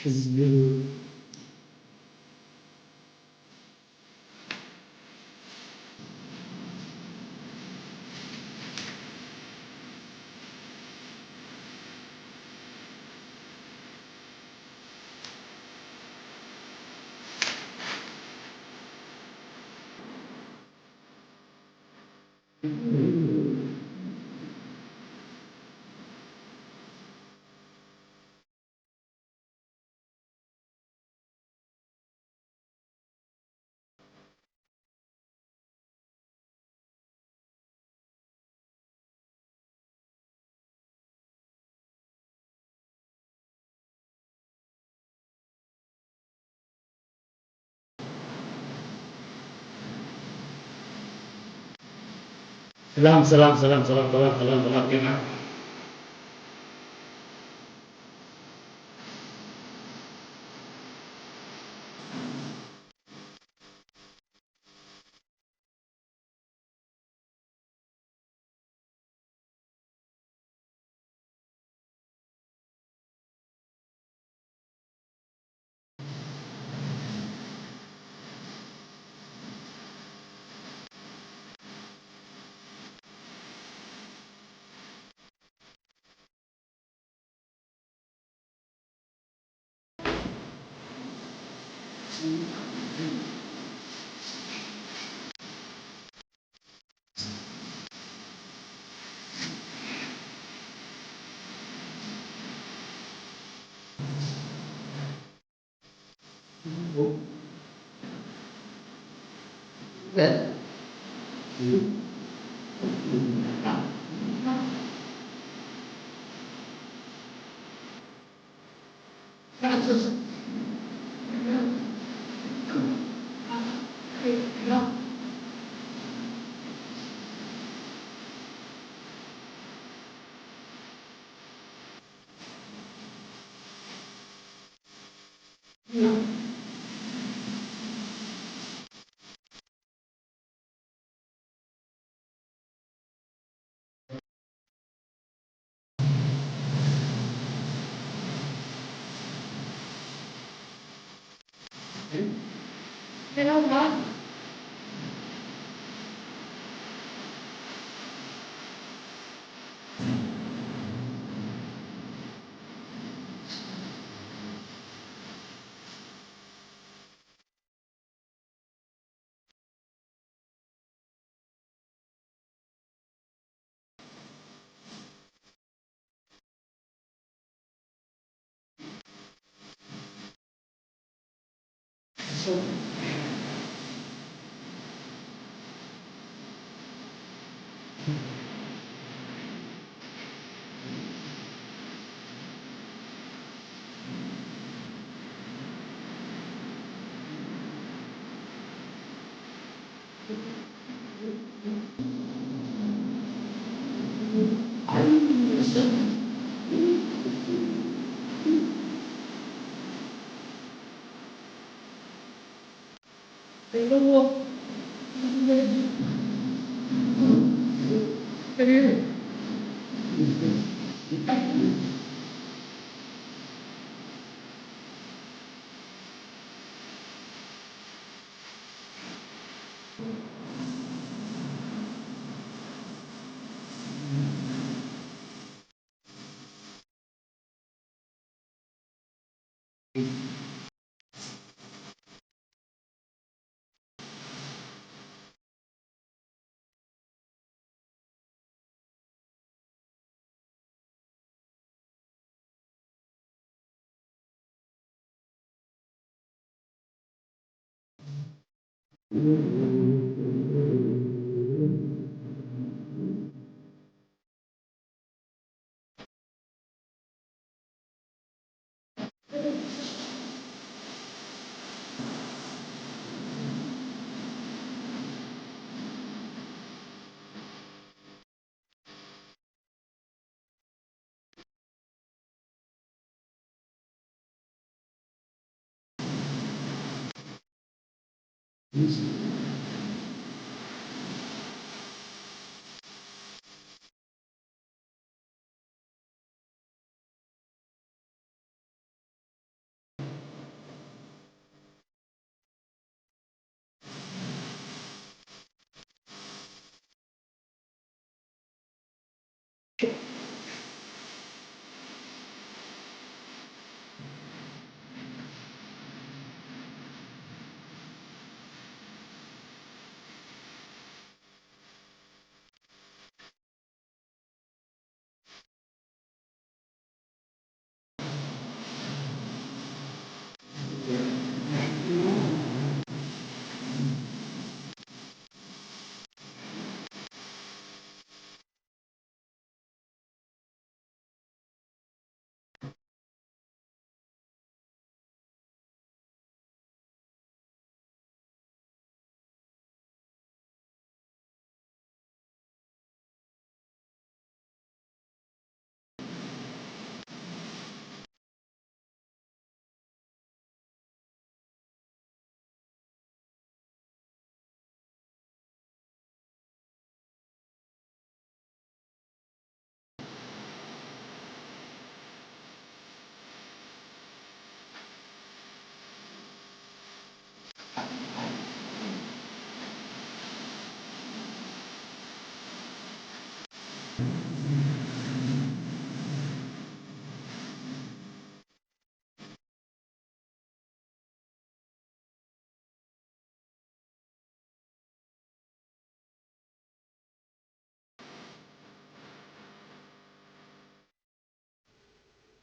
ሕዝቢ ሰላም ሰላም ሰላም ሰላም ሰላም ሰላም ሰላም ጤና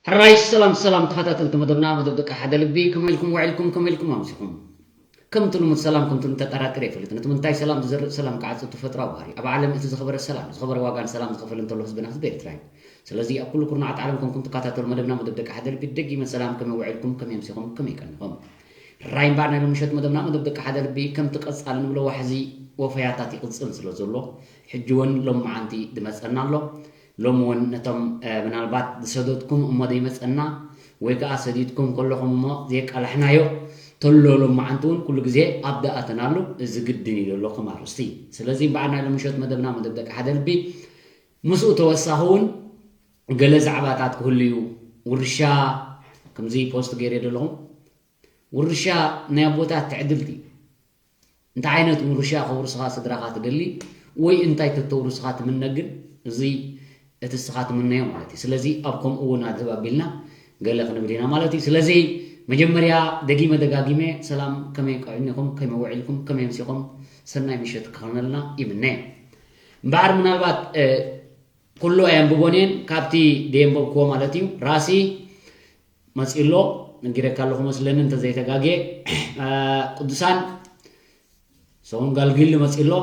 ሕራይ ሰላም ሰላም ተኸታተልቲ መደብና፣ መደብ ደቂ ሓደ ልቢ፣ ከመይ ኢልኩም ውዒልኩም፣ ከመይ ኢልኩም ኣምሲኹም? ከምቲ ልሙድ ሰላም ከምቲ ልሙድ ተጠራጥር የፈልጥ። ነቲ ምንታይ ሰላም ዝዘርእ ሰላም ክዓጽድ ተፈጥሮኣዊ ባህሪ። ኣብ ዓለም እቲ ዝኸበረ ሰላም፣ ዝኸበረ ዋጋ ንሰላም ዝኸፈለ እንተሎ ህዝብና ህዝቢ ኤርትራ እዩ። ስለዚ ኣብ ኩሉ ኩርናዓት ዓለም ኮንኩም ትከታተሉ መደብና መደብ ደቂ ሓደ ልቢ ደጊመ ሰላም ከመይ ውዒልኩም፣ ከመይ ኣምሲኹም፣ ከመይ ቀኒኹም? ሕራይ እምበኣር ናይ ሎምሸት መደብና መደብ ደቂ ሓደ ልቢ ከምቲ ቀጻሊ ንብሎ ዋሕዚ ወፈያታት ይቕጽል ስለ ዘሎ ሕጂ እውን ሎሚ መዓንቲ ዝመጸና ኣሎ። ሎሚ እውን ነቶም ምናልባት ዝሰደድኩም እሞ ዘይመጸና ወይ ከኣ ሰዲድኩም ከለኹም እሞ ዘየቃላሕናዮ ተሎ ሎሚ መዓንቲ እውን ኩሉ ግዜ ኣብ ዝኣተናሉ እዚ ግድን እዩ ዘሎ ከም ኣርእስቲ። ስለዚ እምበኣር ናይ ሎምሸት መደብና መደብ ደቂ ሓደ ልቢ ምስኡ ተወሳኺ እውን ገለ ዛዕባታት ክህሉ እዩ። ውርሻ ከምዚ ፖስት ገይረ ዘለኹም ውርሻ ናይ ኣቦታት ትዕድልቲ እንታይ ዓይነት ውርሻ ከውርስኻ ስድራኻ ትደሊ ወይ እንታይ ተተውርስኻ ትምነ ግን እዚ እቲ እስኻ ትምነዮ ማለት እዩ። ስለዚ ኣብ ከምኡ እውን ኣድህብ ኣቢልና ገለ ክንብል ኢና ማለት እዩ። ስለዚ መጀመርያ ደጊመ ደጋጊመ ሰላም ከመይ ቀዕኒኹም ከመይ ውዒልኩም ከመይ ኣምሲኹም ሰናይ ምሸት ክኾነልና ይምነ። እምበኣር ምናልባት ኩሉ ኣየንብቦን እየን ካብቲ ደየንበብክዎ ማለት እዩ። ራሲ መፂኡ ኣሎ ነጊረካ ኣለኹ መስለኒ እንተዘይተጋግየ። ቅዱሳን ሰውን ጋልጊል መፂኡ ኣሎ።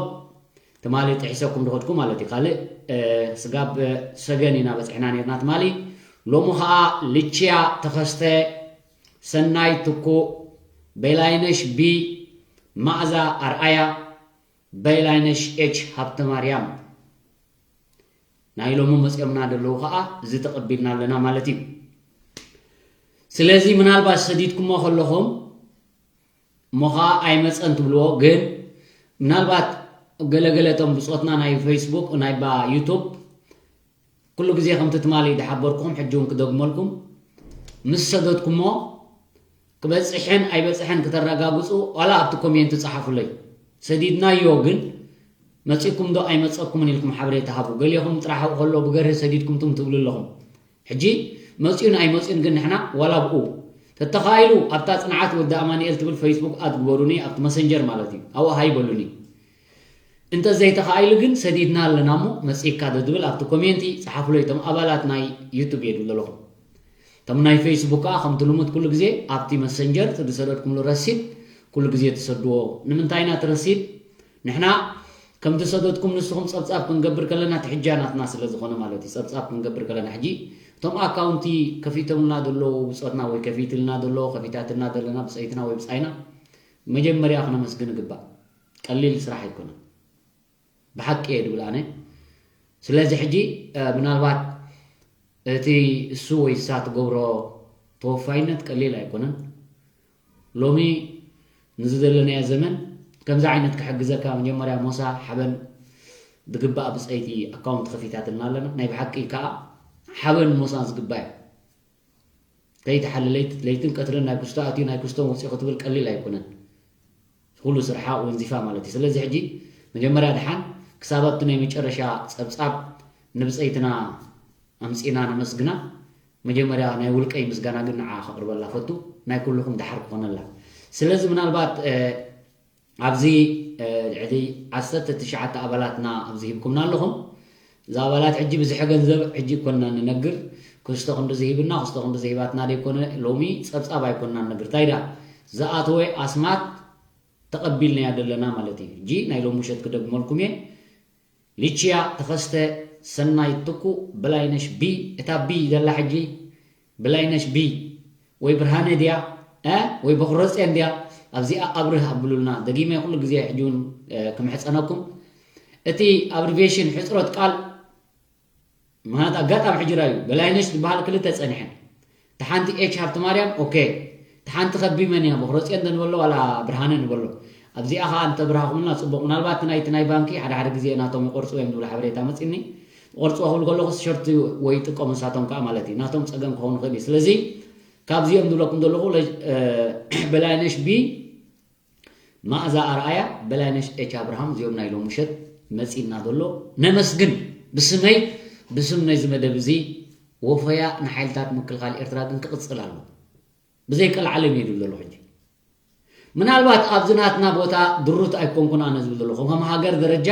ትማሊ ጥሒሰኩም ዝኸድኩ ማለት እዩ። ካልእ ስጋብ ሰገን ኢና በፂሕና ነርና ትማሊ። ሎሚ ከዓ ልችያ ተኸስተ፣ ሰናይ ትኩእ፣ በላይነሽ ቢ፣ ማእዛ ኣርኣያ፣ በላይነሽ ኤች ሃብተማርያም ናይ ሎሚ መፅኦምና ዘለዉ ከዓ እዚ ተቐቢልና ኣለና ማለት እዩ። ስለዚ ምናልባት ሰዲድኩሞ ከለኹም እሞ ከዓ ኣይመፀን ትብልዎ ግን ምናልባት ገለገለ እቶም ብፆትና ናይ ፌስቡክ ናይ ባ ዩቱብ ኩሉ ግዜ ከምቲ ትማሊ ዝሓበርኩኹም ሕጂ እውን ክደግመልኩም ምስ ሰደድኩሞ ክበፅሕን ኣይበፅሕን ክተረጋግፁ ዋላ ኣብቲ ኮሜንት ፀሓፉለይ። ሰዲድናዮ ግን መፂኩም ዶ ኣይመፀኩምን ኢልኩም ሓበሬታ ሃቡ። ገሊኹም ጥራሕ ኣብኡ ከሎ ብገርህ ሰዲድኩም ትም ትብሉ ኣለኹም። ሕጂ መፂኡን ኣይመፂኡን ግን ንሕና ዋላ ኣብኡ ተተኻኢሉ ኣብታ ፅንዓት ወዲ ኣማኑኤል ትብል ፌስቡክ ኣድ ግበሩኒ ኣብቲ መሰንጀር ማለት እዩ ኣብኡ ሃይ በሉኒ። እንተዘይተኻኢሉ ግን ሰዲድና ኣለና እሞ መፂእካ ዶ ዝብል ኣብቲ ኮሜንቲ ፀሓፉለይ። እቶም ኣባላት ናይ ዩቱብ እየ ዝብል ዘለኹም። እቶም ናይ ፌስቡክ ከዓ ከምቲ ልሙድ ኩሉ ግዜ ኣብቲ መሰንጀር እቲ ዝሰደድኩምሉ ረሲት ኩሉ ግዜ ትሰድዎ። ንምንታይ ኢና እቲ ረሲት? ንሕና ከም ዝሰደድኩም ንስኹም ፀብፃብ ክንገብር ከለና እቲ ሕጃ ናትና ስለ ዝኾነ ማለት እዩ። ፀብፃብ ክንገብር ከለና ሕጂ እቶም ኣካውንቲ ከፊቶምልና ዘለዉ ብፆትና ወይ ከፊትልና ዘሎ ከፊታትና ዘለና ብፀይትና ወይ ብፃይና መጀመርያ ክነመስግን ይግባእ። ቀሊል ስራሕ ኣይኮነን። ብሓቂ እየ ዝብል ኣነ። ስለዚ ሕጂ ምናልባት እቲ እሱ ወይ እሳ ትገብሮ ተወፋይነት ቀሊል ኣይኮነን። ሎሚ ንዚ ዘለናዮ ዘመን ከምዚ ዓይነት ክሕግዘካ መጀመርያ ሞሳ ሓበን ዝግባእ ብፀይቲ ኣካውንት ከፊታትና ኣለና። ናይ ብሓቂ ከዓ ሓበን ሞሳ ዝግባእ እዩ። ከይተሓለ ለይት- ለይትን ቀትርን ናይ ኩስቶ ኣትዩ ናይ ኩስቶን ወፂኡ ክትብል ቀሊል ኣይኮነን። ኩሉ ስርሓ ወንዚፋ ማለት እዩ። ስለዚ ሕጂ መጀመርያ ድሓን ክሳብ ኣብቲ ናይ መጨረሻ ፀብፃብ ንብፀይትና ኣምጺና ነመስግና። መጀመርያ ናይ ውልቀይ ምስጋና ግን ንዓ ከቕርበላ ፈቱ፣ ናይ ኩልኹም ደሓር ክኾነላ። ስለዚ ምናልባት ኣብዚ ልዕሊ ዓሰርተ ትሽዓተ ኣባላትና ኣብዚ ሂብኩምና ኣለኹም። እዛ ኣባላት ሕጂ ብዝሐ ገንዘብ ሕጂ ይኮንና ንነግር። ክስቶ ክንዲ ዝሂብና ክስቶ ክንዲ ዝሂባትና ደይኮነ፣ ሎሚ ጸብጻብ ኣይኮንና ንነግር። እንታይ ዳ ዝኣተወ ኣስማት ተቐቢልናያ ደለና ማለት እዩ። ሕጂ ናይ ሎሚ ምሸት ክደግመልኩም እየ። ሊችያ ተኸስተ፣ ሰናይ ትኩ፣ በላይነሽ ቢ። እታ ቢ ዘላ ሕጂ በላይነሽ ቢ ወይ ብርሃነ ድያ ወይ በክረፅዮን ድያ? ኣብዚኣ ኣብርህ ኣብሉልና። ደጊመ ኩሉ ግዜ ሕጂ እውን ክምሕፀነኩም፣ እቲ ኣብሪቬሽን ሕፅሮት ቃል ምክንያቱ ኣጋጣሚ ሕጂ ራዩ በላይነሽ ዝበሃል ክልተ ፀኒሐን። እቲ ሓንቲ ኤች ሃብቲ ማርያም ኦኬ፣ እቲ ሓንቲ ከቢመን ኢና በክረፅዮን ዶ ንበሎ ዋላ ብርሃነ ንበሎ። ኣብዚኣ ከዓ እንተብርሃኹምልና ፅቡቕ። ምናልባት እቲ ናይቲ ናይ ባንኪ ሓደ ሓደ ግዜ ናቶም ይቆርፅዎ እዮም ዝብል ሓበሬታ መፂኒ። ቆርፅዎ ክብል ከለኹ ቲሸርት ወይ ይጥቀሙ ንሳቶም ከዓ ማለት እዩ። ናቶም ፀገም ክኸውን ይኽእል እዩ። ስለዚ ካብዚኦም ዝብለኩም ዘለኹ በላይነሽ ቢ፣ ማእዛ ኣርኣያ፣ በላይነሽ ኤች ኣብርሃም፣ እዚኦም ናይ ሎሚ ምሸት መፂና ዘሎ ነመስግን። ብስመይ ብስም ነዚ መደብ እዚ ወፈያ ንሓይልታት ምክልኻል ኤርትራ ግን ክቕፅል ኣሎ። ብዘይ ቀልዓለም እየ ዝብል ዘለኹ። ሕጂ ምናልባት ኣብዚ ናትና ቦታ ድሩት ኣይኮንኩን ኣነ ዝብል ዘለኹ። ከም ሃገር ደረጃ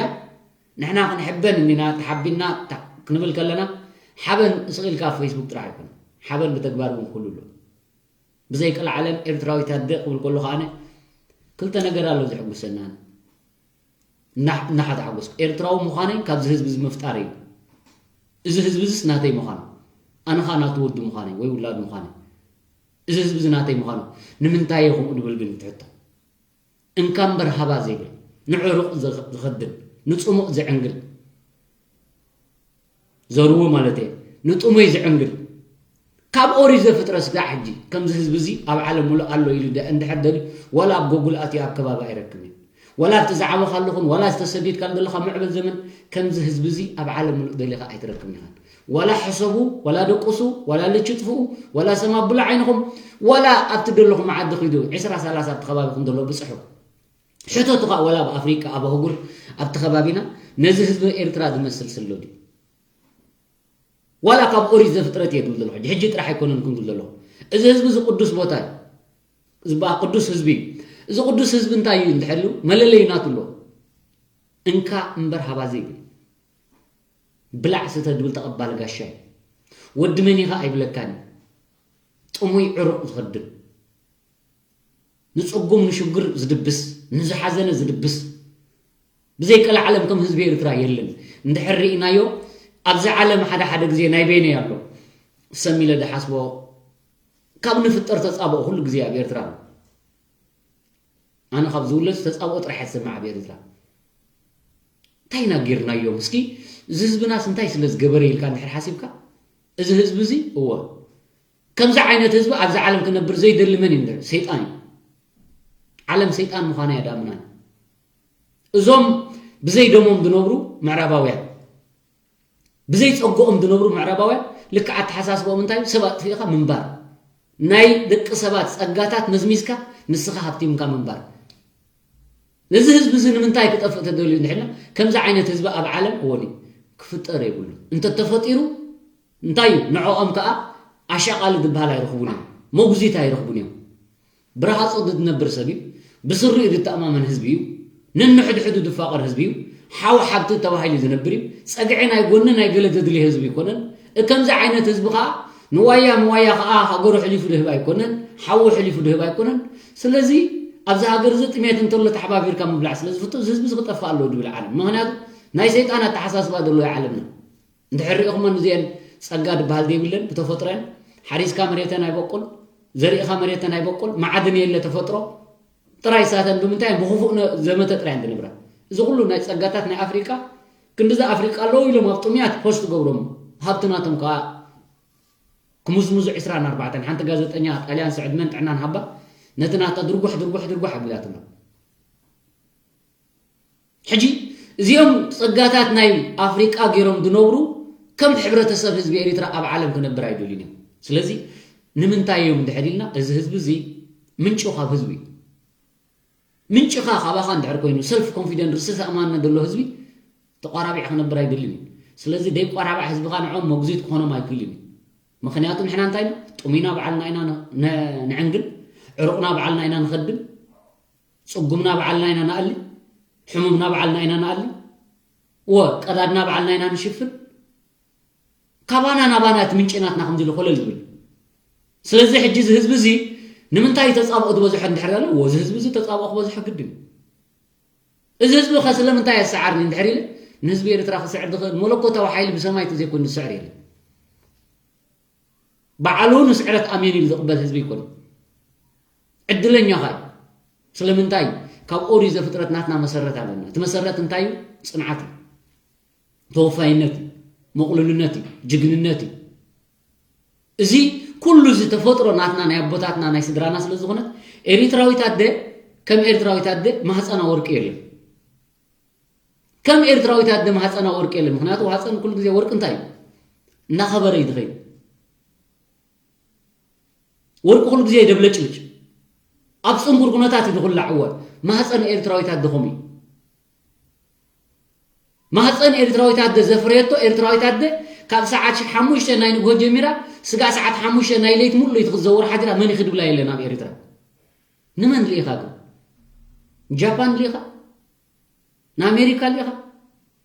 ንሕና ክንሕበን እንዲና ተሓቢና ክንብል ከለና ሓበን ስቕ ኢልካ ኣብ ፌስቡክ ጥራሕ ኣይኮነ፣ ሓበን ብተግባር እውን ክህሉ ኣሎ። ብዘይ ቀልዓለም ኤርትራዊት ኣደ ክብል ከሎ ከኣነ ክልተ ነገር ኣሎ ዘሕጉሰና። እናሓ ተሓጎስኩ ኤርትራዊ ምዃነይ ካብዚ ህዝቢ እዚ ምፍጣር እዩ። እዚ ህዝቢ እዚስ ናተይ ምዃኑ፣ ኣነ ኸኣ ናቱ ወዲ ምዃነይ ወይ ውላድ ምዃነይ፣ እዚ ህዝቢ እዚ ናተይ ምዃኑ ንምንታይ እየ ከምኡ ድብል ግን ትሕቶ? እንካ እምበር ሃባ ዘይብል፣ ንዕሩቕ ዝኸድን፣ ንጽሙእ ዝዕንግል፣ ዘርዎ ማለት እየ፣ ንጥሙይ ዝዕንግል። ካብ ኦሪት ዘፍጥረት ስጋዕ ሕጂ ከምዚ ህዝቢ እዚ ኣብ ዓለም ሙሉእ ኣሎ ኢሉ እንድሕር ደልዩ፣ ዋላ ኣብ ጎጉል ኣትዩ ኣብ ከባቢ ኣይረክብን እዩ። ዋላ ኣብቲ ዝዓበኻሉ ኹን፣ ዋላ ዝተሰዲድካሉ ዘለኻ ምዕበል ዘመን ከምዚ ህዝቢ እዚ ኣብ ዓለም ሙሉእ ደሊኻ ኣይትረክብን ኢኻን። ዋላ ሕሰቡ፣ ዋላ ደቁሱ፣ ዋላ ልችጥፍኡ፣ ዋላ ሰም ኣብሉ ዓይንኹም፣ ዋላ ኣብቲ ደለኹም ዓዲ ኺዱ ዒስራ ሰላሳ ኣብቲ ከባቢኹም ዘሎ ብጽሑ። ሕተቱ ኸዓ ዋላ ኣብ ኣፍሪቃ፣ ኣብ ኣህጉር፣ ኣብቲ ከባቢና ነዚ ህዝቢ ኤርትራ ዝመስል ስሎ ድዩ? ዋላ ካብ ኦሪት ዘፍጥረት እየ ዝብል ዘለኹ። ሕጂ ጥራሕ ኣይኮነን ክብል ዘለኹ። እዚ ህዝቢ እዚ ቅዱስ ቦታ እዩ። እዚ በኣ ቅዱስ ህዝቢ እዩ። እዚ ቅዱስ ህዝቢ እንታይ እዩ እንድሕር ኢሉ መለለዩ ናቱ ኣለዎ። እንካ እምበር ሃባ ዘይብል፣ ብላዕ ስተ ዝብል ተቐባሊ ጋሻ እዩ። ወዲ መን ኢኻ ኣይብለካን እዩ። ጥሙይ ዕሩቕ ዝኸድን፣ ንጽጉም ንሽግር ዝድብስ፣ ንዝሓዘነ ዝድብስ፣ ብዘይ ቀልዓለም ከም ህዝቢ ኤርትራ የለን። እንድሕር ርኢናዮ፣ ኣብዚ ዓለም ሓደ ሓደ ግዜ ናይ በይነይ ኣሎ። ሰም ኢለ ዝሓስቦ፣ ካብ ንፍጠር ተጻብኦ ኩሉ ግዜ ኣብ ኤርትራ ኣሎ። ኣነ ካብ ዝውለድ ተጻብኦ ጥራሕ እየ ዝሰምዕ ኣብ ኤርትራ። እንታይ ኢና ጌርናዮም? እስኪ እዚ ህዝብናስ እንታይ ስለ ዝገበረ ኢልካ እንድሕር ሓሲብካ፣ እዚ ህዝቢ እዚ፣ እወ፣ ከምዚ ዓይነት ህዝቢ ኣብዚ ዓለም ክነብር ዘይደሊ መን እዩ እንድሕር? ሰይጣን እዩ። ዓለም ሰይጣን ምዃና እያ ዳምናን። እዞም ብዘይ ደሞም ዝነብሩ ምዕራባውያን፣ ብዘይ ጸግኦም ዝነብሩ ምዕራባውያን ልክዕ ኣተሓሳስባኦም እንታይ እዩ? ሰብ ኣጥፊእኻ ምንባር። ናይ ደቂ ሰባት ጸጋታት መዝሚዝካ ንስኻ ሃብቲምካ ምንባር። ነዚ ህዝቢ እዚ ንምንታይ ክጠፍእ ተደልዩ እንድሕልና፣ ከምዚ ዓይነት ህዝቢ ኣብ ዓለም እወን እዩ ክፍጠር የብሉ። እንተተፈጢሩ እንታይ እዩ? ንዕኦም ከኣ ኣሻቓሊ ዝበሃል ኣይረኽቡን እዮም። መጉዚት ኣይረኽቡን እዮም። ብረሃጾ ዝነብር ሰብ እዩ። ብስሪኡ ዝተኣማመን ህዝቢ እዩ። ነንሕድሕዱ ዝፋቐር ህዝቢ እዩ። ሓው ሓብቲ ተባሂሉ ዝነብር እዩ። ጸግዒ ናይ ጎኒ ናይ ገለ ዘድልዮ ህዝቢ ኣይኮነን። እ-፣ ከምዚ ዓይነት ህዝቢ ከኣ ንዋያ ምዋያ ከኣ ሃገሩ ሕሊፉ ድህብ ኣይኮነን። ሓዉ ሕሊፉ ድህብ ኣይኮነን። ስለዚ ኣብዚ ሃገር እዚ ጥሜት እንተሎ ተሓባቢርካ ምብላዕ ስለ ዝፍቶ እዚ ህዝቢ እዚ ክጠፍእ ኣለዎ ድብል ዓለም። ምኽንያቱ ናይ ሰይጣን ኣተሓሳስባ ዘለዎ እዩ ዓለምና። እንድሕር ሪኢኹመን እዚአን ጸጋ ዝበሃል ዘይብለን ብተፈጥሮን ሓሪስካ መሬተን ኣይበቁል፣ ዘሪእኻ መሬተን ኣይበቁል፣ መዓድን የለ ተፈጥሮ ጥራይ ሳተን ብምንታይ ብኽፉእ ነ-፣ ዘመተ ጥራይ እንድንብራ። እዚ ኩሉ ናይ ጸጋታት ናይ ኣፍሪቃ ክንድዚ ኣፍሪቃ ኣለዉ ኢሎም ኣብ ጥሙያት ፖስት ገብሮም ሃብቲ ናቶም ከኣ ክምዝምዙ ዕስራን ኣርባዕተን ሓንቲ ጋዜጠኛ ጣልያን ስዕድ መን ጥዕናን ሃባ ነቲ ናታ ድርጉሕ ድርጉሕ ድርጉሕ ኣቢላትና። ሕጂ እዚኦም ጸጋታት ናይ ኣፍሪቃ ገይሮም ዝነብሩ ከም ሕብረተሰብ ህዝቢ ኤሪትራ ኣብ ዓለም ክነብር ኣይደልዩን እዮም። ስለዚ ንምንታይ እዮም እንድሕር ኢልና፣ እዚ ህዝቢ እዚ ምንጩ ካብ ህዝቢ እዩ። ምንጭኻ ካባኻ እንድሕር ኮይኑ፣ ሰልፍ ኮንፊደንት፣ ርእሰ ተኣማንነት ዘሎ ህዝቢ ተቋራቢዕ ክነብር ኣይደልን እዩ። ስለዚ ደይቋራባዕ ህዝብኻ ንዖም መጉዚት ክኾኖም ኣይክእልን እዩ። ምኽንያቱ ንሕና እንታይ ኢና? ጥሙይና ባዕልና ኢና ን- ን- ንዕንግል፣ ዕሩቕና ባዕልና ኢና ንኸድን፣ ጽጉምና ባዕልና ኢና ንኣሊ፣ ሕሙምና ባዕልና ኢና ንኣሊ፣ ወ ቀዳድና ባዕልና ኢና ንሽፍን። ካባና ናባና እቲ ምንጪ ናትና ከምዚ ኢሉ ኮለል ዝብል። ስለዚ ሕጂ እዚ ህዝቢ እዚ ንምንታይ ተጻብኦ ዝበዝሖ እንድሕር ኣሎ? ወ እዚ ህዝቢ እዚ ተጻብኦ ክበዝሖ ግድን እዩ። እዚ ህዝቢ ከ ስለምንታይ የሰዓርኒ እንድሕር ኢለ ንህዝቢ ኤርትራ ክስዕር ዝኽእል መለኮታዊ ሓይሊ ብሰማይ ተዘይኮይኑ ዝስዕር የለን። ባዕሉ ንስዕረት ኣሜን ኢሉ ዝቕበል ህዝቢ ይኮን። ዕድለኛ ኻይ ስለምንታይ? ካብ ኦሪት ዘፍጥረት ናትና መሰረት ኣለና። እቲ መሰረት እንታይ እዩ? ጽንዓት እዩ፣ ተወፋይነት እዩ፣ መቕሉልነት እዩ፣ ጅግንነት እዩ። እዚ ኩሉ እዚ ተፈጥሮ ናትና ናይ ኣቦታትና ናይ ስድራና ስለ ዝኾነት ኤሪትራዊት ኣደ ከም ኤርትራዊት ኣደ ማህፀና ወርቂ የለን። ከም ኤርትራዊት ኣደ ማህፀና ወርቂ የለን። ምክንያቱ ማህፀን ኩሉ ግዜ ወርቂ እንታይ እዩ? እናኸበረ እዩ ዝኸይድ። ወርቂ ኩሉ ግዜ ደብለጭልጭ ኣብ ፅንኩር ኩነታት እዩ ዝኹላዕ። እወ ማህፀን ኤርትራዊት ኣደ ከምኡ እዩ። ማህፀን ኤርትራዊት ኣደ ዘፍረየቶ ኤርትራዊት ኣደ ካብ ሰዓት ሓሙሽተ ናይ ንግሆ ጀሚራ ስጋዕ ሰዓት ሓሙሽተ ናይ ለይት ሙሉ ለይቲ ክትዘውር ሓዲራ መን እዩ ክድብላ የለን ኣብ ኤርትራ። ንመን ርኢኻ ግን? ጃፓን ርኢኻ? ንኣሜሪካ ርኢኻ?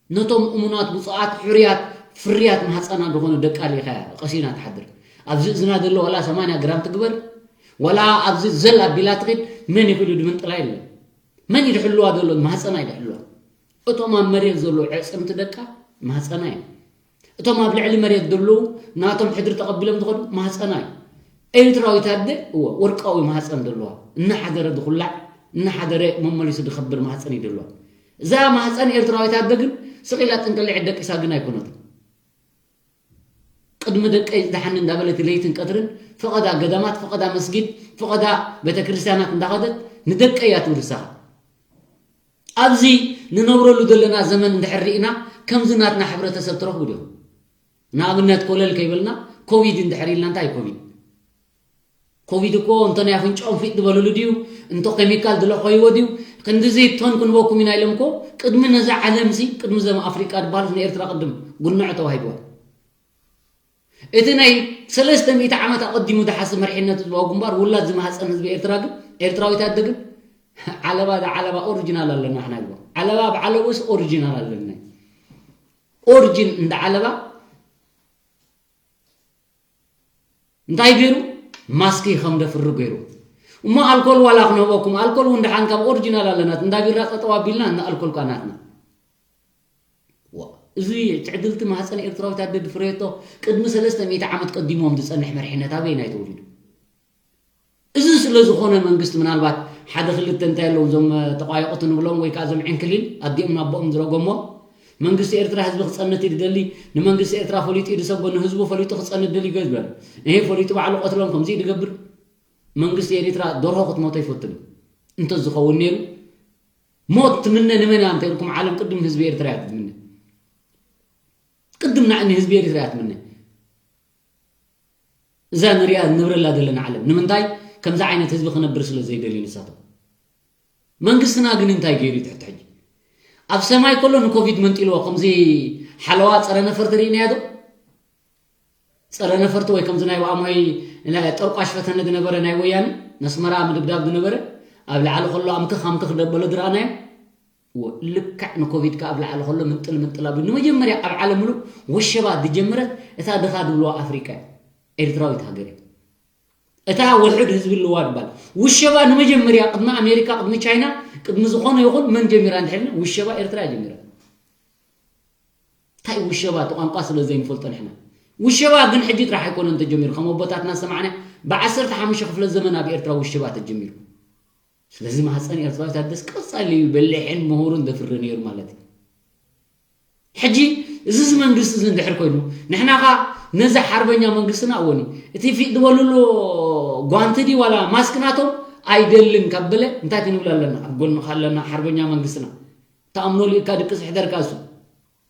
ነቶም እሙናት ብፁዓት ሕሩያት ፍርያት ማህፀና ዝኾኑ ደቃ ርኢኻ እያ ቀሲና ትሓድር። ኣብዚ እዝና ዘሎ ዋላ ሰማንያ ግራም ትግበር ዋላ ኣብዚ ዘል ኣቢላ ትኺድ መን ይኽእሉ ድምንጥላ የለን። መን ይድሕልዋ ዘሎ ማህፀና ይድሕልዋ። እቶም ኣብ መሬት ዘለዉ ዕፅምቲ ደቃ ማህፀና እዮም። እቶም ኣብ ልዕሊ መሬት ዘለዉ ናቶም ሕድሪ ተቐቢሎም ዝኸዱ ማህፀና እዩ። ኤርትራዊት ኣደ እወ ወርቃዊ ማህፀን ዘለዋ እናሓደረ ዝኹላዕ እናሓደረ መመሊሱ ዝኸብር ማህፀን እዩ ዘለዋ። እዛ ማህፀን ኤርትራዊት ኣደ ግን ስቕ ኢላ ጥንቅልዒ ደቂሳ ግን ኣይኮነትን። ቅድሚ ደቀይ ዝደሓኒ እንዳበለት ለይትን ቀትርን ፈቐዳ ገዳማት ፈቐዳ መስጊድ ፈቐዳ ቤተክርስትያናት እንዳኸደት ንደቀይ እያ ትብል ንስኻ። ኣብዚ ንነብረሉ ዘለና ዘመን እንድሕር ርኢና ከምዚ ናትና ሕብረተሰብ ትረኽቡ ዲኹም? ንኣብነት ኮለል ከይበልና ኮቪድ እንድሕር ኢልና እንታይ ኮቪድ? ኮቪድ እኮ እንተ ናይ ኣፍንጫኦም ፊጥ ዝበልሉ ድዩ እንተ ኬሚካል ዝለኾይዎ ድዩ? ክንድዚ ቶን ክንበኩም ኢና ኢሎም እኮ ቅድሚ ነዛ ዓለምሲ ቅድሚ ዘም ኣፍሪቃ ዝበሃሉ ንኤርትራ ቅድም ጉንዖ ተዋሂብዋ። እቲ ናይ ሰለስተ ሚእቲ ዓመት ኣቐዲሙ ዝሓስብ መሪሕነት ህዝባዊ ግንባር ውላድ ዝማህፀን ህዝቢ ኤርትራ ግን ኤርትራዊት ኣደ ግን ዓለባ ዳ ዓለባ ኦሪጂናል ኣለና ንሕና ይብሎ። ዓለባ ብዓለቡስ ኦሪጂናል ኣለና። ኦሪጂን እንዳ ዓለባ እንታይ ገይሩ? ማስኪ ከም ደፍሪ ገይሩ። እሞ ኣልኮል ዋላ ክንህበኩም ኣልኮል እውን ደሓን ካብ ኦሪጂናል ኣለና እንዳ ቢራ ጠጠው ኣቢልና እንዳ ኣልኮል ኳ ናትና። ዋ፣ እዚ ትዕድልቲ ማህፀን ኤርትራዊት ኣደ ድፍረየቶ ቅድሚ ሰለስተ ሚእቲ ዓመት ቀዲሞም ዝፀንሕ መሪሕነት ኣበየናይ ተወሊዱ? እዚ ስለ ዝኾነ መንግስቲ ምናልባት ሓደ ክልተ እንታይ ኣለዉ እዞም ተቋየቑቲ ንብሎም ወይ ከዓ እዞም ዕንክሊል ኣዲኦም ናቦኦም ዝረገሞ መንግስቲ ኤርትራ ህዝቢ ክፀንት እዩ ዝደሊ። ንመንግስቲ ኤርትራ ፈሊጡ እዩ ዝሰጎ ንህዝቡ ፈሊጡ ክፀንት ደሊ ገዝበል ይሄ ፈሊጡ ባዕሉ ቀትሎም ከምዚ እዩ ዝገብር። መንግስቲ ኤርትራ ደርሆ ክትሞቶ ይፈትን እዩ። እንተዝኸውን ነይሩ ሞት ትምነ ንመን እያ እንተልኩም ዓለም ቅድም ንህዝቢ ኤርትራ እያ ትምነ። ቅድም ንዓ ንህዝቢ ኤርትራ እያ ትምነ። እዛ ንሪኣ ንብረላ ዘለና ዓለም ንምንታይ ከምዚ ዓይነት ህዝቢ ክነብር ስለ ዘይደልዩ ንሳቶም። መንግስትና ግን እንታይ ገይሩ እዩ ትሕቲ ሕጂ? ኣብ ሰማይ ከሎ ንኮቪድ መንጢልዎ ከምዚ ሓለዋ ፀረ ነፈርቲ ርኢናዮ ዶ? ፀረ ነፈርቲ ወይ ከምዚ ናይ ኣምሆይ ጠርቋሽ ፈተነ ዝነበረ ናይ ወያነ ነስመራ ምድብዳብ ዝነበረ ኣብ ላዕሊ ከሎ ኣምክኽ ኣምክኽ ደበሎ ዝረኣናዮ እዎ፣ ልክዕ ንኮቪድ ከኣ ኣብ ላዕሊ ከሎ ምንጥል ምንጥል ኣቢሉ ንመጀመርያ ኣብ ዓለም ምሉእ ወሸባ ዝጀመረት እታ ድኻ ዝብልዋ ኣፍሪቃ እያ። ኤርትራዊት ሃገር እያ። እታ ውሑድ ህዝቢ ኣለዋ ድባል ውሸባ ንመጀመርያ ቅድሚ ኣሜሪካ ቅድሚ ቻይና ቅድሚ ዝኾነ ይኹን መን ጀሚራ እንድሕር ውሸባ ኤርትራ እያ ጀሚራ። እንታይ ውሸባ እቲ ቋንቋ ስለ ዘይንፈልጦ ንሕና ውሸባ ግን ሕጂ ጥራሕ ኣይኮነን ተጀሚሩ ከም ኣቦታትና ዝሰማዕና ብዓሰርተ ሓሙሽተ ክፍለ ዘመን ኣብ ኤርትራ ውሸባ ተጀሚሩ። ስለዚ ማህፀን ኤርትራዊት ኣደስ ቀፃሊ እዩ በሊሕን ምሁርን ዘፍሪ ነይሩ ማለት እዩ። ሕጂ እዚ መንግስቲ እዚ እንድሕር ኮይኑ ንሕናኻ ነዚ ሓርበኛ መንግስትና እወኒ እቲ ፊጥ ዝበልሉ ጓንቲ ድዩ ዋላ ማስክ ናቶም ኣይደልን ካብ በለ እንታይ ክንብል ኣለና ኣብ ጎንኻ ኣለና ሓርበኛ መንግስትና ተኣምኖ ልእካ ድቅስ ሕደርካ እሱ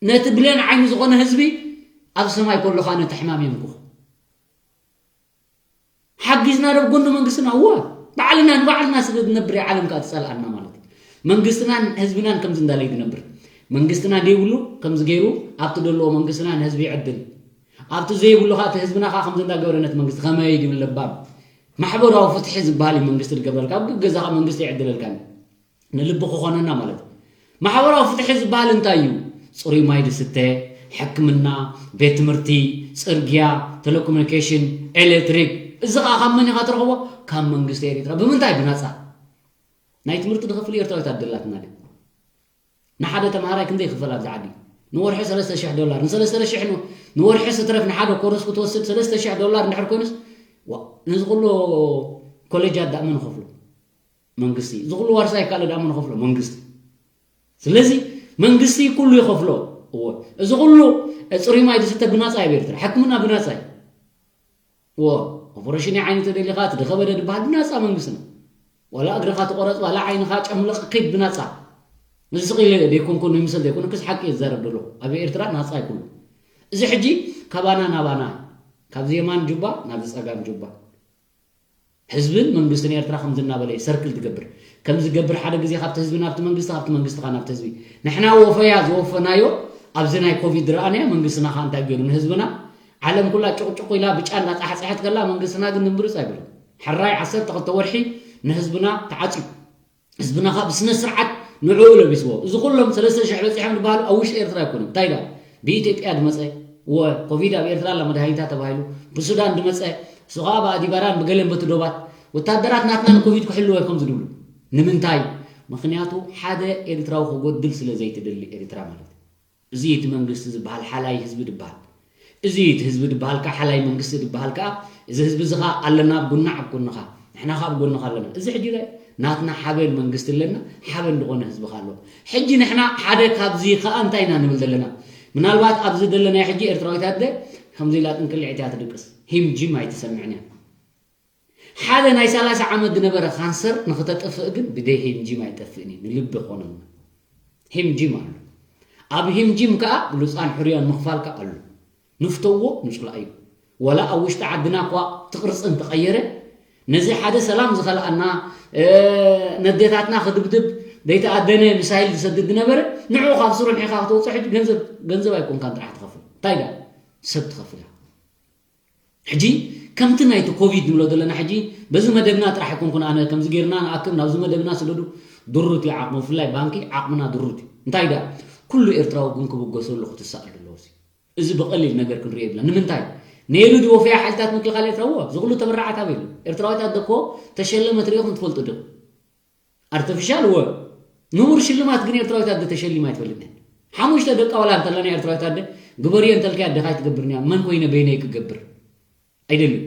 ነቲ ብሌን ዓይኒ ዝኾነ ህዝቢ ኣብ ሰማይ ከለኻ ነቲ ሕማም የምክኹ ሓጊዝና ዶ ጎኒ መንግስትና እወ ባዕልና ንባዕልና ስለ ዝነብር እያ ዓለም ከዓ ትፀልኣና ማለት እዩ መንግስትናን ህዝብናን ከምዚ እንዳለ እዩ ዝነብር መንግስትና ዘይብሉ ከምዚ ገይሩ ኣብቲ ዘለዎ መንግስትና ንህዝቢ ይዕድል፣ ኣብቲ ዘይብሉ ከዓ እቲ ህዝብና ከዓ ከምዚ እንዳገበረ ነቲ መንግስቲ ከመይ ድብል ለባም ማሕበራዊ ፍትሒ ዝበሃል እዩ መንግስቲ ዝገብረልካ። ኣብ ገዛኻ መንግስቲ ይዕድለልካ። ንልቢ ክኾነና ማለት እዩ። ማሕበራዊ ፍትሒ ዝበሃል እንታይ እዩ? ፅሩይ ማይ ዝስተ፣ ሕክምና፣ ቤት ትምህርቲ፣ ፅርግያ፣ ቴሌኮሙኒኬሽን፣ ኤሌክትሪክ። እዚ ከዓ ካብ መን ኢኻ ትረኽቦ? ካብ መንግስቲ ኤርትራ። ብምንታይ? ብናፃ። ናይ ትምህርቲ ድኽፍል ኤርትራዊት ኣደላትና ድዩ? ንሓደ ተምሃራይ ክንደይ ይኽፈል ኣብዚ ዓዲ? ንወርሒ ሰለስተ ሽሕ ዶላር፣ ንሰለስተ ሽሕ ን-፣ ንወርሒ ስትረፍ ንሓደ ኮርስ ክትወስድ ሰለስተ ሽሕ ዶላር እንድሕር ኮይኑስ፣ ዋ፣ ነዚ ኩሉ ኮሌጃት ዳኣ መን ይኸፍሎ? መንግስቲ። እዚ ኩሉ ዋርሳይ ካልእ ዳኣ መን ይኸፍሎ? መንግስቲ። ስለዚ መንግስቲ ኩሉ ይኸፍሎ። እወ፣ እዚ ኩሉ፣ እ፣ ፅሩይ ማይ ዝስተ ብናፃ እዩ ኣብ ኤርትራ፣ ሕክምና ብናፃ እዩ። እወ፣ ኦፐሬሽን ዓይኒ ተደሊኻ፣ እቲ ድኸበደ ድበሃል ብናፃ መንግስትና። ዋላ እግርኻ ትቆረፅ፣ ዋላ ዓይንኻ ጨምለቕ፣ ከይድ ብናፃ። እዚ ስቕ ኢለ ዘይኮንኩ ይምሰል ዘይኮነ፣ ክስ ሓቂ እየ ዝዛረብ ዘለኹ። ኣብ ኤርትራ ናፃ ይኩሉ። እዚ ሕጂ ካባና ናባና፣ ካብዚ የማን ጁባ ናብዚ ፀጋም ጁባ። ህዝብን መንግስትን ኤርትራ ከምዚ እናበለ እዩ ሰርክል ትገብር። ከምዚ ገብር ሓደ ግዜ ካብቲ ህዝቢ ናብቲ መንግስቲ፣ ካብቲ መንግስቲ ከዓ ናብቲ ህዝቢ። ንሕና ወፈያ ዝወፈናዮ ኣብዚ ናይ ኮቪድ ረኣናዮ፣ መንግስትና ከዓ እንታይ ገይሩ ንህዝብና? ዓለም ኩላ ጭቕጭቑ ኢላ ብጫ እንዳጻሕጻሐት ከላ መንግስትና ግን ድምብርጽ ኣይበለን። ሕራይ ዓሰርተ ክልተ ወርሒ ንህዝብና ተዓጽዩ። ህዝብና ከዓ ብስነ ስርዓት ንዕኡ ለቢስዎ። እዚ ኩሎም ሰለስተ ሽሕ በጺሖም ዝበሃሉ ኣብ ውሽጢ ኤርትራ ኣይኮኑን። እንታይ ደኣ? ብኢትዮጵያ ዝመጸ፣ ወ-፣ ኮቪድ ኣብ ኤርትራ ኣላ መድሃኒታ ተባሂሉ፣ ብሱዳን ዝመጸ፣ እሱ ከዓ ብኣዲባራን ብገለን በቲ ዶባት፣ ወታደራት ናትና ንኮቪድ ክሕልዎ እዮም ከምዚ ዝብሉ። ንምንታይ? ምኽንያቱ ሓደ ኤርትራዊ ክጎድል ስለ ዘይትደሊ ኤርትራ ማለት እዩ። እዚ እቲ መንግስቲ ዝበሃል ሓላይ ህዝቢ ድበሃል። እዚ እቲ ህዝቢ ድበሃል ከዓ ሓላይ መንግስቲ ድበሃል ከዓ፣ እዚ ህዝቢ እዚ ከዓ ኣለና ኣብ ጎና ኣብ ጎንኻ። ንሕና ከዓ ኣብ ጎንኻ ኣለና። እዚ ሕጂ ለ ናትና ሓበን መንግስቲ ኣለና፣ ሓበን ዝኾነ ህዝቢ ከዓ ኣሎ። ሕጂ ንሕና ሓደ ካብዚ ከዓ እንታይ ኢና ንብል ዘለና? ምናልባት ኣብዚ ዘለና ሕጂ ኤርትራዊት ኣደ ከምዚ ኢላ ጥንቅልዒት እያ ትድቅስ። ሂም ጂም ኣይትሰምዕን እያ። ሓደ ናይ ሰላሳ ዓመት ዝነበረ ካንሰር ንኽተጥፍእ ግን ብደይ ሂም ጂም ኣይጠፍእን እዩ። ንልቢ ክኾነና። ሂም ጂም ኣሎ። ኣብ ሂም ጂም ከዓ ብሉፃን ሕሩያን ምኽፋል ከዓ ኣሎ። ንፍተዎ፣ ንፅላእዮ። ወላ ኣብ ውሽጢ ዓድና እኳ እቲ ቅርፂ እንተቐየረ፣ ነዚ ሓደ ሰላም ዝኸልኣና፣ እ፣ ነዴታትና ክድብድብ ዘይተኣደነ ሚሳይል ዝሰድድ ዝነበረ፣ ንዕኡ ካብ ስሩ ምሒኻ ክተውፅኦ ሕጂ ገንዘብ፣ ገንዘብ ኣይኮንካን ጥራሕ ትኸፍል። እንታይ ደኣ? ሰብ ትኸፍል እያ። ሕጂ ከምቲ ናይቲ ኮቪድ ንብሎ ዘለና፣ ሕጂ በዚ መደብና ጥራሕ ኣይኮንኩን ኣነ ከምዚ ጌርና ንኣክብ ናብዚ መደብና ስደዱ፣ ድሩት እዩ ዓቕሙ፣ ብፍላይ ባንኪ ዓቕምና ድሩት እዩ። እንታይ ደኣ? ኩሉ ኤርትራዊ ግን ክብገሰሉ ክትሰኣሉ ኣለዎ። እዚ ብቐሊል ነገር ክንሪኦ የብልና። ንምንታይ? ነይሩ ድወፈያ ሓይልታት ምክልኻል ኤርትራ? እዎ፣ እዚ ኩሉ ተበራዓት ኣበይ ኣሎ? ኤርትራዊት ኣደ እኮ ተሸለመት ርኢኹም ትፈልጡ ዶ? ኣርቲፊሻል ወ-፣ ንቡር ሽልማት ግን ኤርትራዊት ኣደ ተሸሊማ ኣይትፈልጥን እያ። ሓሙሽተ ደቃ ዋላ እንተለና ኤርትራዊት ኣደ፣ ግበርዮ እንተልካያ ኣደኻ ኣይትገብርን እያ። መን ኮይነ በይነይ ክገብር? ኣይደልን።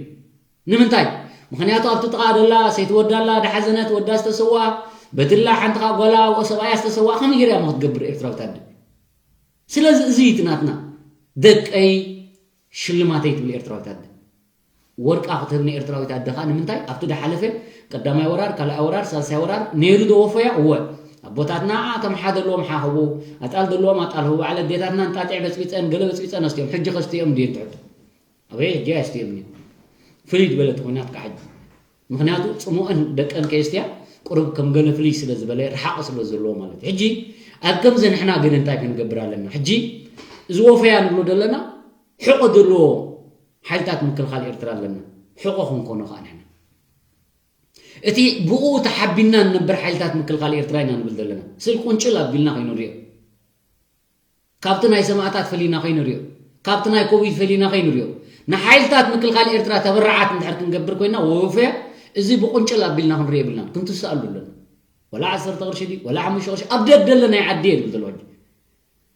ንምንታይ? ምኽንያቱ ኣብቲ ጥቓ ደላ ሰይቲ ወዳ ኣላ፣ ደሓዘነት፣ ወዳ ዝተሰዋ፣ በትላ ሓንቲ ኻብ ጓላ፣ ሰብኣያ ዝተሰዋ፣ ከመይ ገይራ እሞ ክትገብር ኤርትራዊት ኣደ? ስለዚ እዚ እዩ እቲ ናትና። ደቀይ ሽልማተይ ትብል ኤርትራዊት ኣደ። ወርቃ ክትህብ ንኤርትራዊት ኣደ ኸኣ ንምንታይ? ኣብቲ ዝሓለፈ ቀዳማይ ወራር፣ ካልኣይ ወራር፣ ሳልሳይ ወራር ነይሩ ዶ ወፈያ? እወ። ኣቦታትና ከም ሓደ ኣለዎም ሓኸቡ፣ ኣጣል ዘለዎም ኣጣል ህቡ፣ በዓል ኣዴታትና እንጣጢዕ በጽቢጸን ገለ በጽቢጸን ኣስትዮም። ሕጂ ከስትዮም ድየን ትሕቶ? ኣበይ ሕጂ ኣየስትዮም እዩ። ፍልይ ዝበለት ኹናት ከዓ ሕጂ። ምኽንያቱ ጽሙእን ደቀን ከየስትያ ቁሩብ ከም ገለ ፍልይ ስለ ዝበለ፣ ርሓቕ ስለ ዘለዎ ማለት እዩ። ሕጂ ኣብ ከምዚ ንሕና ግን እንታይ ክንገብር ኣለና? ሕጂ እዚ ወፈያ ንብሎ ዘለና ሕቖ ዘለዎ ሓይልታት ምክልኻል ኤርትራ ኣለና። ሕቖ ክንኮኖ ከዓ ንሕና። እቲ ብኡ ተሓቢና ንነብር ሓይልታት ምክልኻል ኤርትራ ኢና ንብል ዘለና። ስል ቁንጭል ኣቢልና ከይንሪኦ። ካብቲ ናይ ሰማእታት ፈሊና ከይንሪኦ። ካብቲ ናይ ኮቪድ ፈሊና ከይንሪኦ። ንሓይልታት ምክልኻል ኤርትራ ተበራዓት እንድሕር ክንገብር ኮይና፣ ወፈያ እዚ ብቁንጭል ኣቢልና ክንሪኦ የብልናን። ክንትስኣሉ ኣለና። ወላ ዓሰርተ ቅርሺ ድዩ? ወላ ሓሙሽተ ቅርሺ? ኣብ ደደለ ናይ ዓዲ እየ ዝብል ዘለኹ ሕጂ።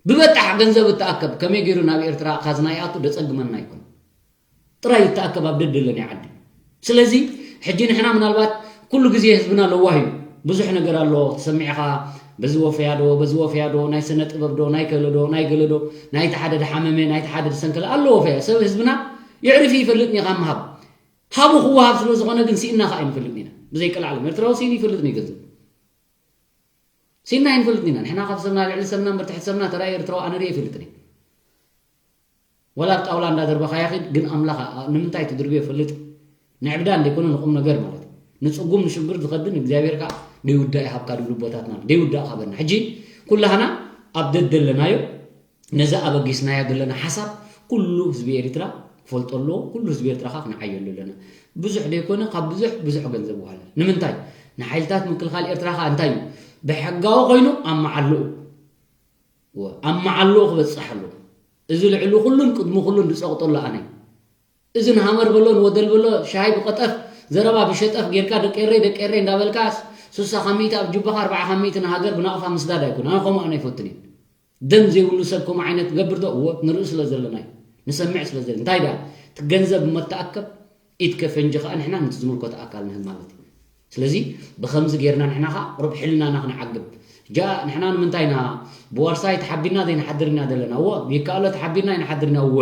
ብበጣሕ ገንዘብ እተኣከብ ከመይ ገይሩ ናብ ኤርትራ ካዝና ይኣቱ ደጸግመና ኣይኮነን። ጥራይ ይተኣከብ ኣብ ደደለ ናይ ዓዲ። ስለዚ ሕጂ ንሕና ምናልባት ኩሉ ግዜ ህዝብና ለዋህ እዩ። ብዙሕ ነገር ኣሎ ተሰሚዕኻ፣ በዚ ወፈያ ዶ፣ በዚ ወፈያ ዶ፣ ናይ ስነ ጥበብ ዶ፣ ናይ ከለ ዶ፣ ናይ ገለ ዶ፣ ናይቲ ሓደ ድሓመመ፣ ናይቲ ሓደ ድሰንከለ ኣሎ ወፈያ። ሰብ ህዝብና የዕርፊ ይፈልጥን እዩ ካብ ምሃብ። ሃቡ ክወሃብ ስለ ዝኾነ ግን ስኢና ከኣ ኣይንፈልጥን ኢና። ብዘይ ቀልዓለም ኤርትራዊ ስኢኑ ይፈልጥን እዩ ገንዘብ። ስኢና ኣይንፈልጥን ኢና። ንሕና ካብ ሰብና ልዕሊ ሰብና እምበር ትሕቲ ሰብና ተራእየ ኤርትራዊ ኣነ ርእየ ኣይፈልጥን እየ። ወላ ኣብ ጣውላ እንዳደርበኻ ያኺድ ግን ኣምላኽ ኣ-፣ ንምንታይ ትድርብዮ ፈልጥ። ንዕብዳን ዘይኮነ ንቁም ነገር ማለት እዩ። ንጽጉም ንሽግር ዝኸድን እግዚኣብሔር ከኣ ደይውዳእ ይሃብካ ድብሉ ኣቦታትና። ደይውዳእ ካበና። ሕጂ ኩላህና ኣብ ደደለናዮ ነዚ ኣበጊስናዮ ዘለና ሓሳብ ኩሉ ህዝቢ ኤርትራ ክፈልጦ ኣለዎ። ኩሉ ህዝቢ ኤርትራ ከዓ ክንዓየሉ ኣለና። ብዙሕ ዘይኮነ ካብ ብዙሕ ብዙሕ ገንዘብ ዋለ። ንምንታይ? ንሓይልታት ምክልኻል ኤርትራ ከዓ እንታይ እዩ? ብሕጋዊ ኮይኑ ኣብ መዓልኡ፣ ወ-፣ ኣብ መዓልኡ ክበፅሕ ኣለዎ። እዚ ልዕሊ ኩሉን ቅድሚ ኩሉን ዝፀቕጠሉ ኣነ እዩ። እዚ ንሃመር በሎ ንወደል በሎ ሻሂ ብቐጠፍ ዘረባ ብሸጠፍ ጌርካ ደቂ ኤረይ ደቂ ኤረይ እንዳበልካ ሱሳ ካብ ሚእቲ ኣብ ጁባኻ ኣርባዓ ካብ ሚእቲ ንሃገር ብናቕፋ ምስዳድ ኣይኮነ። ኣነ ከምኡ ኣነ ኣይፈትን እየ። ደም ዘይብሉ ሰብ ከምኡ ዓይነት ገብር ዶ? እወ፣ ንርኢ ስለ ዘለና እዩ። ንሰምዕ ስለ ዘለና። እንታይ ደኣ? እቲ ገንዘብ መተኣከብ ኢድ ከፈንጂ ከኣ ንሕና ነቲ ዝምልከቶ ኣካል ንህብ ማለት እዩ። ስለዚ ብኸምዚ ጌርና ንሕና ከኣ ቁሩብ ሕልናና ክንዓግብ። ጃ ንሕና ንምንታይ ኢና ብዋርሳይ ተሓቢርና ዘይንሓድር ኢና ዘለና? እወ፣ ይከኣሎ ተሓቢርና ኣይንሓድር ኢና። እወ።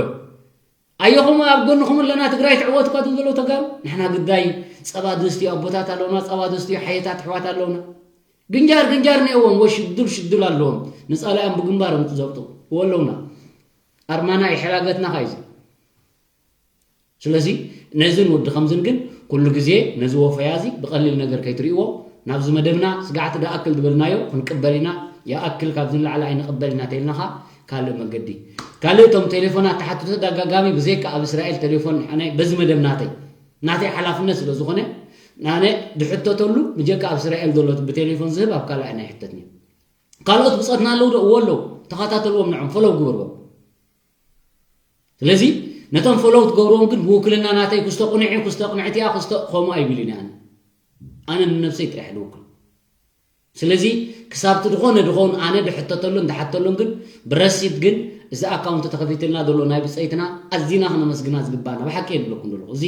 ኣየኹም ኣብ ጎንኹም ኣለና ትግራይ ትዕወት እኳ ትብሉ ዘለዉ ተጋሩ። ንሕና ግዳይ ጸባ ዝስትዩ ኣቦታት ኣለውና፣ ጸባ ዝስትዩ ሓየታት ኣሕዋት ኣለውና። ግንጃር ግንጃር ነይዎም ወ ሽዱል ሽዱል ኣለዎም። ንጻላያን ብግንባሮም ክዘብጡ ኣለውና። ኣርማና ይሕራገትና ካ እዩ። ስለዚ ነዝን ወዲ ከምዝን ግን ኩሉ ግዜ ነዚ ወፈያ እዚ ብቐሊል ነገር ከይትርእይዎ። ናብዚ መደብና ስጋዕቲ ደኣክል ዝበልናዮ ክንቅበል ኢና። ይኣክል ካብዚ ንላዕሊ ኣይንቕበል ኢና ተይልና ኻ ካልእ መገዲ። ካልእ እቶም ቴሌፎናት ተሓትቶ ተደጋጋሚ ብዘይካ ኣብ እስራኤል ቴሌፎን ኣነ በዚ መደብ ናተይ፣ ናተይ ሓላፍነት ስለ ዝኾነ ኣነ ድሕተተሉ ብጀካ ኣብ እስራኤል ዘሎ ብቴሌፎን ዝህብ ኣብ ካልእ ኣይሕተትን እዩ። ካልኦት ብጾትና ኣለዉ ዶ? እዎ ኣለዉ። ተኸታተልዎም ንዖም፣ ፎሎው ግበርዎም። ስለዚ ነቶም ፎሎው ትገብርዎም ግን ብውክልና ናተይ ክስቶ ቅኑዕ እዩ፣ ክስቶ ቅንዕቲ እያ፣ ክስቶ ከምኡ ኣይብል እዩ ኣነ። ኣነ ንነብሰይ ጥራሕ ድውክል። ስለዚ ክሳብቲ ድኾነ ድኸውን ኣነ ድሕተተሉን ድሓተሉን ግን ብረሲት ግን እዚ ኣካውንት ተኸፊትልና ዘሎ ናይ ብጸይትና ኣዚና ክነመስግና ዝግባና ብሓቂ እየ ዝብለኩም ዘለኹ። እዚ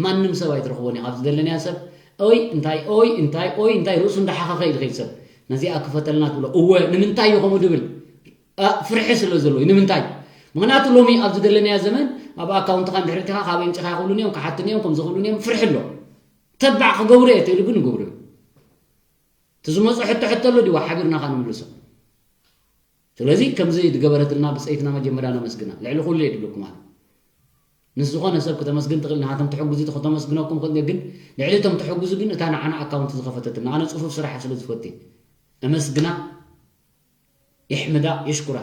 ማንም ሰብ ኣይትረኽቦን እዩ ካብዚ ዘለንያ ሰብ ኦይ እንታይ ኦይ እንታይ ኦይ እንታይ ርእሱ እንዳሓኸኸ እዩ ዝኸይድ ሰብ ነዚኣ ክፈተልና ትብሎ እወ ንምንታይ እዩ ከምኡ ድብል ኣ፣ ፍርሒ ስለ ዘሎ እዩ። ንምንታይ? ምኽንያቱ ሎሚ ኣብዚ ዘለናዮ ዘመን ኣብ ኣካውንትኻ እንድሕር እቲኻ ካበይ ምፂኻ ክብሉን እዮም፣ ክሓቱን እዮም፣ ከምዚ ክብሉን እዮም፣ ፍርሒ ኣሎ። ተባዕ ክገብሩ እየ ተኢሉ ግን ይገብሩ እዮም። እቲ ዝመፁ ሕቶ ሕቶ ኣሎ ድዋ ሓቢርና ካ ንምልሶ። ስለዚ ከምዚ ዝገበረትልና ብፀይትና መጀመርያ ነመስግና። ልዕሊ ኩሉ እየ ድብለኩም ኣነ። ምስ ዝኾነ ሰብ ክተመስግን ትኽእል፣ ንሃቶም ትሕጉዚ ክተመስግነኩም ክእል፣ ግን ልዕሊ እቶም ትሕጉዙ ግን እታ ንዓና ኣካውንት ዝኸፈተትና ኣነ ፅፉፍ ስራሕ ስለ ዝፈትየ እመስግና። የሕምዳ የሽኩራ።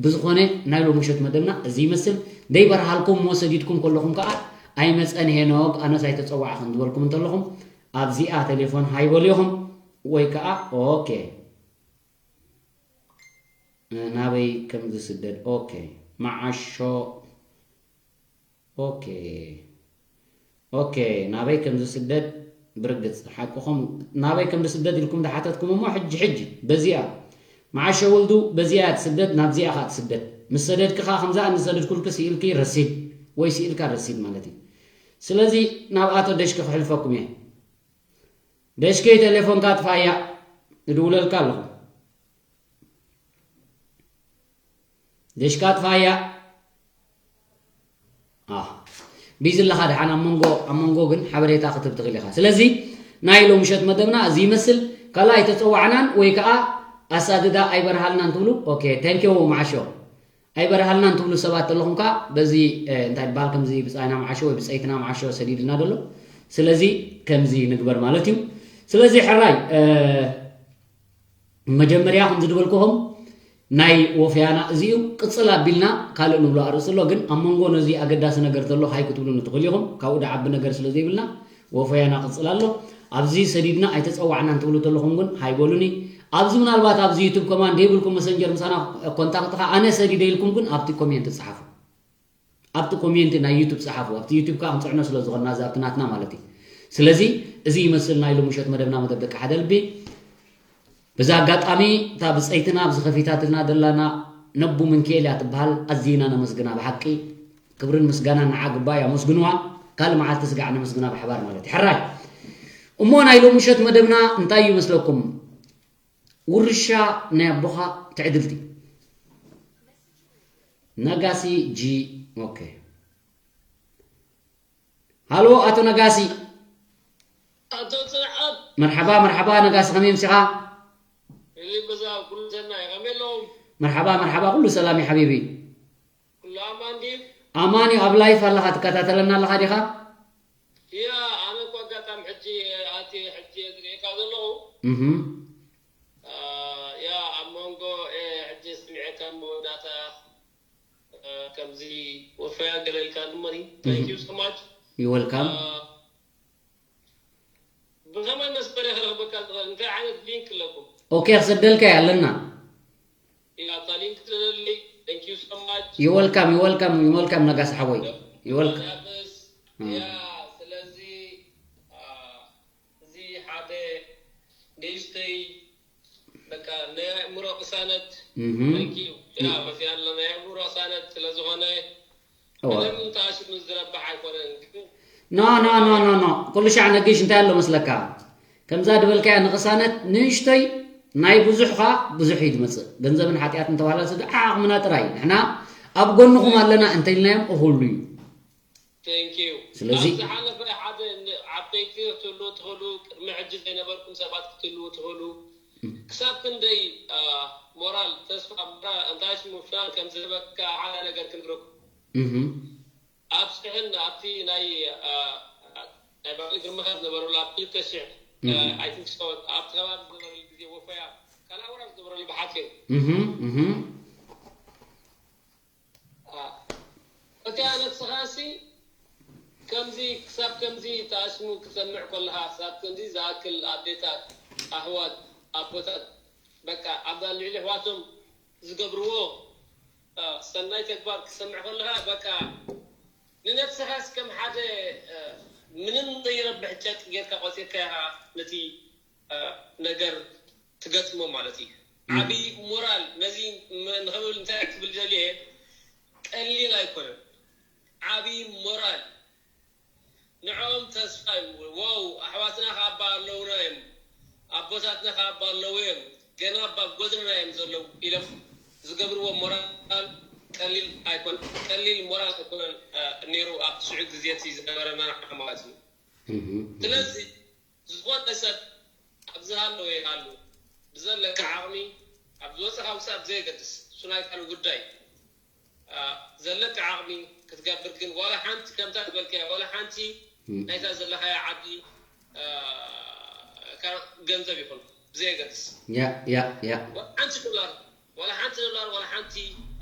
ብዝኾነ ናይ ሎሚ ምሸት መደብና እዚ ይመስል። ደይበርሃልኩም እሞ ሰዲድኩም ከለኹም ከኣ ኣይመጸን ሄኖግ ኣነስ ኣይተጸዋዕኽን ዝበልኩም እንተለኹም ኣብዚኣ ቴሌፎን ሃይ በሉ ኢኹም ወይ ከኣ ኦኬ ናበይ ከም ዝስደድ ኦኬ መዓሾ ኦኬ ኦኬ ናበይ ከም ዝስደድ ብርግጽ ሓቅኹም ናበይ ከም ዝስደድ ኢልኩም ዝሓተትኩም እሞ ሕጂ ሕጂ በዚኣ መዓሸ ወልዱ በዚኣ ትስደድ ናብዚኣ ኸዓ ትስደድ ምስ ሰደድኪ ኸዓ ከምዛ እንሰደድኩልኪ ስኢልኪ ረሲድ ወይ ስኢልካ ረሲድ ማለት እዩ ስለዚ ናብ ኣቶ ደሽኪ ክሕልፈኩም እየ ደሽኪ ቴሌፎንካ ጥፋያ እድውለልካ ኣለኹ ደሽካ ጥፋያ ቢዚ ኣለኻ ደሓን ኣብ መንጎ ኣብ መንጎ ግን ሓበሬታ ክትብ ትኽእል ኢኻ ስለዚ ናይ ሎምሸት መደብና እዚ ይመስል ካልኣ ኣይተፀዋዕናን ወይ ከዓ ኣሳድዳ ኣይበርሃልናን ትብሉ ኦኬ ታንኪ መዓሾ ኣይበርሃልናን ትብሉ ሰባት ኣለኹም ከዓ በዚ እንታይ በሃል ከምዚ ብፃይና መዓሾ ወይ ብፀይትና መዓሾ ሰዲድልና ዘሎ ስለዚ ከምዚ ንግበር ማለት እዩ ስለዚ ሕራይ መጀመርያ ከምዚ ዝበልኩኹም ናይ ወፍያና እዚ እዩ ቅፅል ኣቢልና ካልእ ንብሎ ኣርእሲ ኣሎ ግን ኣብ መንጎ ነዚ ኣገዳሲ ነገር ዘሎ ሃይ ክትብሉኒ ትኽእሉ ኢኹም ካብኡ ድዓቢ ነገር ስለ ዘይብልና ወፈያና ቅፅል ኣሎ ኣብዚ ሰዲድና ኣይተፀዋዕናን ትብሉ ተለኹም ግን ሃይ በሉኒ ኣብዚ ምናልባት ኣብዚ ዩቱብ ከማን ደይብልኩም መሰንጀር ምሳና ኮንታክት ካ ኣነ ሰዲደ ኢልኩም ግን ኣብቲ ኮሜንት ፀሓፉ ኣብቲ ኮሜንት ናይ ዩቱብ ፀሓፉ ኣብቲ ዩቱብ ከዓ ክንፅዕኖ ስለ ዝኾንና እዚ ኣብቲ ናትና ማለት እዩ ስለዚ እዚ ይመስል ናይ ሎምሸት መደብና መደብ ደቂ ሓደ ልቢ በዚ ኣጋጣሚ እታ ብፀይትና ኣብዚ ከፊታትና ደላና ነቡ ምንክኤል እያ ትበሃል ኣዚና ነመስግና ብሓቂ ክብርን ምስጋና ንዓ ግባይ ኣመስግንዋ ካልእ መዓልቲ ስጋዕ ነመስግና ብሓባር ማለት እዩ ሕራይ እሞ ናይ ሎምሸት መደብና እንታይ እዩ መስለኩም ውርሻ ናይ ኣቦኻ ትዕድልቲ ነጋሲ ጂ ኦኬ ሃሎ ኣቶ ነጋሲ ኣቶ ጽንዓት መርሓባ መርሓባ ነጋሲ ከመይ ምሲኻ እሊ በዛ ኩሉ ሰናይ ከመይ ኣለዎም መርሓባ መርሓባ ኩሉ ሰላም እዩ ሓቢቢ ኩሉ ኣማን ድዩ ኣማን እዩ ኣብ ላይፍ ኣለኻ ትከታተለና ኣለኻ ዲኻ ያ ኣነ እኮ ኣጋጣሚ ሕጂ ኣቲ ሕጂ ዝርእየካ ዘለኹ እህ ያ ኣብ መንጎ ሕጂ ከምዚ ወፈያ ገለ ኢልካ ንመኒ። Thank you so much። You welcome። ብኸመይ መስመር እየ ክረኽበካ ዝኽእል? እንታይ ዓይነት ሊንክ ኣለኩም? ኦኬ ክሰደልካ እየ ኣለና። እያ እታ ሊንክ ትደሊ። Thank you so much። You welcome, you welcome, you welcome ነጋሲ ሓወይ። You welcome። ያበስ ያ ስለዚ አ፣ እዚ ሓደ ንእሽተይ በቃ ናይ ኣእምሮ ቅሳነት እህ Thank you። ያ በዚ ያለ ናይ ኣእምሮ ቅሳነት ስለ ዝኾነ እዋ ምንም ተኣሽሙ ዝረብሕ ኣይኮነን። ግን no no no no no ኩሉ ሻዕ ነጊሽ እንታይ ኣሎ መስለካ? ከምዛ ድበልካያ ንቅሳነት ንእሽተይ ናይ ብዙሕኻ ብዙሕ እዩ ዝመፅእ። ገንዘብን ሓጢኣትን ተባህላ ስለ ዓቕምና ጥራይ ንሕና ኣብ ጎንኹም ኣለና እንተኢልናዮም እኹሉ እዩ። Thank you። ስለዚ ኣብ ዝሓለፈ ሓደ ን- ዓበይቲ ክትህልዉ ትኽእሉ፣ ቅድሚ ሕጂ ዘይነበርኩም ሰባት ክትህልዉ ትኽእሉ። ክሳብ ክንደይ አ፣ ሞራል፣ ተስፋ፣ ሞራል፣ እንታይ ሽሙ ፍላን ከም ዝህበካ ሓደ ነገር ክንግረኩም። እህ ኣብ ሽሕን ኣብቲ ናይ አ፣ ናይ ባዕሉ ግርምኻ ዝነበረሉ ኣብ ክልተ ሽሕ እህ I think so ኣብቲ ከባቢ ዝነበረሉ ግዜ ወፈያ ካልኣይ ወራር ዝነበረሉ ብሓፂሩ እህ እህ እቲኣ ነብስኻሲ ከምዚ ክሳብ ከምዚ ተኣሽሙ ክትሰምዕ ከለኻ ክሳብ ከምዚ ዝኣክል ኣዴታት ኣሕዋት ኣቦታት በቃ ኣብ ልዕሊ ኣሕዋቶም ዝገብርዎ እ፣ ሰናይ ተግባር ክትሰምዕ ከለኻ በቃ ንነብስኻስ ከም ሓደ እ፣ ምንም ዘይረብሕ ጨርቂ ጌርካ ቆፂርካ ኢኻ ነቲ እ፣ ነገር ትገጥሞ ማለት እዩ። ዓብዪ ሞራል ነዚ ም- ንኽብል እንታይ ክብል ደልየ ቀሊል ኣይኮነን። ዓብዪ ሞራል ንዕኦም ተስፋ እዩ። ዋው ኣሕዋትና ካብ ኣለውና እዮም ኣቦታትና ካብ ኣለዉ እዮም ገና ኣብ ጎድንና እዮም ዘለዉ ኢሎም ዝገብርዎ ሞራል ቀሊል ኣይኮነን። ቀሊል ሞራል ኣይኮነን እ፣ ነይሩ ኣብቲ ሽዑ ግዜ እቲ ዝነበረና ማለት እዩ። ስለዚ ዝኾነ ሰብ ኣብ ዝሃለወ ይሃሉ ብዘለካ ዓቕሚ ኣብ ዝወፅኻ ውፃእ ብዘየገድስ እሱ ናይ ካልእ ጉዳይ ኣ፣ ዘለካ ዓቕሚ ክትገብር ግን ዋላ ሓንቲ ከምታ ዝበልካያ ዋላ ሓንቲ ናይታ ዘለኻያ ዓዲ ኣ፣ ካ- ገንዘብ ይኹን ብዘየገድስ ያ ያ ያ ዋላ ሓንቲ ዶላር ዋላ ሓንቲ ዶላር ዋላ ሓንቲ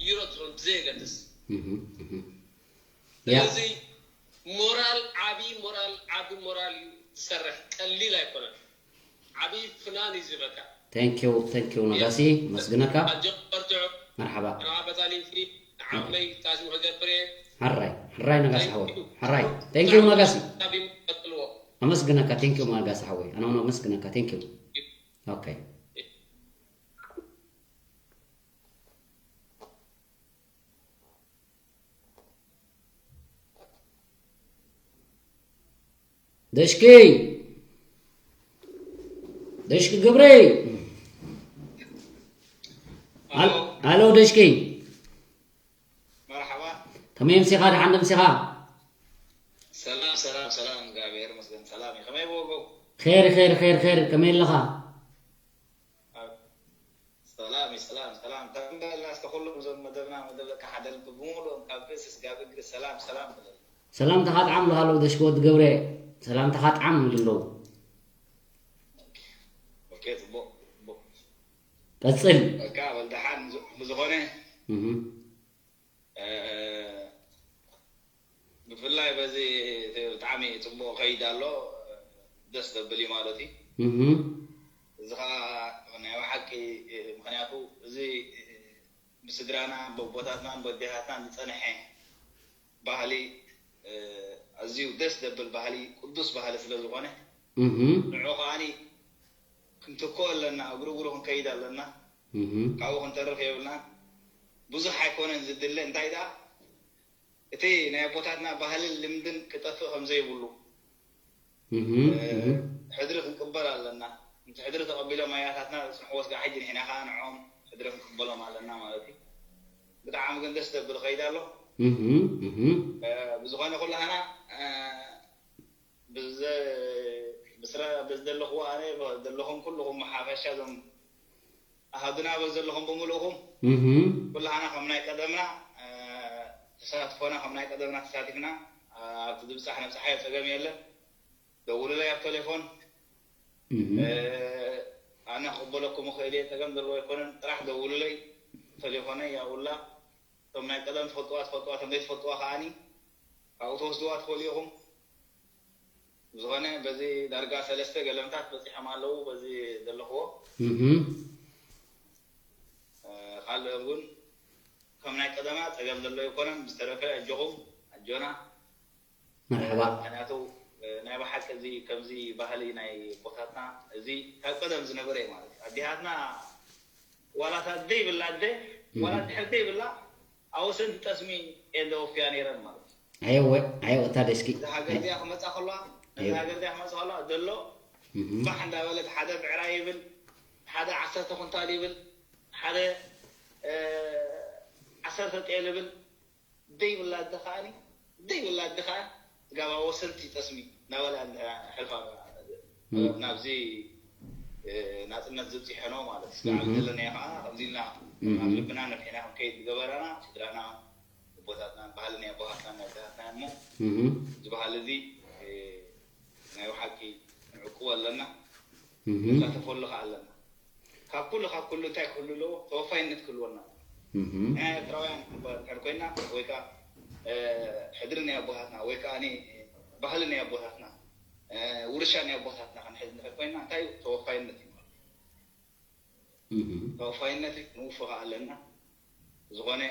ዩሮ ትኹን ብዘየገድስ እህ እህ ያ ስለዚ ሞራል ዓቢ ሞራል ዓቢ ሞራል እዩ ዝሰርሕ ቀሊል ኣይኮነን ዓቢ ፍናን እዩ ዝህበካ thank you thank you ነጋሲ መስግነካ ኣጆ በርትዑ መርሓባ ኣና በታሊንኪ ንዓቕመይ ታሽሙ ክገብር እየ ሕራይ ሕራይ ነጋሲ ሓወይ ሕራይ thank you ነጋሲ ካብ ይመጥልዎ ኣመስግነካ thank you ነጋሲ ሓወይ ኣነ እውን ኣመስግነካ thank you okay ደሽኪ ደሽኪ ግብሪ ኣሎ ደሽኪ መርሓባ ከመይ ምሲኻ ደሓን ምሲኻ ሰላም ሰላም ሰላም እግዚኣብሔር ይመስገን ሰላም እዩ ከመይ ብወገው ኸይር ኸይር ኸይር ኸይር ከመይ ኣለኻ ሰላም እዩ ሰላም ሰላም ተንበልና እስከ ኩሎም እዞም መደብና መደብ ደቂ ሓደል ብምሉኦም ካብ ርእሲ ስጋብ እግሪ ሰላም ሰላም ብለል ሰላምታኻ ጣዕም ኣለኻ ኣለዉ ደሽኪ ወዲ ገብረ ሰላምታኻ ጣዕም ይብሉ ኣለዉ ኦኬ ጽቡቅ ጽቡቅ ቀጽል በቃ በል ደሓን ብዝኾነ እህ ብፍላይ በዚ ብጣዕሚ ፅቡቅ ከይድ ኣሎ ደስ ዘብል እዩ ማለት እዩ እህ እዚ ከዓ ናይ ብሓቂ ምክንያቱ እዚ ብስድራና በቦታትናን በዴታትናን ዝፀንሐ ባህሊ ኣዝዩ ደስ ዘብል ባህሊ ቅዱስ ባህሊ ስለ ዝኾነ እህ ንዑ ከዓኒ ክንትክኦ ኣለና እግሩ እግሩ ክንከይድ ኣለና እህ ካብኡ ክንተርፍ የብልናን ብዙሕ ኣይኮነን ዝድለ እንታይ ደኣ እቲ ናይ ኣቦታትና ባህልን ልምድን ክጠፍእ ከምዘይብሉ እህ እህ ሕድሪ ክንቅበል ኣለና እቲ ሕድሪ ተቐቢሎም ኣያታትና ዝፅንሕዎ ስጋ ሕጂ ንሕና ከዓ ንዕኦም ሕድሪ ክንቅበሎም ኣለና ማለት እዩ ብጣዕሚ ግን ደስ ዘብል ከይድ ኣሎ እህ እህ ብዝኾነ ኩላህና ብዘ ብስራ በዚ ዘለኹዎ ኣነ ዘለኹም ኩልኹም ሓፈሻ እዞም ኣሃዱና በዚ ዘለኹም ብምልእኹም እህ ኩላህና ከም ናይ ቀደምና ተሳትፎና ከም ናይ ቀደምና ተሳቲፍና ኣብቲ ዝብፃሕ ነብፅሓዮ ፀገም የለን ደውሉለይ ኣብ ቴሌፎን እህ ኣነ ክቕበለኩም እኽእል እየ ፀገም ዘለዎ ኣይኮነን ጥራሕ ደውሉለይ ቴሌፎነይ ያውላ እቶም ናይ ቀደም ትፈልጥዋ ትፈልጥዋ፣ እቶም ዘይትፈልጥዋ ከዓኒ ካብኡ ትወስድዋ ትኽእሉ ኢኹም። ዝኾነ በዚ ዳርጋ ሰለስተ ገለምታት በፂሖም ኣለዉ። በዚ ዘለኽዎ እህ ካልእ እውን ከም ናይ ቀደማ ፀገም ዘሎ ኣይኮነን። ብዝተረፈ ኣጆኹም ኣጆና። መርሓባ። ምክንያቱ ናይ ብሓቂ እዚ ከምዚ ባህሊ ናይ ኣቦታትና እዚ ካብ ቀደም ዝነበረ እዩ ማለት እዩ። ኣዴታትና ዋላ እታ ዘይብላ ኣደ ዋላ ድሕር ዘይብላ ኣብ ወሰንቲ ጠስሚ እየን ዘወፍያ ነይረን ማለት እዩ። ኣየወ ኣየወ እታ ደስኪ እዛ ሃገር እዚኣ ክመፃ ከለዋ እዛ ሃገር እዚኣ ክመፃ ከለዋ ዘሎ ባሕ እንዳበለት ሓደ ብዕራይ ይብል፣ ሓደ ዓሰርተ ኩንታል ይብል፣ ሓደ ዓሰርተ ጤል ይብል። ዘይብላ ኣደ ከዓኒ ዘይብላ ኣደ ከዓ ስጋብ ኣብ ወሰንቲ ጠስሚ እናበላ ሕልፋ ናብዚ ናፅነት ዝበፂሐኖ ማለት ስጋብ ዘለናዮ ከዓ ከምዚ ኢልና ኣብ ልብና ነፊሕና ክንከይድ ዝገበረና ስድራና ኣቦታትና ባህሊ ናይ ኣቦታትና ናይ ኣቦታትና እሞ እዚ ባህሊ እዚ ናይ ብሓቂ ክንዕቅቦ ኣለና። ንሳተፈሉ ከዓ ኣለና። ካብ ኩሉ ካብ ኩሉ እንታይ ክህሉ ኣለዎ? ተወፋይነት ክህልወና። ንሕና ኤርትራውያን እንድሕር ኮይና ወይ ከዓ ሕድሪ ናይ ኣቦታትና ወይ ከዓ ባህሊ ናይ ኣቦታትና ውርሻ ናይ ኣቦታትና ክንሕዝ እንድሕር ኮይና እንታይ እዩ? ተወፋይነት እዩ ማለት እዩ። ተወፋይነት እዩ፣ ክንውፎ ከዓ ኣለና። ዝኾነ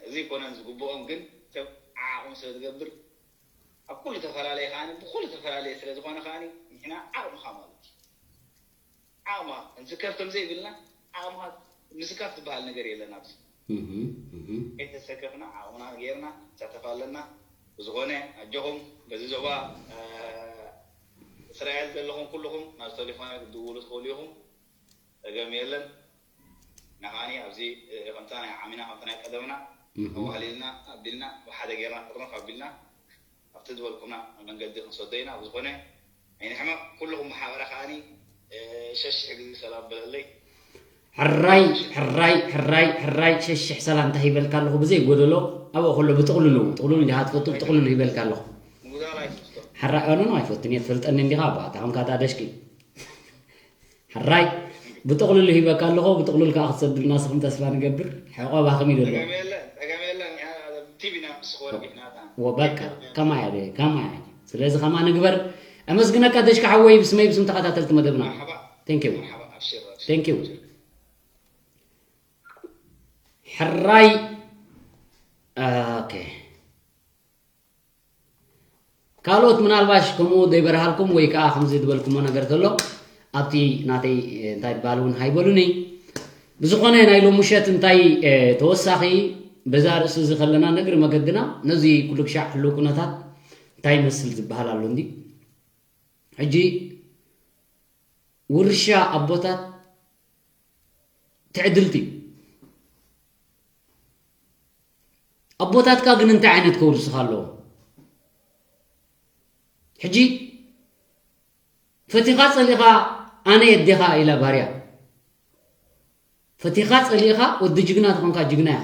እዚ ኣይኮነን ዝግብኦም ግን ሰብ ዓዓቕሙ ስለ ዝገብር ኣብ ኩሉ ተፈላለየ ከዓ ብኩሉ ተፈላለየ ስለ ዝኾነ ከዓ ንሕና ዓቕምኻ ማለት እዩ። ዓቕማ እንስከፍ ከም ዘይብልና ዓቕምኻ ምስካፍ ዝበሃል ነገር የለን ኣብዚ። ከይተሰከፍና ዓቕምና ጌርና ንሳተፍ ኣለና። ብዝኾነ ኣጆኹም በዚ ዞባ እስራኤል ዘለኹም ኩልኹም ናብ ተሌፎና ክትድውሉ ትኽእሉ ኢኹም። ጸገም የለን። ንዓኒ ኣብዚ ከምታ ናይ ዓሚና ከምቲ ናይ ቀደምና ኣዋህሊልና ኣቢልና ብሓደ ጌርና ጥርንፍ ኣቢልና ኣብቲ ዝበልኩምና መንገዲ ክንሰዶ ኢና። ብዝኾነ ኣይንሕመቕ። ኩልኹም ብሓበራ ከዓኒ ሸሽሕ ግዜ ሰላም በለለይ። ሕራይ ሕራይ ሕራይ ሕራይ ሸሽሕ ሰላምታ ሂበልካ ኣለኹ ብዘይ ጎደሎ ኣብኡ ከሎ ብጥቕልሉ ጥቕልሉ እንዲኻ ትፈቱ ብጥቕልሉ ሂበልካ ኣለኹ። ሕራይ ኦኖኖ ኣይፈቱን እየ ትፈልጠኒ እንዲኻ ኣባ ኣታ ከምካ እታ ደሽኪ። ሕራይ ብጥቕልሉ ሂበካ ኣለኹ ብጥቕልል ከዓ ክትሰድልና ንስኹም ተስፋ ንገብር። ሕቆባ ከመይ ዘሎ? ወበቃ ከማይ ኣደ ከማይ ኣደ ስለዚ ከማ ንግበር። ኣመስግነካ ደሽካ ሓወይ ብስመይ ብስም ተኸታተልቲ መደብና። Thank you thank you። ሕራይ okay። ካልኦት ምናልባሽ ከምኡ ዘይበርሃልኩም ወይ ከዓ ከምዚ ዝበልኩሞ ነገር ዘሎ ኣብቲ ናተይ እንታይ ባል እውን ሃይበሉኒ። ብዝኾነ ናይ ሎም ምሸት እንታይ ተወሳኺ በዛ ርእሲ እዚ ከለና ነግሪ መገድና ነዚ ኩሉ ክሻዕ ህልው ኩነታት እንታይ ይመስል ዝበሃል ኣሎ እንዲ ሕጂ ውርሻ ኣቦታት ትዕድልቲ ኣቦታትካ ግን እንታይ ዓይነት ከውርስኻ ኣለዎ? ሕጂ ፈቲኻ ጸሊኻ ኣነ የዴኻ ኢላ ባርያ ፈቲኻ ጸሊእኻ ወዲ ጅግና ተኾንካ ጅግና ኢኻ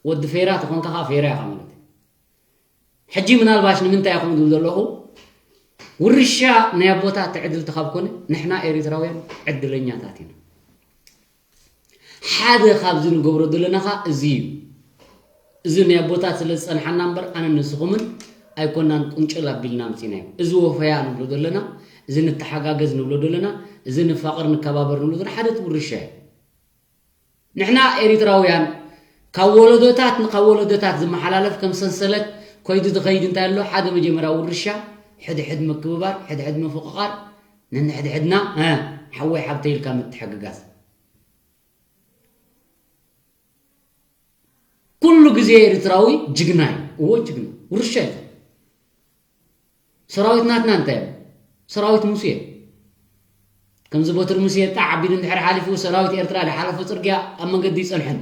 ወዲ ፌራ ተኾንካ ከዓ ፌራ ኢኻ ማለት እዩ። ሕጂ ምናልባሽ ንምንታይ ኢኹም ዝብል ዘለኹ ውርሻ ናይ ኣቦታት ትዕድልቲ ካብ ኮነ ንሕና ኤሪትራውያን ዕድለኛታት ኢና። ሓደ ካብዚ ንገብሮ ዘለና ኸዓ እዚ እዩ። እዚ ናይ ኣቦታት ስለ ዝጸንሓና እምበር ኣነ ንስኹምን ኣይኮናን ቁንጭል ኣቢልና ኣምጺናዮ። እዚ ወፈያ ንብሎ ዘለና፣ እዚ ንተሓጋገዝ ንብሎ ዘለና፣ እዚ ንፋቐር ንከባበር ንብሎ ዘለና ሓደ እቲ ውርሻ እዩ። ንሕና ኤሪትራውያን ካብ ወለዶታት ንካብ ወለዶታት ዝመሓላለፍ ከም ሰንሰለት ኮይዱ ዝኸይድ እንታይ ኣሎ ሓደ መጀመርያ ውርሻ ሕድሕድ ምክብባር ሕድሕድ ምፍቕቓር ነንሕድሕድና ሓወይ ሓብተይ ኢልካ ምትሕግጋዝ ኩሉ ግዜ ኤርትራዊ ጅግና እዩ እዎ ጅግና ውርሻ እዩ ሰራዊት ናትና እንታይ እዮም ሰራዊት ሙሴ ከምዚ ቦትር ሙሴ ጣዕ ኣቢሉ እንድሕር ሓሊፉ ሰራዊት ኤርትራ ዝሓለፎ ፅርግያ ኣብ መንገዲ ይፀንሐን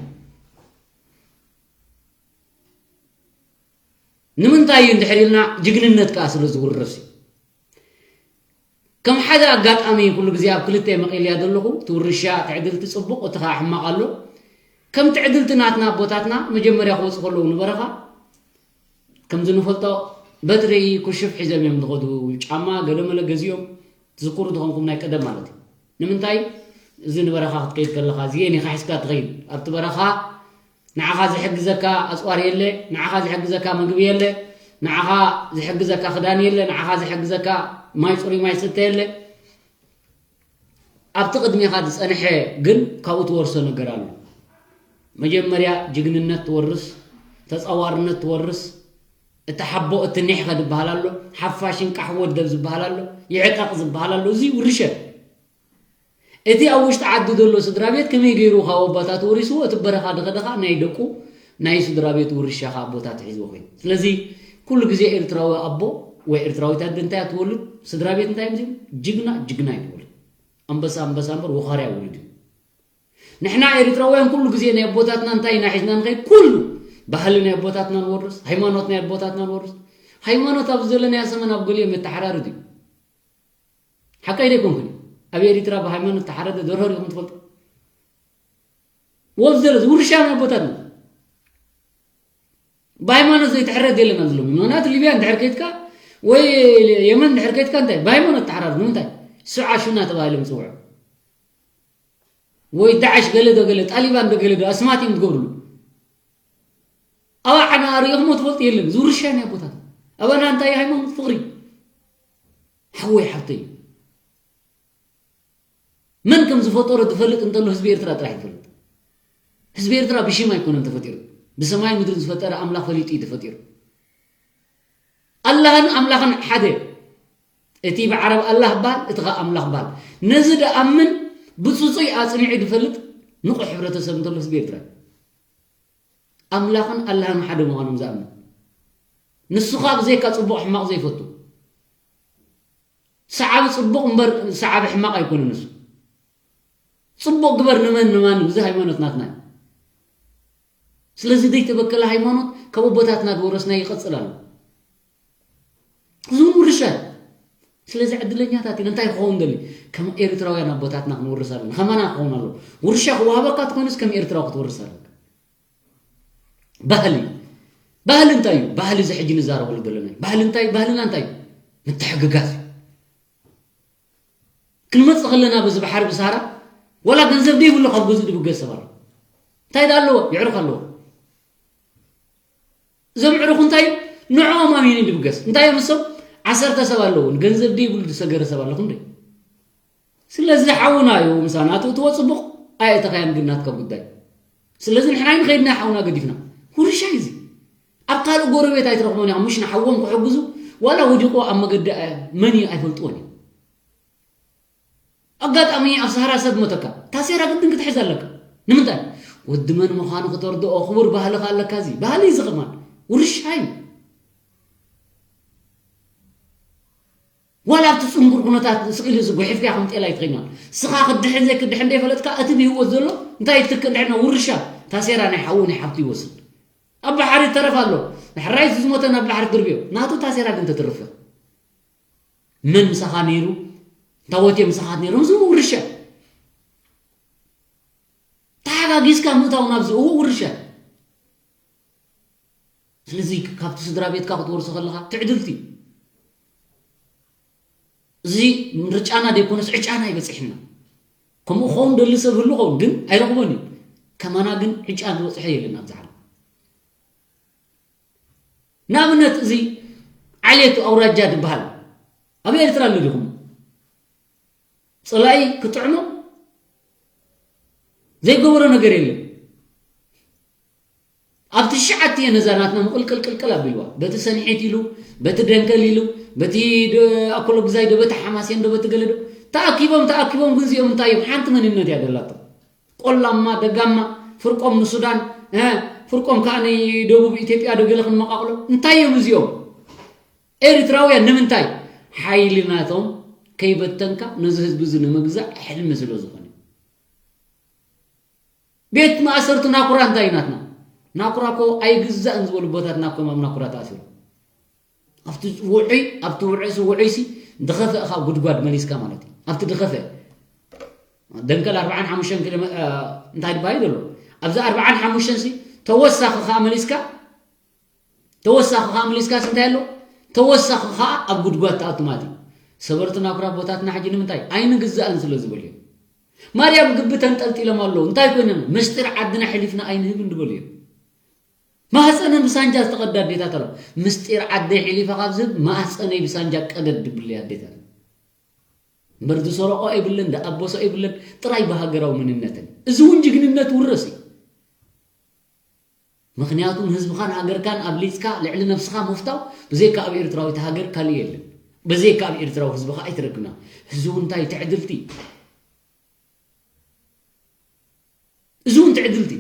ንምንታይ እዩ እንድሕር ኢልና ጅግንነት ከዓ ስለ ዝውርስ እዩ ከም ሓደ ኣጋጣሚ ኩሉ ግዜ ኣብ ክልተ መቒልያ ዘለኹ እቲ ውርሻ ትዕድልቲ ፅቡቕ እቲ ከዓ ሕማቕ ኣሎ ከም ትዕድልቲ ናትና ኣቦታትና መጀመርያ ክወፁ ከለዉ ንበረኻ ከምዚ ንፈልጦ በትሪ ኩሽፍ ሒዞም እዮም ዝኸዱ ጫማ ገለመለ ገዚኦም ትዝክሩ ተኾንኩም ናይ ቀደም ማለት እዩ ንምንታይ እዚ ንበረኻ ክትከይድ ከለኻ እዚኤን ኢኻ ሒዝካ ትኸይድ ኣብቲ በረኻ ንዓኻ ዝሕግዘካ ኣፅዋር የለ፣ ንዓኻ ዝሕግዘካ ምግቢ የለ፣ ንዓኻ ዝሕግዘካ ክዳን የለ፣ ንዓኻ ዝሕግዘካ ማይ፣ ፅሩይ ማይ ስተ የለ። ኣብቲ ቅድሜኻ ዝፀንሐ ግን ካብኡ ትወርሶ ነገር ኣሎ። መጀመርያ ጅግንነት ትወርስ፣ ተፃዋርነት ትወርስ። እቲ ሓቦ እቲ ኒሕ ከድበሃል ኣሎ፣ ሓፋሽን ቃሕ ወደብ ዝበሃል ኣሎ፣ ይዕጠቕ ዝበሃል ኣሎ። እዚ ውርሸ። እቲ ኣብ ውሽጢ ዓዲ ዘሎ ስድራ ቤት ከመይ ገይሩ ካብ ኣቦታት ወሪስዎ፣ እቲ በረኻ ደኸደኻ ናይ ደቁ ናይ ስድራ ቤት ውርሻ ካብ ኣቦታት ሒዝዎ ኮይኑ። ስለዚ ኩሉ ግዜ ኤርትራዊ ኣቦ ወይ ኤርትራዊት ኣደ እንታይ እያ ትወልድ? ስድራ ቤት እንታይ እዮም? ጅግና፣ ጅግና እዩ ትወልድ። ኣንበሳ፣ ኣንበሳ እምበር ወኻርያ ውሉድ እዩ። ንሕና ኤርትራውያን ኩሉ ግዜ ናይ ኣቦታትና እንታይ ኢና ሒዝና ንኸይድ? ኩሉ ባህሊ ናይ ኣቦታትና ንወርስ፣ ሃይማኖት ናይ ኣቦታትና ንወርስ። ሃይማኖት ኣብዚ ዘለናዮ ዘመን ኣብ ገሊኦም የተሓራርድ እዩ። ሓቀይ ዶ ኣይኮንኩን? ኣብ ኤርትራ ብሃይማኖት ተሓረደ ደርሆ ሪኹም ትፈልጡ? ወብ ዘለ ውርሻ ናይ ኣቦታትና። ብሃይማኖት ዘይተሕረድ የለን ኣብዚ ሎሚ። ምኽንያቱ ሊብያ እንድሕር ከይድካ ወይ የመን እንድሕር ከይድካ እንታይ? ብሃይማኖት ተሓራርድ። ንምንታይ? ሱዓ ሹና ተባሂሎም ይፅውዑ። ወይ ዳዕሽ ገለ ዶ ገለ፣ ጣሊባን ዶ ገለ ዶ ኣስማት እዮም ዝገብርሉ። ኣብ ዓና ሪእኹሞ ትፈልጡ የለን። እዚ ውርሻ ናይ ኣቦታት። ኣባና እንታይ ሃይማኖት ፍቕሪ። ሓወይ ሓብተይ። መን ከም ዝፈጠሮ ዝፈልጥ እንተሎ ህዝቢ ኤርትራ ጥራሕ ይፈልጥ። ህዝቢ ኤርትራ ብሽም ኣይኮነን ተፈጢሩ። ብሰማይ ምድሪ ዝፈጠረ ኣምላኽ ፈሊጡ እዩ ተፈጢሩ። ኣላህን ኣምላኽን ሓደ። እቲ ብዓረብ ኣላህ ባል፣ እቲ ኸኣ ኣምላኽ ባል። ነዚ ደኣምን ብጽጹይ ኣጽኒዑ ዝፈልጥ ንቑሕ ሕብረተሰብ እንተሎ ህዝቢ ኤርትራ። ኣምላኽን ኣላህን ሓደ ምዃኖም ዝኣምን። ንሱ ኸኣ ብዘይካ ጽቡቕ ሕማቕ ዘይፈቱ። ሰዓቢ ጽቡቕ እምበር ሰዓቢ ሕማቕ ኣይኮነን ንሱ። ጽቡቕ ግበር ንመን ንማን፣ እዚ ሃይማኖት ናትና እዩ። ስለዚ ዘይተበከለ ሃይማኖት ካብ ኣቦታትና ዝወረስና ይቐጽል ኣሎ። እዚ እውን ውርሻ እዩ። ስለዚ ዕድለኛታት ኢና። እንታይ ክኸውን ደሊ? ከም ኤርትራውያን ኣቦታትና ክንወርስ ኣለና። ከማና ክኸውን ኣለዎ። ውርሻ ክወሃበካ ትኾይኑስ ከም ኤርትራዊ ክትወርስ ኣለካ። ባህሊ። ባህሊ እንታይ እዩ? ባህሊ እዚ ሕጂ ንዛረበሉ ዘለና እዩ። ባህሊ እንታይ? ባህልና እንታይ እዩ? ምትሕግጋዝ እዩ። ክንመጽእ ከለና በዚ ባሕሪ ብሳራ፣ ዋላ ገንዘብ ደይብሉ ካብ ገዝኡ ድብገስ ሰብ ኣሎ። እንታይ ደኣ ኣለዎ? የዕሩኽ ኣለዎ። እዞም ኣዕሩኽ እንታይ እዩ? ንዕኦም ኣሚኑ ድብገስ። እንታይ እዮም ንሶም? ዓሰርተ ሰብ ኣለዎ። ገንዘብ ደይብሉ ዝሰገረ ሰብ ኣሎ፣ ክንደይ? ስለዚ ሓውና እዩ፣ ምሳና ትእትዎ ጽቡቕ ኣየእተኻያን ግን ናትካ ጉዳይ። ስለዚ ንሕና ኣይንኸይድና ሓውና ገዲፍና። ውርሻ እዩ እዚ። ኣብ ካልእ ጎረቤት ኣይትረኽቦን ኢኻ፣ ምሽ ንሓዎም ክሕግዙ፣ ዋላ ወዲቑ ኣብ መገዲ፣ እ፣ መን እዩ ኣይፈልጥዎን እዩ። ኣጋጣሚ ኣብ ሰሃራ ሰብ መተካ፣ ታሴራ ግድን ክትሕዝ ኣለካ። ንምንታይ? ወዲ መን ምዃኑ ክተርድኦ፣ ክቡር ባህልኻ ኣለካ። እዚ ባህሊ እዩ፣ እዚ ከማን ውርሻ እዩ። ዋላ ኣብቲ ጽንኩር ኩነታት ስቕ ኢሉ እዚ ጉሒፍካ ከም ጤል ኣይትኸይድን። ስኻ ክድሕን ዘይክድሕን ዘይፈለጥካ፣ እቲ ብህይወት ዘሎ እንታይ ይትክእ እንድሕር ውርሻ፣ ታሴራ ናይ ሓዉ ናይ ሓብቱ ይወስድ። ኣብ ባሕሪ ተረፍ ኣሎ። ሕራይ ዝሞተ ናብ ባሕሪ ትድርብዮ። ናቱ ታሴራ ግን ተትርፍ። መን ምሳኻ ነይሩ? እንታይ ወትየ ምሳኻት ነይሮም? እዚ ውርሻ። ተሓጋጊዝካ ምእታው ናብዚ እዎ ውርሻ። ስለዚ ካብቲ ስድራ ቤትካ ክትወርሶ ከለኻ ትዕድልቲ። እዚ ምርጫና ደይኮነስ ዕጫና ይበፅሕና። ከምኡ ክኸውን ደሊ ሰብ ህሉ ኸውን፣ ግን ኣይረኽቦን እዩ። ከማና ግን ዕጫ ዝበፅሐ የለን ኣብዚ ዓለም። ንኣብነት እዚ ዓሌት ኣውራጃ ዝበሃል ኣብ ኤርትራ ኣሎ ዲኹም? ጸላኢ ክጥዕሞ ዘይገበሮ ነገር የለን። ኣብ ትሽዓተ እየ ነዛ ናትና ምቕልቅልቅልቅል ኣቢልዋ። በቲ ሰንሒት ኢሉ፣ በቲ ደንከል ኢሉ፣ በቲ ደ-፣ ኣኮሎ ግዛይ ዶ፣ በቲ ሓማሴን ዶ፣ በቲ ገለ ዶ። ተኣኪቦም፣ ተኣኪቦም ግን እዚኦም እንታይ እዮም? ሓንቲ መንነት እያ ደላቶም። ቆላማ፣ ደጋማ፣ ፍርቆም ንሱዳን፣ እ፣ ፍርቆም ከኣ ንደቡብ ኢትዮጵያ ዶ ገለ ክንመቃቕሎ። እንታይ እዮም እዚኦም? ኤርትራውያን ንምንታይ? ሓይሊ ናቶም ከይበተንካ ነዚ ህዝቢ እዚ ንምግዛእ ሕልሚ ስለ ዝኾነ። ቤት ማእሰርቲ ናኩራ እንታይ እዩ ናትና? ናኩራ እኮ ኣይግዛእን ዝበሉ ቦታት ናኮም ኣብ ናኩራ ተኣሲሩ። ኣብቲ ውዑይ፣ ኣብቲ ውዑይ ሲ ውዑይ ሲ ድኸፈ እኻ ጉድጓድ መሊስካ ማለት እዩ። ኣብቲ ድኸፈ ደንከል ኣርብዓን ሓሙሽተን ኪሎ መ-፣ እ፣ እንታይ ድባይ ዘሎ? ኣብዚ ኣርብዓን ሓሙሽተን ሲ ተወሳኺ ኸኣ መሊስካ ተወሳኺ ኸዓ መሊስካስ እንታይ ኣሎ? ተወሳኺ ኸዓ ኣብ ጉድጓድ ትኣቱ ማለት እዩ። ሰበርቲ ናኩራ ኣቦታትና ሕጂ ንምንታይ? ኣይንግዛእን ስለ ዝበሉ እዮም። ማርያም ግቢ ተንጠልጢሎም ኣለዉ። እንታይ ኮይኖም? ምስጢር ዓድና ሕሊፍና ኣይንህብን ዝበሉ እዮም። ማህፀነን ብሳንጃ ዝተቐዳ ኣዴታት ኣሎ። ምስጢር ዓደይ ሒሊፋ ካብ ዝህብ ማህፀነይ ብሳንጃ ቀደድ ድብልያ ኣዴታት። እምበር ዝሰረቆ ኣይብለን፣ ዝኣበሶ ኣይብለን፣ ጥራይ ብሃገራዊ መንነተን። እዚ እውን ጅግንነት ውረስ እዩ። ምኽንያቱ ንህዝብኻን ሃገርካን ኣብሊጽካ ልዕሊ ነብስኻ ምፍታው ብዘይካ ኣብ ኤርትራዊት ሃገር ካልእ የለን። በዘይካ ኣብ ኤርትራዊ ህዝብኻ ኣይትረክብና። እዚ እውን እንታይ ትዕድልቲ? እዚ እውን ትዕድልቲ።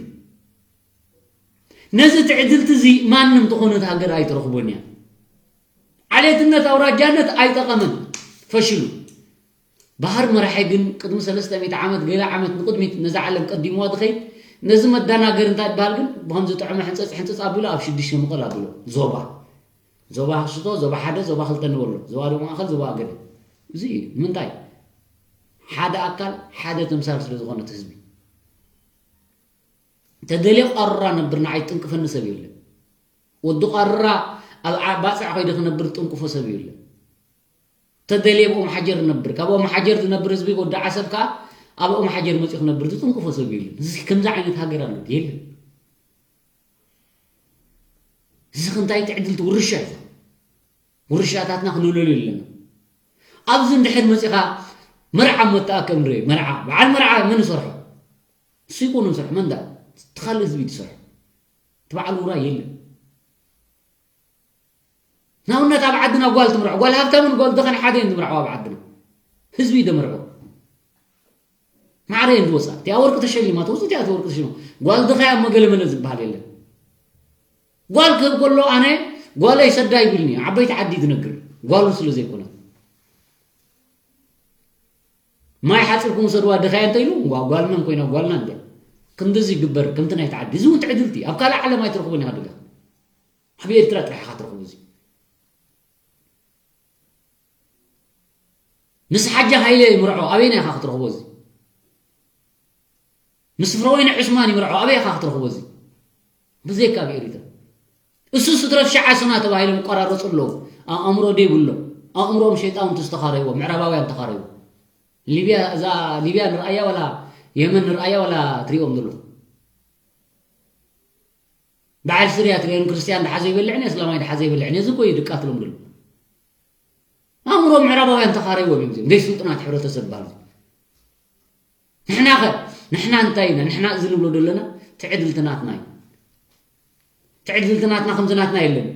ነዚ ትዕድልቲ እዚ ማንም ዝኾነት ሃገር ኣይትረኽቦን እያ። ዓሌትነት ኣውራጃነት ኣይጠቐመን፣ ፈሽሉ። ባህር መራሒ ግን ቅድሚ ሰለስተ ሚእቲ ዓመት፣ ገለ ዓመት ንቕድሚት ነዛ ዓለም ቀዲምዋ ዝኸይድ፣ ነዚ መዳናገር እንታይ ይበሃል ግን፣ ብኸምዚ ጥዑመ ሕንጸጽ ሕንጸጽ ኣቢሉ ኣብ ሽዱሽተ ምቕል ኣቢሉ። ዞባ። ዞባ ክስቶ፣ ዞባ ሓደ፣ ዞባ ክልተ ንበሎ። ዞባ ደቡብ ማእከል፣ ዞባ ገለ። እዚ እዩ። ንምንታይ? ሓደ ኣካል፣ ሓደ ተምሳል ስለ ዝኾነ እቲ ህዝቢ። ተደልየ ቋሩራ ነብር ንዓይ ጥንቅፈኒ ሰብ የለን። ወዲ ቋሩራ ኣብ ዓ-፣ ባጽዕ ኮይደ ክነብር ጥንቅፎ ሰብ የለን። ተደልየ ኣብ ኦም ሓጀር ነብር። ካብ ኦም ሓጀር ዝነብር ህዝቢ ወዲ ዓሰብ ከኣ ኣብ ኦም ሓጀር መጺኡ ክነብር ዝጥንቅፎ ሰብ የለን። እዚ ከምዚ ዓይነት ሃገር ኣሎ ድዩ? የለን። እዚ ክንታይ ትዕድልቲ ውርሻ እዩ። ውርሻታትና ክንብለሉ የለና። ኣብዚ እንድሕር መጺኻ መርዓ እሞ ተኣከብ ንርኢ። መርዓ፣ በዓል መርዓ መን ይሰርሖ? እሱ ይኩን ይሰርሖ፣ መን ዳ? እቲ ካልእ ህዝቢ ይሰርሖ። እቲ በዓል ውራይ የለን። ንኣብነት ኣብ ዓድና ጓል ትምርዖ፣ ጓል ሃብታምን ጓል ድኻን ሓደ እየን ዝምርዓዋ ኣብ ዓድና። ህዝቢ እዩ ዘምርዖ። ማዕረ እየን ዝወፃ። እቲኣ ወርቂ ተሸሊማ፣ ትወፅእ እቲኣ ወርቂ ተሸሊማ። ጓል ድኻይ ኣብ መገለ መለ ዝበሃል የለን። ጓል ክህብ ከሎ ኣነ ጓለይ ሰዳ ይብልኒ፣ ዓበይቲ ዓዲ ትነግር፣ ጓሉ ስለ ዘይኮነ። ማይ ሓፂርኩም ውሰድዋ ድኻያ እንተ ኢሉ፣ ዋ፣ ጓል መን ኮይና፣ ጓልና እንድያ። ክንድዚ ይግበር፣ ከምቲ ናይቲ ዓዲ። እዚ እውን ትዕድልቲ፣ ኣብ ካልእ ዓለም ኣይትረኽቦን ኢኻ ድኻ። ኣብ ኤርትራ ጥራሕ ኢኻ ትረኽቦ እዚ። ምስ ሓጂ ሃይለ ይምርዖ፣ ኣበይና ኢኻ ክትረኽቦ እዚ? ምስ ፍረወይኒ ዑስማን ይምርዖ፣ ኣበይ ኢኻ ክትረኽቦ እዚ? ብዘይካ ኣብ ኤሪትራ። እሱ ስድረት ሸዓ ስና ተባሂሎም ይቆራረጹ ኣለዉ። ኣእምሮ ደይብሎም። ኣእምሮኦም ሸይጣውንቲ ዝተኻረይዎ፣ ምዕራባውያን ተኻረይዎ። ሊብያ፣ እዛ ሊብያ ንርኣያ ዋላ የመን ንርኣያ ዋላ ትሪኦም ዘለኹም? በዓል ስርያ ትሪኦም ክርስትያን ደሓ ዘይበልዕን እስላማይ ደሓ ዘይበልዕን እዚ እኮ እዩ ድቃትሎም ዘሎ። ኣእምሮ ምዕራባውያን ተኻረይዎም እዮም እዚኦም። ዘይስልጡናት ሕብረተሰብ በሃሉ። ንሕና ኸ? ንሕና እንታይ ኢና? ንሕና እዚ ንብሎ ዘለና ትዕድልቲ ናትና እዩ። ትዕድልቲ ናትና ከምዚ ናትና የለን።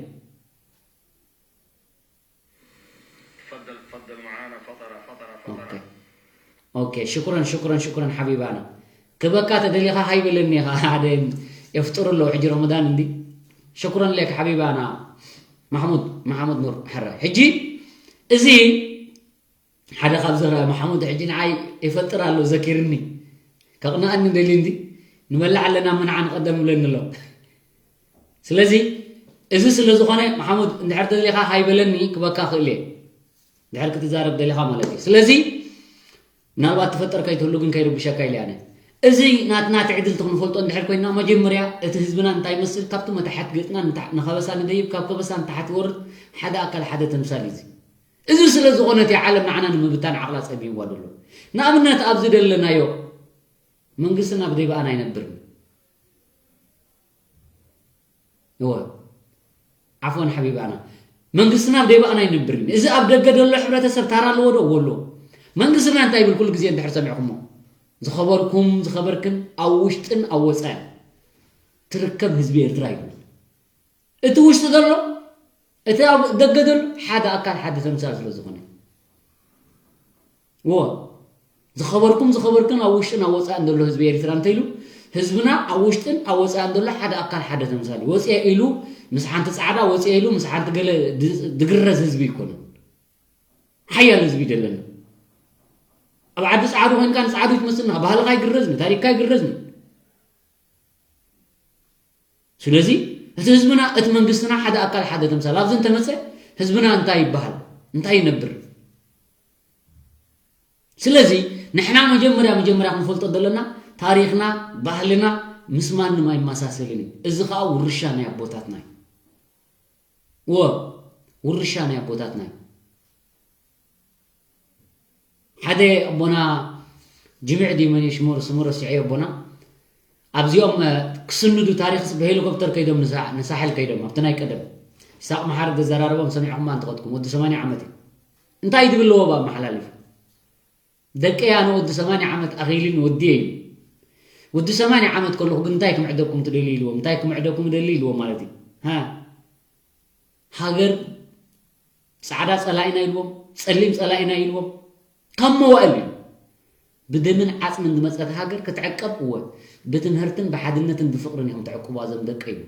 تفضل، تفضل معانا فطرة، فطرة، فطرة. ኦኬ። ኦኬ፣ ሽኩረን፣ ሽኩረን፣ ሽኩረን ሓቢባና። ክበካ ተደሊኻ ሃይ በለኒ ኢኻ። ሓደ የፍጥሩ ኣለዉ ሕጂ ረመዳን እንዲ። ሽኩረን ለክ ሓቢባና ማሕሙድ፣ ማሕሙድ ኑር ሕራይ። ሕጂ እዚ ሓደ ካብ ዘራ ማሕሙድ ሕጂ ንዓይ ይፈጥር ኣሎ ዘኪርኒ። ከቕንኣኒ ደልዩ እንዲ። ንበልዕ ኣለና ምንዓ ንቐደም ይብለኒ ኣሎ። ስለዚ እዚ ስለ ዝኾነ ማሕሙድ እንድሕር ተደሊኻ ሃይ በለኒ ክበካ ክእል እየ። ድሕር ክትዛረብ ደሊኻ ማለት እዩ። ስለዚ ምናልባት ትፈጠር ከይትህሉ ግን ከይርብሸካ ኢለ ኣነ። እዚ ናትና ትዕድልቲ ክንፈልጦ እንድሕር ኮይና መጀመርያ እቲ ህዝብና እንታይ ይመስል ካብቲ መታሕት ገጽና ንታ-፣ ንኸበሳ ንደይብ ካብ ከበሳ ንታሕት ይወርድ ሓደ ኣካል ሓደ ተምሳል እዩ እዚ። እዚ ስለ ዝኾነ እቲ ዓለም ንዓና ንምብታን ዓቕላ ጸቢብዋ ዘሎ። ንኣብነት ኣብዚ ደለናዮ መንግስትና ብደይ ብኣና ኣይነብርን። እወ። ዓፎን ሓቢባና። መንግስትና ብደይ ብኣና ኣይነብርን። እዚ ኣብ ደገ ዘሎ ሕብረተሰብ ታራ ኣለዎ ዶ? እወ ኣለዎ። መንግስትና እንታይ ይብል ኩሉ ግዜ እንድሕር ሰሚዕኩሞ? ዝኸበርኩም፣ ዝኸበርክን ኣብ ውሽጥን ኣብ ወጻእን ትርከብ ህዝቢ ኤርትራ ይብል። እቲ ውሽጢ ዘሎ፣ እቲ ኣብ ደገ ዘሎ ሓደ ኣካል ሓደ ተምሳል ስለ ዝኾነ። እወ። ዝኸበርኩም ዝኸበርክን ኣብ ውሽጥን ኣብ ወጻእን ዘሎ ህዝቢ ኤርትራ እንተ ኢሉ፣ ህዝብና ኣብ ውሽጥን ኣብ ወጻእን ዘሎ ሓደ ኣካል ሓደ ተምሳል እዩ። ወጽየ ኢሉ ምስ ሓንቲ ጻዕዳ፣ ወጽየ ኢሉ ምስ ሓንቲ ገለ ድ-፣ ድግረዝ ህዝቢ ኣይኮነን። ሓያል ህዝቢ ደለና። ኣብ ዓዲ ጻዕዱ ኮይንካ ንጻዕዱ ትመስልና፣ ባህልኻ ይግረዝኒ፣ ታሪኽካ ይግረዝኒ። ስለዚ እቲ ህዝብና፣ እቲ መንግስትና ሓደ ኣካል ሓደ ተምሳል። ኣብዚ እንተመጸ ህዝብና እንታይ ይበሃል? እንታይ ይነብር? ስለዚ ንሕና መጀመርያ፣ መጀመርያ ክንፈልጦ ዘለና ታሪኽና፣ ባህልና ምስ ማንም ኣይመሳሰልን እዩ። እዚ ኸኣ ውርሻ ናይ ኣቦታትና እዩ። እወ፣ ውርሻ ናይ ኣቦታትና እዩ። ሓደ ኣቦና ጅምዕ ድዩ መን እዩ ሽሙ? ስሙ ረሲዐዮ ኣቦና። ኣብዚኦም ክስንዱ ታሪኽስ ብሄሊኮፕተር ከይዶም ንሳሕል ከይዶም ኣብቲ ናይ ቀደም ይስሐቅ መሓሪ ዘዘራረቦም ሰሚዕኹማ እንተኸድኩም ወዲ ሰማንያ ዓመት እዩ። እንታይ ድብል ኣለዎ ብኣመሓላሊፉ? ደቀይ ኣነ ወዲ ሰማንያ ዓመት ኣኺልን ወድየ እዩ። ወዲ ሰማንያ ዓመት ከለኹ ግን እንታይ ክምዕደኩም ትደልዩ ኢልዎም፣ እንታይ ክምዕደኩም እደሊ ኢልዎም ማለት እዩ። ሃገር ጻዕዳ ጸላኢና ኢልዎም፣ ጸሊም ጸላኢና ኢልዎም። ካብ መዋእል እዩ። ብደምን ዓጽምን ዝመጸት ሃገር ክትዕቀብ እወ ብትምህርትን ብሓድነትን ብፍቕርን ኢኹም ተዕቅቧ ዘም ደቀ ኢሉ።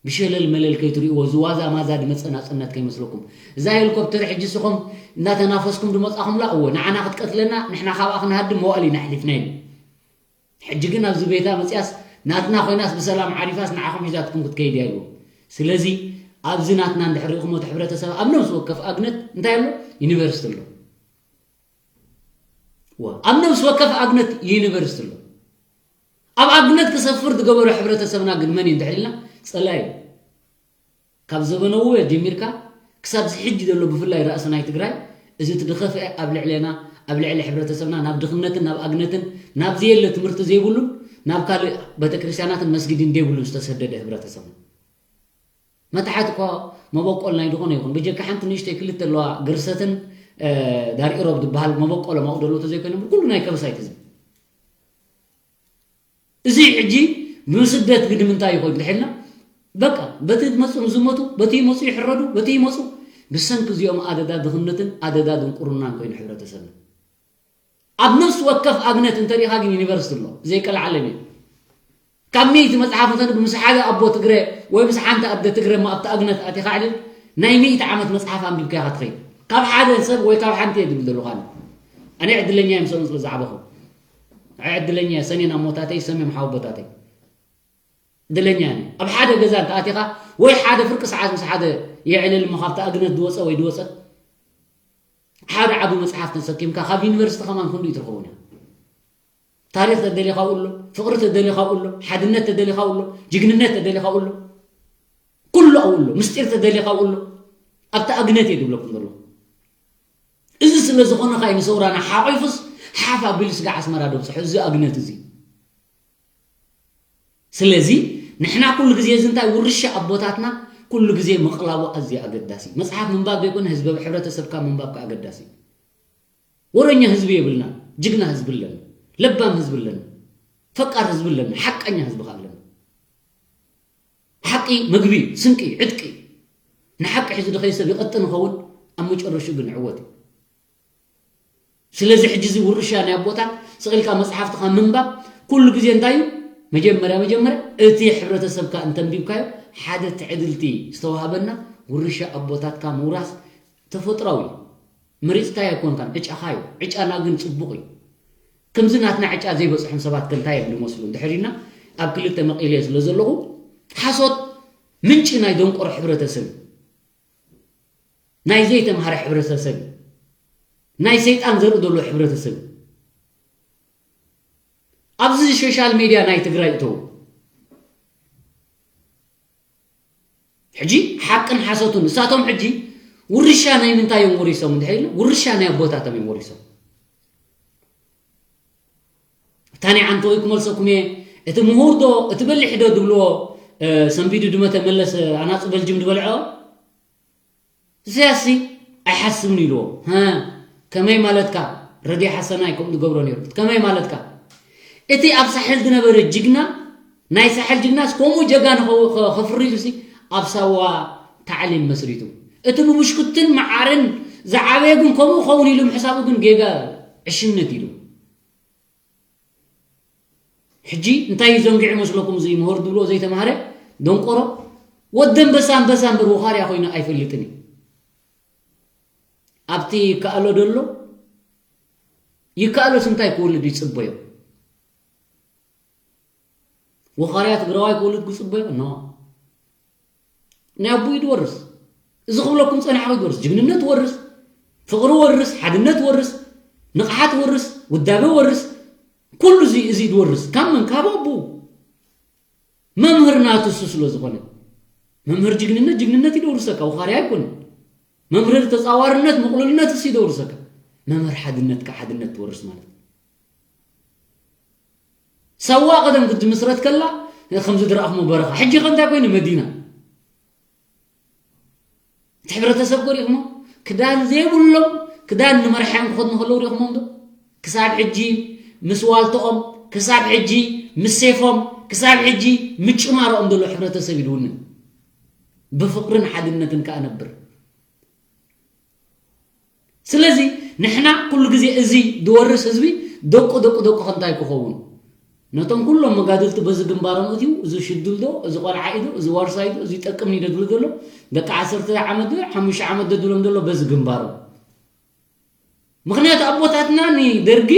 ብሸለል መለል ከይትርእይዎ ዝዋዛ ማዛ ድመጸ ናጽነት ከይመስለኩም። እዛ ሄሊኮፕተር ሕጂ ስኹም እናተናፈስኩም ድመጻኹምላ እወ ንዓና ክትቀትለና ንሕና ካብኣ ክንሃድም መዋእል ኢና ኣሕሊፍና ኢሉ። ሕጂ ግን ኣብዚ ቤታ መጽያስ ናትና ኮይናስ ብሰላም ዓሪፋስ ንዓኹም ሒዛትኩም ክትከይድ እያ ኢልዎም። ስለዚ ኣብዚ ናትና እንድሕር ርኢኹሞ እቲ ሕብረተሰብ ኣብ ነብሲ ወከፍ ኣግነት እንታይ ኣሎ? ዩኒቨርሲቲ ኣሎ። ዋ፣ ኣብ ነብሲ ወከፍ ኣግነት ዩኒቨርሲቲ ኣሎ። ኣብ ኣግነት ክሰፍር ዝገበሮ ሕብረተሰብና ግን መን እዩ እንድሕር ኢልና ጸላይ እዩ። ካብ ዘበነ ውበ ጀሚርካ ክሳብ ዝሕጂ ዘሎ ብፍላይ ራእሲ ናይ ትግራይ እዚ እቲ ድኸፍአ ኣብ ልዕሌና ኣብ ልዕሊ ሕብረተሰብና ናብ ድኽነትን ናብ ኣግነትን ናብ ዘየለ ትምህርቲ ዘይብሉን ናብ ካልእ ቤተክርስትያናትን መስጊድን ዘይብሉን ዝተሰደደ ሕብረተሰብና መታሓት እኳ መበቆል ናይ ዝኾነ ይኹን ብጀካ ሓንቲ ንእሽተይ ክልተ ኣለዋ ግርሰትን ዳርኢሮብ ዝበሃል መበቆሎም ኣብኡ ደሎ ተዘይኮይኖም ኩሉ ናይ ከበሳይት ህዝቢ እዚ ሕጂ ምስደት ግዲ ምንታይ ይኾን ድሕልና በቃ በቲ መፁ ዝመቱ በቲ ይመፁ ይሕረዱ በቲ ይመፁ ብሰንኪ እዚኦም ኣደዳ ድኽነትን ኣደዳ ድንቁርናን ኮይኑ ሕብረተሰብና ኣብ ነፍሲ ወከፍ ኣብነት እንተሪኢኻ ግን ዩኒቨርሲቲ ኣሎ ዘይቀልዓለም እዩ ካብ ሚእቲ መፅሓፍ እንተ ምስ ሓደ ኣቦ ትግረ ወይ ምስ ሓንቲ ኣደ ትግረ ማ ኣብቲ ኣብነት ኣቲኻ ዕልል ናይ ሚእቲ ዓመት መፅሓፍ ኣንቢብካ ኢኻ ትኸይድ ካብ ሓደ ሰብ ወይ ካብ ሓንቲ እየ ዝብል ዘለኹ ኣነ ኣነ ዕድለኛ እየ ምስኦም ስለ ዝዓበኹ ዕድለኛ እየ ሰሜን ኣሞታተይ ሰሜን ሓወቦታተይ ዕድለኛ እየ ኣብ ሓደ ገዛ እንተ ኣቲኻ ወይ ሓደ ፍርቂ ሰዓት ምስ ሓደ የዕልል እሞ ካብቲ ኣግነት ዝወፀ ወይ ዝወፀት ሓደ ዓቢ መፅሓፍ ተሰኪምካ ካብ ዩኒቨርሲቲ ከማን ክንዱ ይትርኸቡና ታሪኽ ተደሊኻ ኣሎ ፍቕሪ ተደሊኻ ኣሎ ሓድነት ተደሊኻ ኣሎ ጅግንነት ተደሊኻ ኣሎ ኩሉ ኣብኡ ኣሎ ምስጢር ተደሊኻ ኣብኡ ኣሎ ኣብቲ ኣግነት እየ ዝብለኩም ዘለኹ እዚ ስለ ዝኾነ ኸዓ ንሰውራና ሓቒፉስ ሓፍ ኣቢሉ ስጋ ዓስመራ ደብፅሖ እዚ ኣግነት እዚ ስለዚ ንሕና ኩሉ ግዜ እዚ እንታይ ውርሻ ኣቦታትና ኩሉ ግዜ ምቕላቡ ኣዝዩ ኣገዳሲ መፅሓፍ ምንባብ ዘይኮነ ህዝቢ ሕብረተሰብካ ምንባብ ከዓ ኣገዳሲ ወረኛ ህዝቢ የብልና ጅግና ህዝቢ ኣለና ለባም ህዝቢ ኣለና ፈቃር ህዝቢ ኣለና ሓቀኛ ህዝቢ ከዓ ኣለና ሓቂ መግቢ ስንቂ ዕጥቂ ንሓቂ ሒዙ ድኸይ ሰብ ይቐጥን ይኸውን ኣብ መጨረሹ ግን ዕወት እዩ ስለዚ ሕጂ እዚ ውርሻ ናይ ኣቦታት ስቕ ኢልካ መፅሓፍትኻ ምንባብ ኩሉ ግዜ እንታይ እዩ መጀመርያ መጀመርያ እቲ ሕብረተሰብካ እንተንቢብካዮ ሓደ ትዕድልቲ ዝተዋሃበና ውርሻ ኣቦታትካ ምውራስ ተፈጥራዊ መሪፅካዮ ኣይኮንካን ዕጫኻ እዩ ዕጫና ግን ፅቡቕ እዩ ከምዚ ናትና ዕጫ ዘይበፅሖም ሰባት ከ እንታይ እዮም ዝመስሉ እንድሕር ኢልና ኣብ ክልተ መቒለ ስለ ዘለኹ ሓሶት ምንጪ ናይ ደንቆሮ ሕብረተሰብ እዩ ናይ ዘይተምሃረ ሕብረተሰብ ናይ ሰይጣን ዘርኢ ዘሎ ሕብረተሰብ ኣብዚ ሶሻል ሜድያ ናይ ትግራይ እተው ሕጂ ሓቅን ሓሰቱን እሳቶም ሕጂ ውርሻ ናይ ምንታይ እዮም ወሪሶም እንድሕር ኢልና ውርሻ ናይ ኣቦታቶም እዮም ወሪሶም እታ ናይ ዓንተወይ ክመልሰኩም እየ እቲ ምሁር ዶ እቲ በሊሕ ዶ ዝብልዎ ሰንቢዱ ድመተ መለስ ኣናፁ በልጅም ዝበልዖ እሰያስሲ ኣይሓስብን ኢልዎ። ሃ፣ ከመይ ማለትካ? ረድዮ ሓሰናይ ከምኡ ዝገብሮ ነይሩ። ከመይ ማለትካ? እቲ ኣብ ሳሕል ዝነበረ ጅግና፣ ናይ ሳሕል ጅግናስ ከምኡ ጀጋኑ ከ- ከ- ከፍርዩሲ ኣብ ሳዋ ታዕሊም መስሪቱ። እቲ ብብሽኩትን መዓርን ዝዓበየ ግን ከምኡ ኸውን ኢሉ ምሕሳቡ ግን ጌጋ ዕሽነት ኢሉ። ሕጂ እንታይ እዩ ዘንጊዑ መስለኩም እዚ ምሁር ዝብሎ ዘይተማሃረ ደንቆሮ ወዲ ኣንበሳ ኣንበሳ እምበር ወኻርያ ኮይኑ ኣይፈልጥን እዩ ኣብቲ ይከኣሎ ደሎ ይከኣሎስ እንታይ ክወልድ ይፅበዮ ወኻርያ ትግራዋይ ክወልድ ክፅበዮ ኖ ናይ ኣቦኡ ድወርስ እዚ ክብለኩም ፀኒሐ ድወርስ ጅግንነት ወርስ ፍቕሪ ወርስ ሓድነት ወርስ ንቕሓት ወርስ ውዳበ ወርስ ኩሉ እዚ እዚ ድወርስ ካብ መን ካብ ኣቦኡ መምህር ናቱ እሱ ስለ ዝኾነ መምህር ጅግንነት ጅግንነት ይደውርሰካ ወኻርያ ኣይኮነ መምህር ተፃዋርነት ምቕሉልነት እሱ ይደውርሰካ መምህር ሓድነትካ ሓድነት ትወርስ ማለት ሳዋ ቀደም ክትምስረት ከላ ከም ዝድረእኹሞ በረኻ፣ ሕጂ ከ እንታይ ኮይኑ መዲና? እቲ ሕብረተሰብ ኮ ሪእኹሞ? ክዳን ዘይብሎም፣ ክዳን ንመርሓ እዮም ክኸድኑ ከለዉ ሪእኹሞም ዶ? ክሳብ ሕጂ ምስ ዋልታኦም፣ ክሳብ ሕጂ ምስ ሴፎም፣ ክሳብ ሕጂ ምስ ጭማሮኦም ዘሎ ሕብረተሰብ እዩ ዝውንን። ብፍቕርን ሓድነትን ከኣ ነብር። ስለዚ ንሕና ኩሉ ግዜ እዚ ዝወርስ ህዝቢ ደቁ ደቁ ደቁ ከ እንታይ ክኸውን? ነቶም ኩሎም መጋድልቲ በዚ ግንባሮም እትዩ፣ እዚ ሽዱል ዶ፣ እዚ ቆልዓ እዩ ዶ፣ እዚ ዋርሳይ ዶ፣ እዚ ይጠቅምኒ ዶ ዝብል ዘሎ፣ ደቂ ዓሰርተ ዓመት ዶ፣ ሓሙሽተ ዓመት ዶ ዝብሎም ዘሎ በዚ ግንባሮም። ምኽንያቱ ኣቦታትና ንደርጊ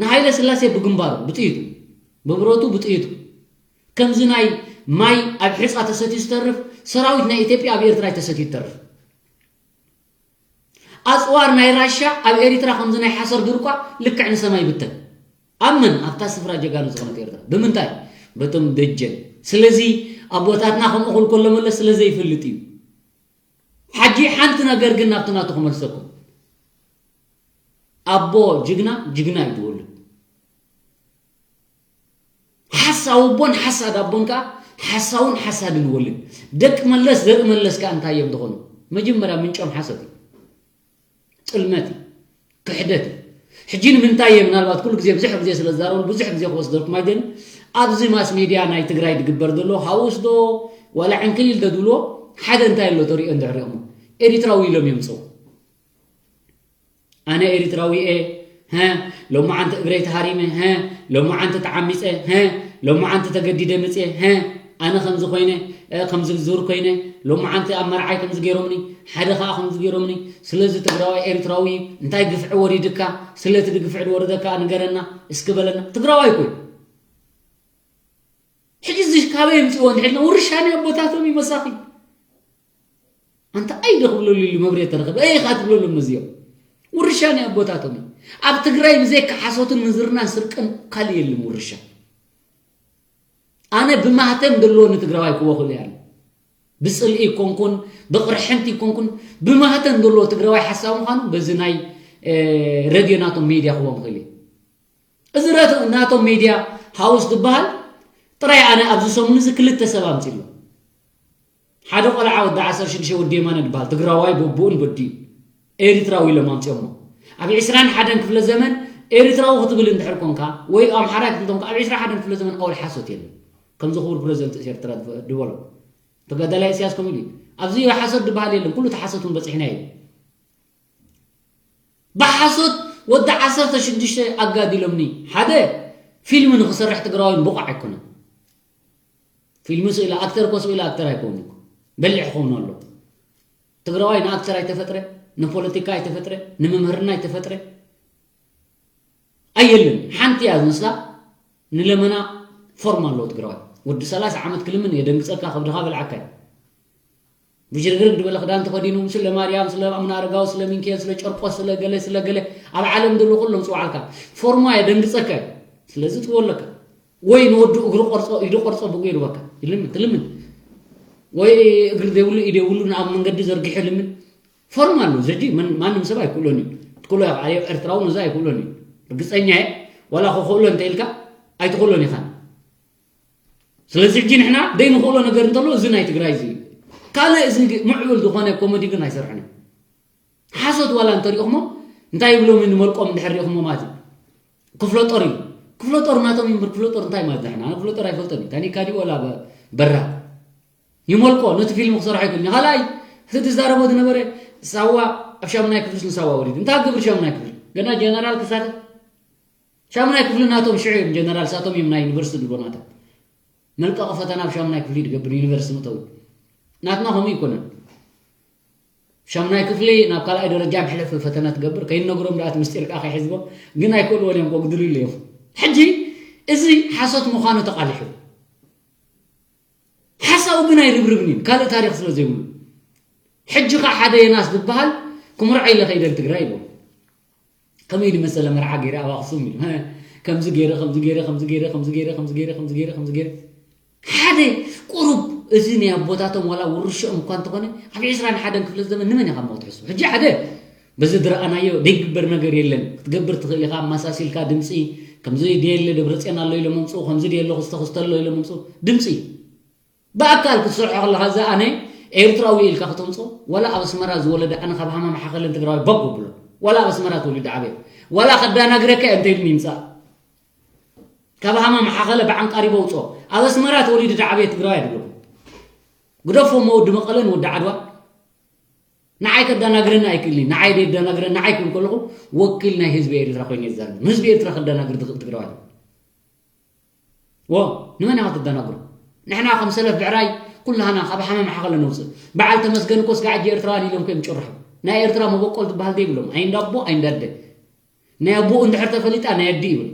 ንሃይለ ስላሴ ብግንባሩ፣ ብጥይቱ፣ ብብረቱ፣ ብጥይቱ፣ ከምዚ ናይ ማይ ኣብ ሒጻ ተሰትዩ ዝተርፍ፣ ሰራዊት ናይ ኢትዮጵያ ኣብ ኤርትራ ተሰትዩ ይተርፍ። ኣጽዋር ናይ ራሻ ኣብ ኤሪትራ ከምዚ ናይ ሓሰር ድርቋ ልክዕ ንሰማይ ይብተን። ኣብ መን? ኣብታ ስፍራ ጀጋኑ ዝኾነት ኤርትራ። ብምንታይ? በቶም ደጀን። ስለዚ ኣቦታትና ከምኡ ክብል ከሎ መለስ ስለ ዘይፈልጥ እዩ። ሓጂ ሓንቲ ነገር ግን ናብቲ ናቱ ክመልሰኩም። ኣቦ ጅግና፣ ጅግና እዩ ዝወልድ። ሓሳዊ ኣቦን ሓሳድ ኣቦን ከኣ ሓሳውን ሓሳድን ይወልድ። ደቂ መለስ፣ ዘርኢ መለስ ከኣ እንታይ እዮም ዝኾኑ? መጀመርያ ምንጮም ሓሶት እዩ። ጥልመት እዩ። ክሕደት እዩ። ሕጂ ንምንታይ እየ ምናልባት ኩሉ ግዜ ብዙሕ ግዜ ስለ ዝዛረቡ ብዙሕ ግዜ ክወስደልኩም ኣይደልን። ኣብዚ ማስ ሜድያ ናይ ትግራይ ዝግበር ዘሎ ሃውስ ዶ ዋላ ዕንክሊል ዶ ዝብልዎ ሓደ እንታይ ኣሎ ተሪኦ እንድሕር ሪኦሞ ኤሪትራዊ ኢሎም እዮም ዝፀውዑ። ኣነ ኤሪትራዊ እየ፣ ሀ፣ ሎማዓንቲ እግረይ ተሃሪመ፣ ሀ፣ ሎማዓንቲ ተዓሚፀ፣ ሀ፣ ሎማዓንቲ ተገዲደ ምፅየ፣ ሀ፣ ኣነ ከምዚ ኮይነ፣ እ፣ ከምዚ ዙር ኮይነ፣ ሎማዓንቲ ኣብ መርዓይ ከምዚ ገይሮምኒ፣ ሓደ ከዓ ከምዚ ገይሮምኒ። ስለዚ ትግራዋይ ኤሪትራዊ እንታይ ግፍዒ ወሪድካ? ስለቲ ግፍዒ ዝወረደካ ንገረና እስኪ በለና። ትግራዋይ እኮ እዩ። ሕጂ እዚ ካበይ የምፅእዎ እንድሕልና ውርሻ ናይ ኣቦታቶም እዩ መሳኺ። ኣንታ ኣይደ ክብለሉ ኢሉ መብሬ ተረኸበ። ኣይ ኢኻ ትብለሎም ነዚኦም። ውርሻ ናይ ኣቦታቶም እዩ። ኣብ ትግራይ ብዘይካ ሓሶትን ምዝርናን ስርቅን ካልእ የለን ውርሻ። ኣነ ብማህተም ዘለዎ ንትግራዋይ ክወኽሉ እየ። ብፅልኢ ይኮንኩን፣ ብቕርሕንቲ ይኮንኩን፣ ብማህተም ዘለዎ ትግራዋይ ሓሳዊ ምዃኑ በዚ ናይ፣ እ፣ ረድዮ ናቶም ሜድያ ክቦም ክእል እየ። እዚ ረት-፣ ናቶም ሜድያ ሃውስ ዝበሃል ጥራይ ኣነ ኣብዚ ሰሙን እዚ ክልተ ሰብ ኣምፂሉ። ሓደ ቆልዓ ወዲ ዓሰርተ ሽዱሽተ ወዲ የማነ ዝበሃል ትግራዋይ በቦኡን በዲኡ ኤሪትራዊ ኢሎም ኣምፂኦሞ። ኣብ ዕስራን ሓደን ክፍለ ዘመን ኤሪትራዊ ክትብል እንድሕር ኮንካ ወይ ኣምሓራይ ክትብል ኮንካ ኣብ ዕስራን ሓደን ክፍለ ዘመን ኣወል ሓሶት የለን። ከምዚ ክቡር ፕረዚደንት ኤርትራ ዝበሎ ተጋዳላይ ኢሳያስ ከምኡ ኢሉ እዩ። ኣብዚ ሓሶት ዝበሃል የለን። ኩሉ እቲ ሓሶት እውን በፂሕና እዩ። ብሓሶት ወዲ ዓሰርተ ሽዱሽተ ኣጋዲሎምኒ። ሓደ ፊልም ንክሰርሕ ትግራዋይ ብቑዕ ኣይኮነን። ፊልም ስኢሉ ኣክተር ኮ ስኢሉ ኣክተር ኣይኮን እኮ። በሊሕ ክኸውን ኣሎ። ትግራዋይ ንኣክተር ኣይተፈጥረ፣ ንፖለቲካ ኣይተፈጥረ፣ ንምምህርና ኣይተፈጥረ። ኣየልን ሓንቲ እያ ዝመስላ። ንለመና ፎርም ኣለዎ ትግራዋይ። ወዲ ሰላሳ ዓመት ክልምን የደንግጸካ፣ ከብድኻ በልዓካ እዩ። ብጅርግርግ ዝበለ ክዳን ተኸዲኑ፣ ስለ ማርያም፣ ስለ ኣቡነ ኣረጋዊ፣ ስለ ሚካኤል፣ ስለ ጨርቆስ፣ ስለ ገለ፣ ስለ ገለ፣ ኣብ ዓለም ዘሎ ኩሎም ጽውዓልካ። ፎርማ የደንግጸካ እዩ። ስለዚ ትብሎ ኣለካ። ወይ ንወዱ እግሩ ቆርጾ፣ ኢዱ ቆርጾ ብኡ ይልበካ። ይልምን፣ ትልምን። ወይ እግሪ ዘይብሉ፣ ኢድ የብሉ፣ ንኣብ መንገዲ ዘርጊሑ ይልምን። ፎርም ኣሎ። ዘጂ መን-፣ ማንም ሰብ ኣይክእሎን እዩ። ትክእሎ ኣብ ዓለም ኤርትራዊ ነዚ ኣይክእሎን እዩ። ርግጸኛ እየ። ዋላ ክኽእሎ እንተ ኢልካ፣ ኣይትኽእሎን ኢኻ። ስለዚ ሕጂ ንሕና ዘይንኽእሎ ነገር እንተሎ፣ እዚ ናይ ትግራይ እዚ እዩ። ካልእ እዚ ግ-፣ ምዕቡል ዝኾነ ኮሜዲ ግን ኣይሰርሕን እዩ። ሓሶት ዋላ እንተሪእኹሞ፣ እንታይ ይብሎም እዩ ንመልቆም እንድሕር ሪእኹሞ ማለት እዩ። ክፍለ ጦር እዩ። ክፍለ ጦር ናቶም እዩ እምበር ክፍለ ጦር እንታይ ማለት ንሕና? ኣነ ክፍለ ጦር ኣይፈልጦን እዩ። ታኒካ ድዩ ዋላ በ-፣ በራ? ይመልቆ፣ ነቲ ፊልም ክሰርሖ ኣይክእልን እዩ። ካልኣይ፣ እቲ ዝዛረቦ ዝነበረ ሳዋ ኣብ ሻሙናይ ክፍልስ ንሳዋ ወሪዱ። እንታይ ክገብር ሻሙናይ ክፍሊ? ገና ጀነራል ክሳተፍ? ሻሙናይ ክፍሊ ናቶም ሽዑ እዮም ጀነራል ሳቶም እዮም ናይ ዩኒቨርሲቲ ድልቦ ናቶም። መልቀቂ ፈተና ኣብ ሻሙናይ ክፍሊ ዝገብር ዩኒቨርሲቲ ምእተው። ናትና ከምኡ ኣይኮነን። ሻሙናይ ክፍሊ ናብ ካልኣይ ደረጃ መሕለፊ ፈተና ትገብር። ከይንነግሮም ደኣ እቲ ምስጢር ከኣ ከይሕዝቦ። ግን ኣይክእልዎን እዮም፣ ከጉድሉ ኢለ እዮም። ሕጂ እዚ ሓሶት ምዃኑ ተቓሊሑ። ሓሳዊ ግን ኣይርብርብን እዩ፣ ካልእ ታሪኽ ስለ ዘይብሉ። ሕጂ ኸኣ ሓደ የናስ ዝበሃል ክምርዖ ኢለ ከይደ ንትግራይ ኢሉ። ከመይ ዝመሰለ መርዓ ገይረ ኣብ ኣኽሱም ኢሉ። ከምዚ ገይረ፣ ከምዚ ገይረ፣ ከምዚ ገይረ፣ ከምዚ ገይረ፣ ከምዚ ገይረ፣ ከምዚ ገይረ፣ ከምዚ ገይረ። ሓደ ቁሩብ እዚ ናይ ኣቦታቶም ዋላ ውርሽኦም እኳ እንተኾነ፣ ኣብ ዕስራን ሓደን ክፍለ ዘመን ንመን ኢኻ እሞ ክትሕሱ? ሕጂ ሓደ በዚ ዝረኣናዮ ዘይግበር ነገር የለን። ክትገብር ትኽእል ኢኻ፣ ኣመሳሲልካ ድምፂ፣ ከምዚ ድየለ ደብረፅዮን ኣሎ ኢሎም ኣምፅኡ፣ ከምዚ ድየለ ክስተ ክስተ ኣሎ ኢሎም ኣምፅኡ። ድምፂ ብኣካል ክትሰርሖ ከለኻ፣ እዛ ኣነ ኤርትራዊ ኢልካ ክተምፅኦ፣ ዋላ ኣብ ኣስመራ ዝወለደ ኣነ ካብ ሃማ መሓኸለን ትግራዊ ቦግ ብሎ፣ ዋላ ኣብ ኣስመራ ተወሊደ ዓብየ፣ ዋላ ከዳናግረካ እየ እንተይሉኒ ይምፃእ። ካብ ሃማ መሓኸለ ብዓንቃሪቦ ውፅኦ። ኣብ ኣስመራ ተወሊደ ዓብየ ትግራዊ ኣይድለኹ። ግደፎ እሞ ወዲ መቐለን ወዲ ዓድዋ ንዓይ ከዳናግረኒ ኣይክእልኒ። ንዓይ ደዳናግረኒ ንዓይ ክብል ከለኹ ወኪል ናይ ህዝቢ ኤርትራ ኮይነ ይዛረብ። ህዝቢ ኤርትራ ከዳናግር ዝኽእል ትግራዋይ። ወ ንመን ኢኻ ተዳናግሮ? ንሕና ከም ሰለፍ ብዕራይ ኩላህና ካብ ሓመ መሓኸለ ነውፅእ። በዓል ተመስገን እኮ ስጋዕ ሕጂ ኤርትራውያን ኢሎም ኮም ጭርሑ። ናይ ኤርትራ መበቆል ዝበሃል ዘይብሎም። ኣይንዳቦ ኣይንዳደ። ናይ ኣቦኡ እንድሕር ተፈሊጣ ናይ ኣዲ ይብል።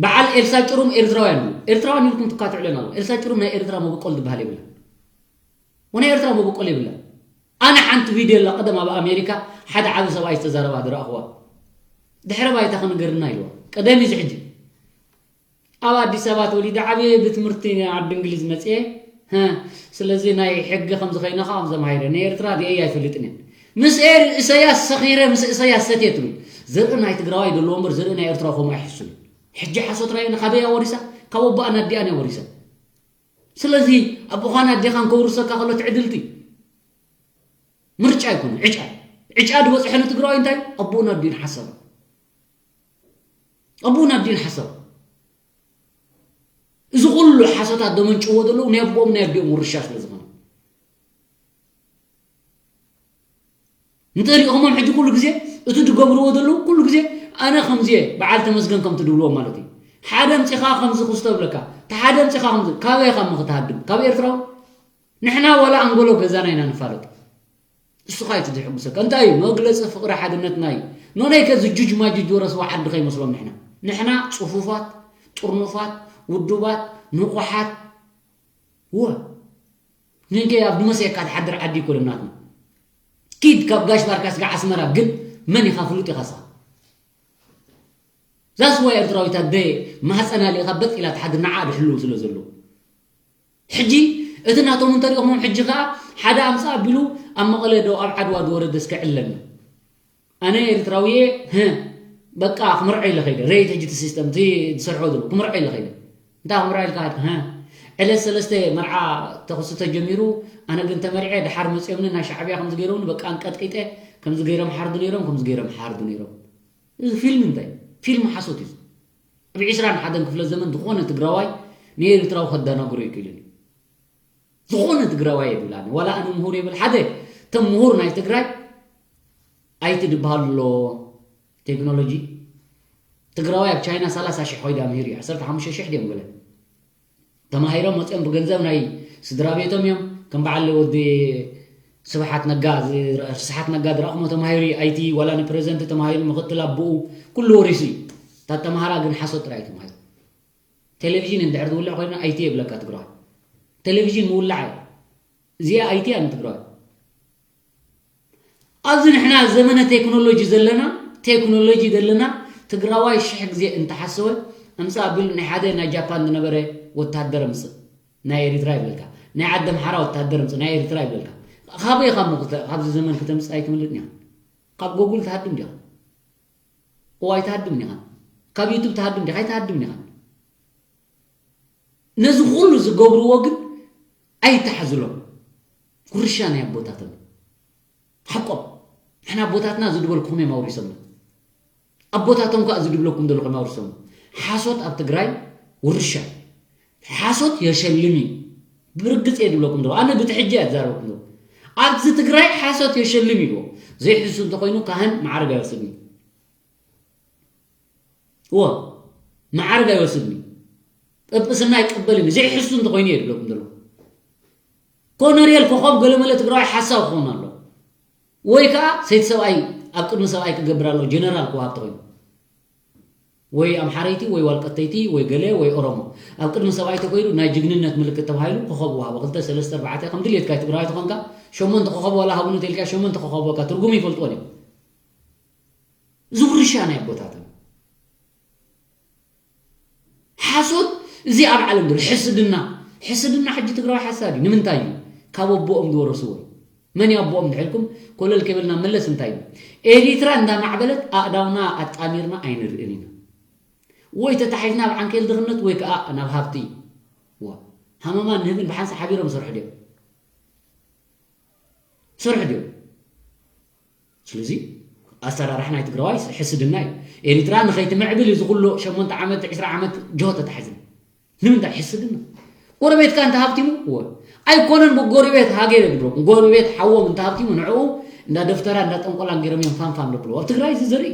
በዓል ኤልሳ ጭሩም ኤርትራውያን እዩ። ኤርትራውያን ኢልኩም ትካትዑ ኣለና። ኤልሳ ጭሩም ናይ ኤርትራ መበቆል ዝበሃል የብላ። ወናይ ኤርትራ መበቆል የብላ። ኣነ ሓንቲ ቪድዮ ኣላ ቀደም ኣብ ኣሜሪካ ሓደ ዓቢ ሰብኣይ ዝተዛረባ ዝረኣኽዋ። ድሕረ ባይታ ክንገርና ኢልዋ። ቀደም እዩ ሕጂ። ኣብ ኣዲስ ኣበባ ተወሊደ ዓብየ ብትምህርቲ ዓዲ እንግሊዝ መፅየ። ሀ፣ ስለዚ ናይ ሕጊ ከም ዝኸይነ ከዓ ከም ዘምሃይረ ናይ ኤርትራ ርእየ ኣይፈልጥን እየ። ምስ ኤር-፣ ኢሳያስ ሰኺረ ምስ ኢሳያስ ሰትየ ትብል። ዘርኢ ናይ ትግራዋይ ዘለዎ እምበር ዘርኢ ናይ ኤርትራ ከምኡ ኣይሕሱን። ሕጂ ሓሶት ራእየ ካበይ ወሪሳ? ካብ ኣቦኣን ኣዲኣን እያ ወሪሳ። ስለዚ ኣቦኻን ኣዴኻን ከውርሰካ ከሎ ትዕድልቲ ምርጫ ኣይኮነ፣ ዕጫ። ዕጫ ዝበፅሐ ንትግራዋይ እንታይ? ኣቦኡን ኣዲኡን ሓሰባ። ኣቦኡን ኣዲኡን ሓሰባ። እዚ ኩሉ ሓሶታት ደመንጭዎ ዘለዉ ናይ ኣቦኦም ናይ ኣዲኦም ውርሻ ስለ ዝኾነ። እንተሪእኹሞም ሕጂ ኩሉ ግዜ እቲ ዝገብርዎ ዘለዉ ኩሉ ግዜ ኣነ ከምዚ እየ፣ በዓል ተመስገን ከምቲ ድብልዎ ማለት እዩ። ሓደ ኣምፂኻ ከምዚ ክስቶ ብለካ፣ እቲ ሓደ ኣምፂኻ ከምዚ፣ ካበይ ኢኻ እሞ ክትሃድም? ካብ ኤርትራዊ? ንሕና ዋላ ኣንጎሎ ገዛና ኢና ንፋለጥ። እስኻ እዩ እቲ ዘሕጉሰካ። እንታይ እዩ? መግለፂ ፍቕሪ ሓድነትና እዩ። ኖነይ ከዚ ጁጅ ማጁጅ ወረስዋ ዓዲ ከይመስሎም ንሕና። ንሕና ፅፉፋት፣ ጥርኑፋት፣ ውዱባት፣ ንቑሓት። ወ ንንከ ኣብ ድመሰየካ ትሓድር ዓዲ ይኮነ ናትና። ኪድ ካብ ጋሽ ባርካ ስጋዕ ኣስመራ ግን መን ኢኻ ፍሉጥ ኢኻ ስኻ። ዛስ ዋይ ኤርትራዊት ኣደ ማህፀና ሊእኻ በጥ ኢላ ትሓድር ንዓ ድሕልው ስለ ዘለዉ። ሕጂ እቲ ናቶም እንተሪኦሞም ሕጂ ኸዓ ሓደ ኣምፃ ኣቢሉ ኣብ መቐለ ዶ ኣብ ዓድዋ ዝወረደ እስከ ዕለና። ኣነ ኤርትራዊ እየ፣ ህ፣ በቃ ክምርዖ ኢለ ከይደ። ረይት ሕጂ እቲ ሲስተም፣ እቲ ዝሰርሖ ዘሎ ክምርዖ ኢለ ከይደ። እንታይ ክምርዖ ኢልካ ሃድካ? ህ። ዕለት ሰለስተ መርዓ ተኽሱ ተጀሚሩ፣ ኣነ ግን ተመሪዐ፣ ድሓር መፂኦምኒ ናይ ሻዕብያ ከምዚ ገይሮምኒ፣ በቃ ኣንቀጥቂጠ፣ ከምዚ ገይሮም ሓርዱ ነይሮም፣ ከምዚ ገይሮም ሓርዱ ነይሮም። እዚ ፊልም እንታይ? ፊልም ሓሶት እዩ። ኣብ ዕስራን ሓደን ክፍለ ዘመን ዝኾነ ትግራዋይ ንኤርትራዊ ከዳናግሮ ኣይክእልን እዩ። ዝኾነ ትግራዋይ የብላን። ዋላ ኣነ ምሁር የብል ሓደ፣ እቶም ምሁር ናይ ትግራይ ኣይቲ ድበሃል ኣሎ ቴክኖሎጂ። ትግራዋይ ኣብ ቻይና ሰላሳ ሽሕ ኮይዳ ምሂር እዩ። ዓሰርተ ሓሙሽተ ሽሕ ድዮም ገለ ተማሂሮም መፅኦም ብገንዘብ ናይ ስድራ ቤቶም እዮም። ከም በዓል ወዲ ስብሓት ነጋ፣ እዚ ስብሓት ነጋ ዝረኣኹሞ ተማሂሩ እዩ። ኣይቲ ዋላ ንፕሬዚደንት ተማሂሩ ምኽትል ኣቦኡ ኩሉ ወሪሱ እዩ። እታ ተምሃራ ግን ሓሶት ጥራይ ተማሂሩ። ቴሌቪዥን እንድሕር ትውልዕ ኮይና ኣይቲ የብለካ ትግራዋይ። ቴሌቪዥን ምውላዕ እዩ። እዚኣ ኣይቲ እያ ንትግራዋይ። ኣብዚ ንሕና ዘመነ ቴክኖሎጂ ዘለና፣ ቴክኖሎጂ ዘለና ትግራዋይ ሽሕ ግዜ እንተሓሰወ፣ ኣምፃእ ኣቢሉ ናይ ሓደ ናይ ጃፓን ዝነበረ ወታደር ኣምፅእ፣ ናይ ኤሪትራ ይብለልካ። ናይ ዓዲ ኣምሓራ ወታደር ኣምፅእ፣ ናይ ኤሪትራ ይብለልካ። ካበይ ኢኻ እሞ ክተ-፣ ካብዚ ዘመን ክተምፅእ ኣይትምልጥን ኢኻ። ካብ ጎጉል ትሃድም ዲኻ? እዋ ኣይትሃድምን ኢኻ። ካብ ዩቱብ ትሃድም ዲኻ? ኣይትሃድምን ኢኻ። ነዚ ኩሉ ዝገብርዎ ግን ኣይተሓዝሎም። ውርሻ ናይ ኣቦታቶም። ሓቆም። ንሕና ኣቦታትና ዝድበልኩም እዮም ኣውሪሶምና። ኣቦታቶም ከዓ ዝድብለኩም ዘለኹም ኣውሪሶም። ሓሶት ኣብ ትግራይ ውርሻ። ሓሶት የሸልም እዩ። ብርግፅ እየ ዝብለኩም ዘለኹ። ኣነ ብቲ ሕጂ እየ ዝዛረበኩም ዘለኹ። ኣብዚ ትግራይ ሓሶት የሸልም ይብሎ። ዘይሕሱ እንተኾይኑ ካህን መዓርግ ኣይወስድን እዩ። እዎ፣ መዓርግ ኣይወስድን እዩ። ጵጵስና ኣይቀበልን እዩ። ዘይሕሱ እንተኾይኑ እየ ዝብለኩም ዘለኹ። ኮነሬል ኮኾብ ገለመለ ትግራዋይ ሓሳብ ክኸውን ኣሎ። ወይ ከዓ ሰይቲ ሰብኣይ ኣብ ቅድሚ ሰብኣይ ክገብር ኣለዎ፣ ጀነራል ክወሃብ ተኾይኑ። ወይ ኣምሓረይቲ፣ ወይ ዋልቀተይቲ፣ ወይ ገለ፣ ወይ ኦሮሞ። ኣብ ቅድሚ ሰብኣይ ተኮይኑ ናይ ጅግንነት ምልክት ተባሂሉ ኮኾብ ወሃቦ። ክልተ፣ ሰለስተ፣ ኣርባዕተ፣ ከም ድልየትካ ትግራዋይ ተኾንካ፣ ሸሞንተ ኮኾብ ዋላ ሃቡኒ ተልካ፣ ሸሞንተ ኮኾብ ወሃብካ፣ ትርጉም ይፈልጥዎን እዮም። እዚ ውርሻ ናይ ኣቦታትና። ሓሶት እዚ ኣብ ዓለም ዘሎ ሕስድና፣ ሕስድና ሕጂ ትግራዋይ ሓሳድ እዩ። ንምንታይ እዩ? ካብ ኣቦኦም ዝወረስዎ እዩ። መን እዩ ኣቦኦም እንድሕልኩም ኮለል ከይበልና መለስ እንታይ እዩ? ኤሪትራ እንዳማዕበለት ኣእዳውና ኣጣሚርና ኣይንርእን ኢና። ወይ ተታሒዝና ኣብ ዓንኬል ድኽነት ወይ ከዓ ናብ ሃብቲ። ዋ፣ ሃመማን ንህብን ብሓንሳእ ሓቢሮም ይሰርሑ ድዮም? ይሰርሑ ድዮም? ስለዚ ኣሰራርሓ ናይ ትግራዋይ ሕስድና እዩ። ኤሪትራ ንኸይትምዕብል እዩ ዝኹሉ ሸሞንተ ዓመት ዕስራ ዓመት ጆሆ ተታሒዝና። ንምንታይ ሕስድና? ጎረቤትካ እንተ ሃብቲሙ እወ ኣይኮነን ብጎረቤት ሃገር የግድረኩም። ጎረቤት ሓዎም እንተ ሃብቲሙ ንዕኡ እንዳ ደፍተራ እንዳ ጠንቆላን ገይሮም እዮም ፋንፋን ዘብልዎ። ኣብ ትግራይ እዚ ዘርኢ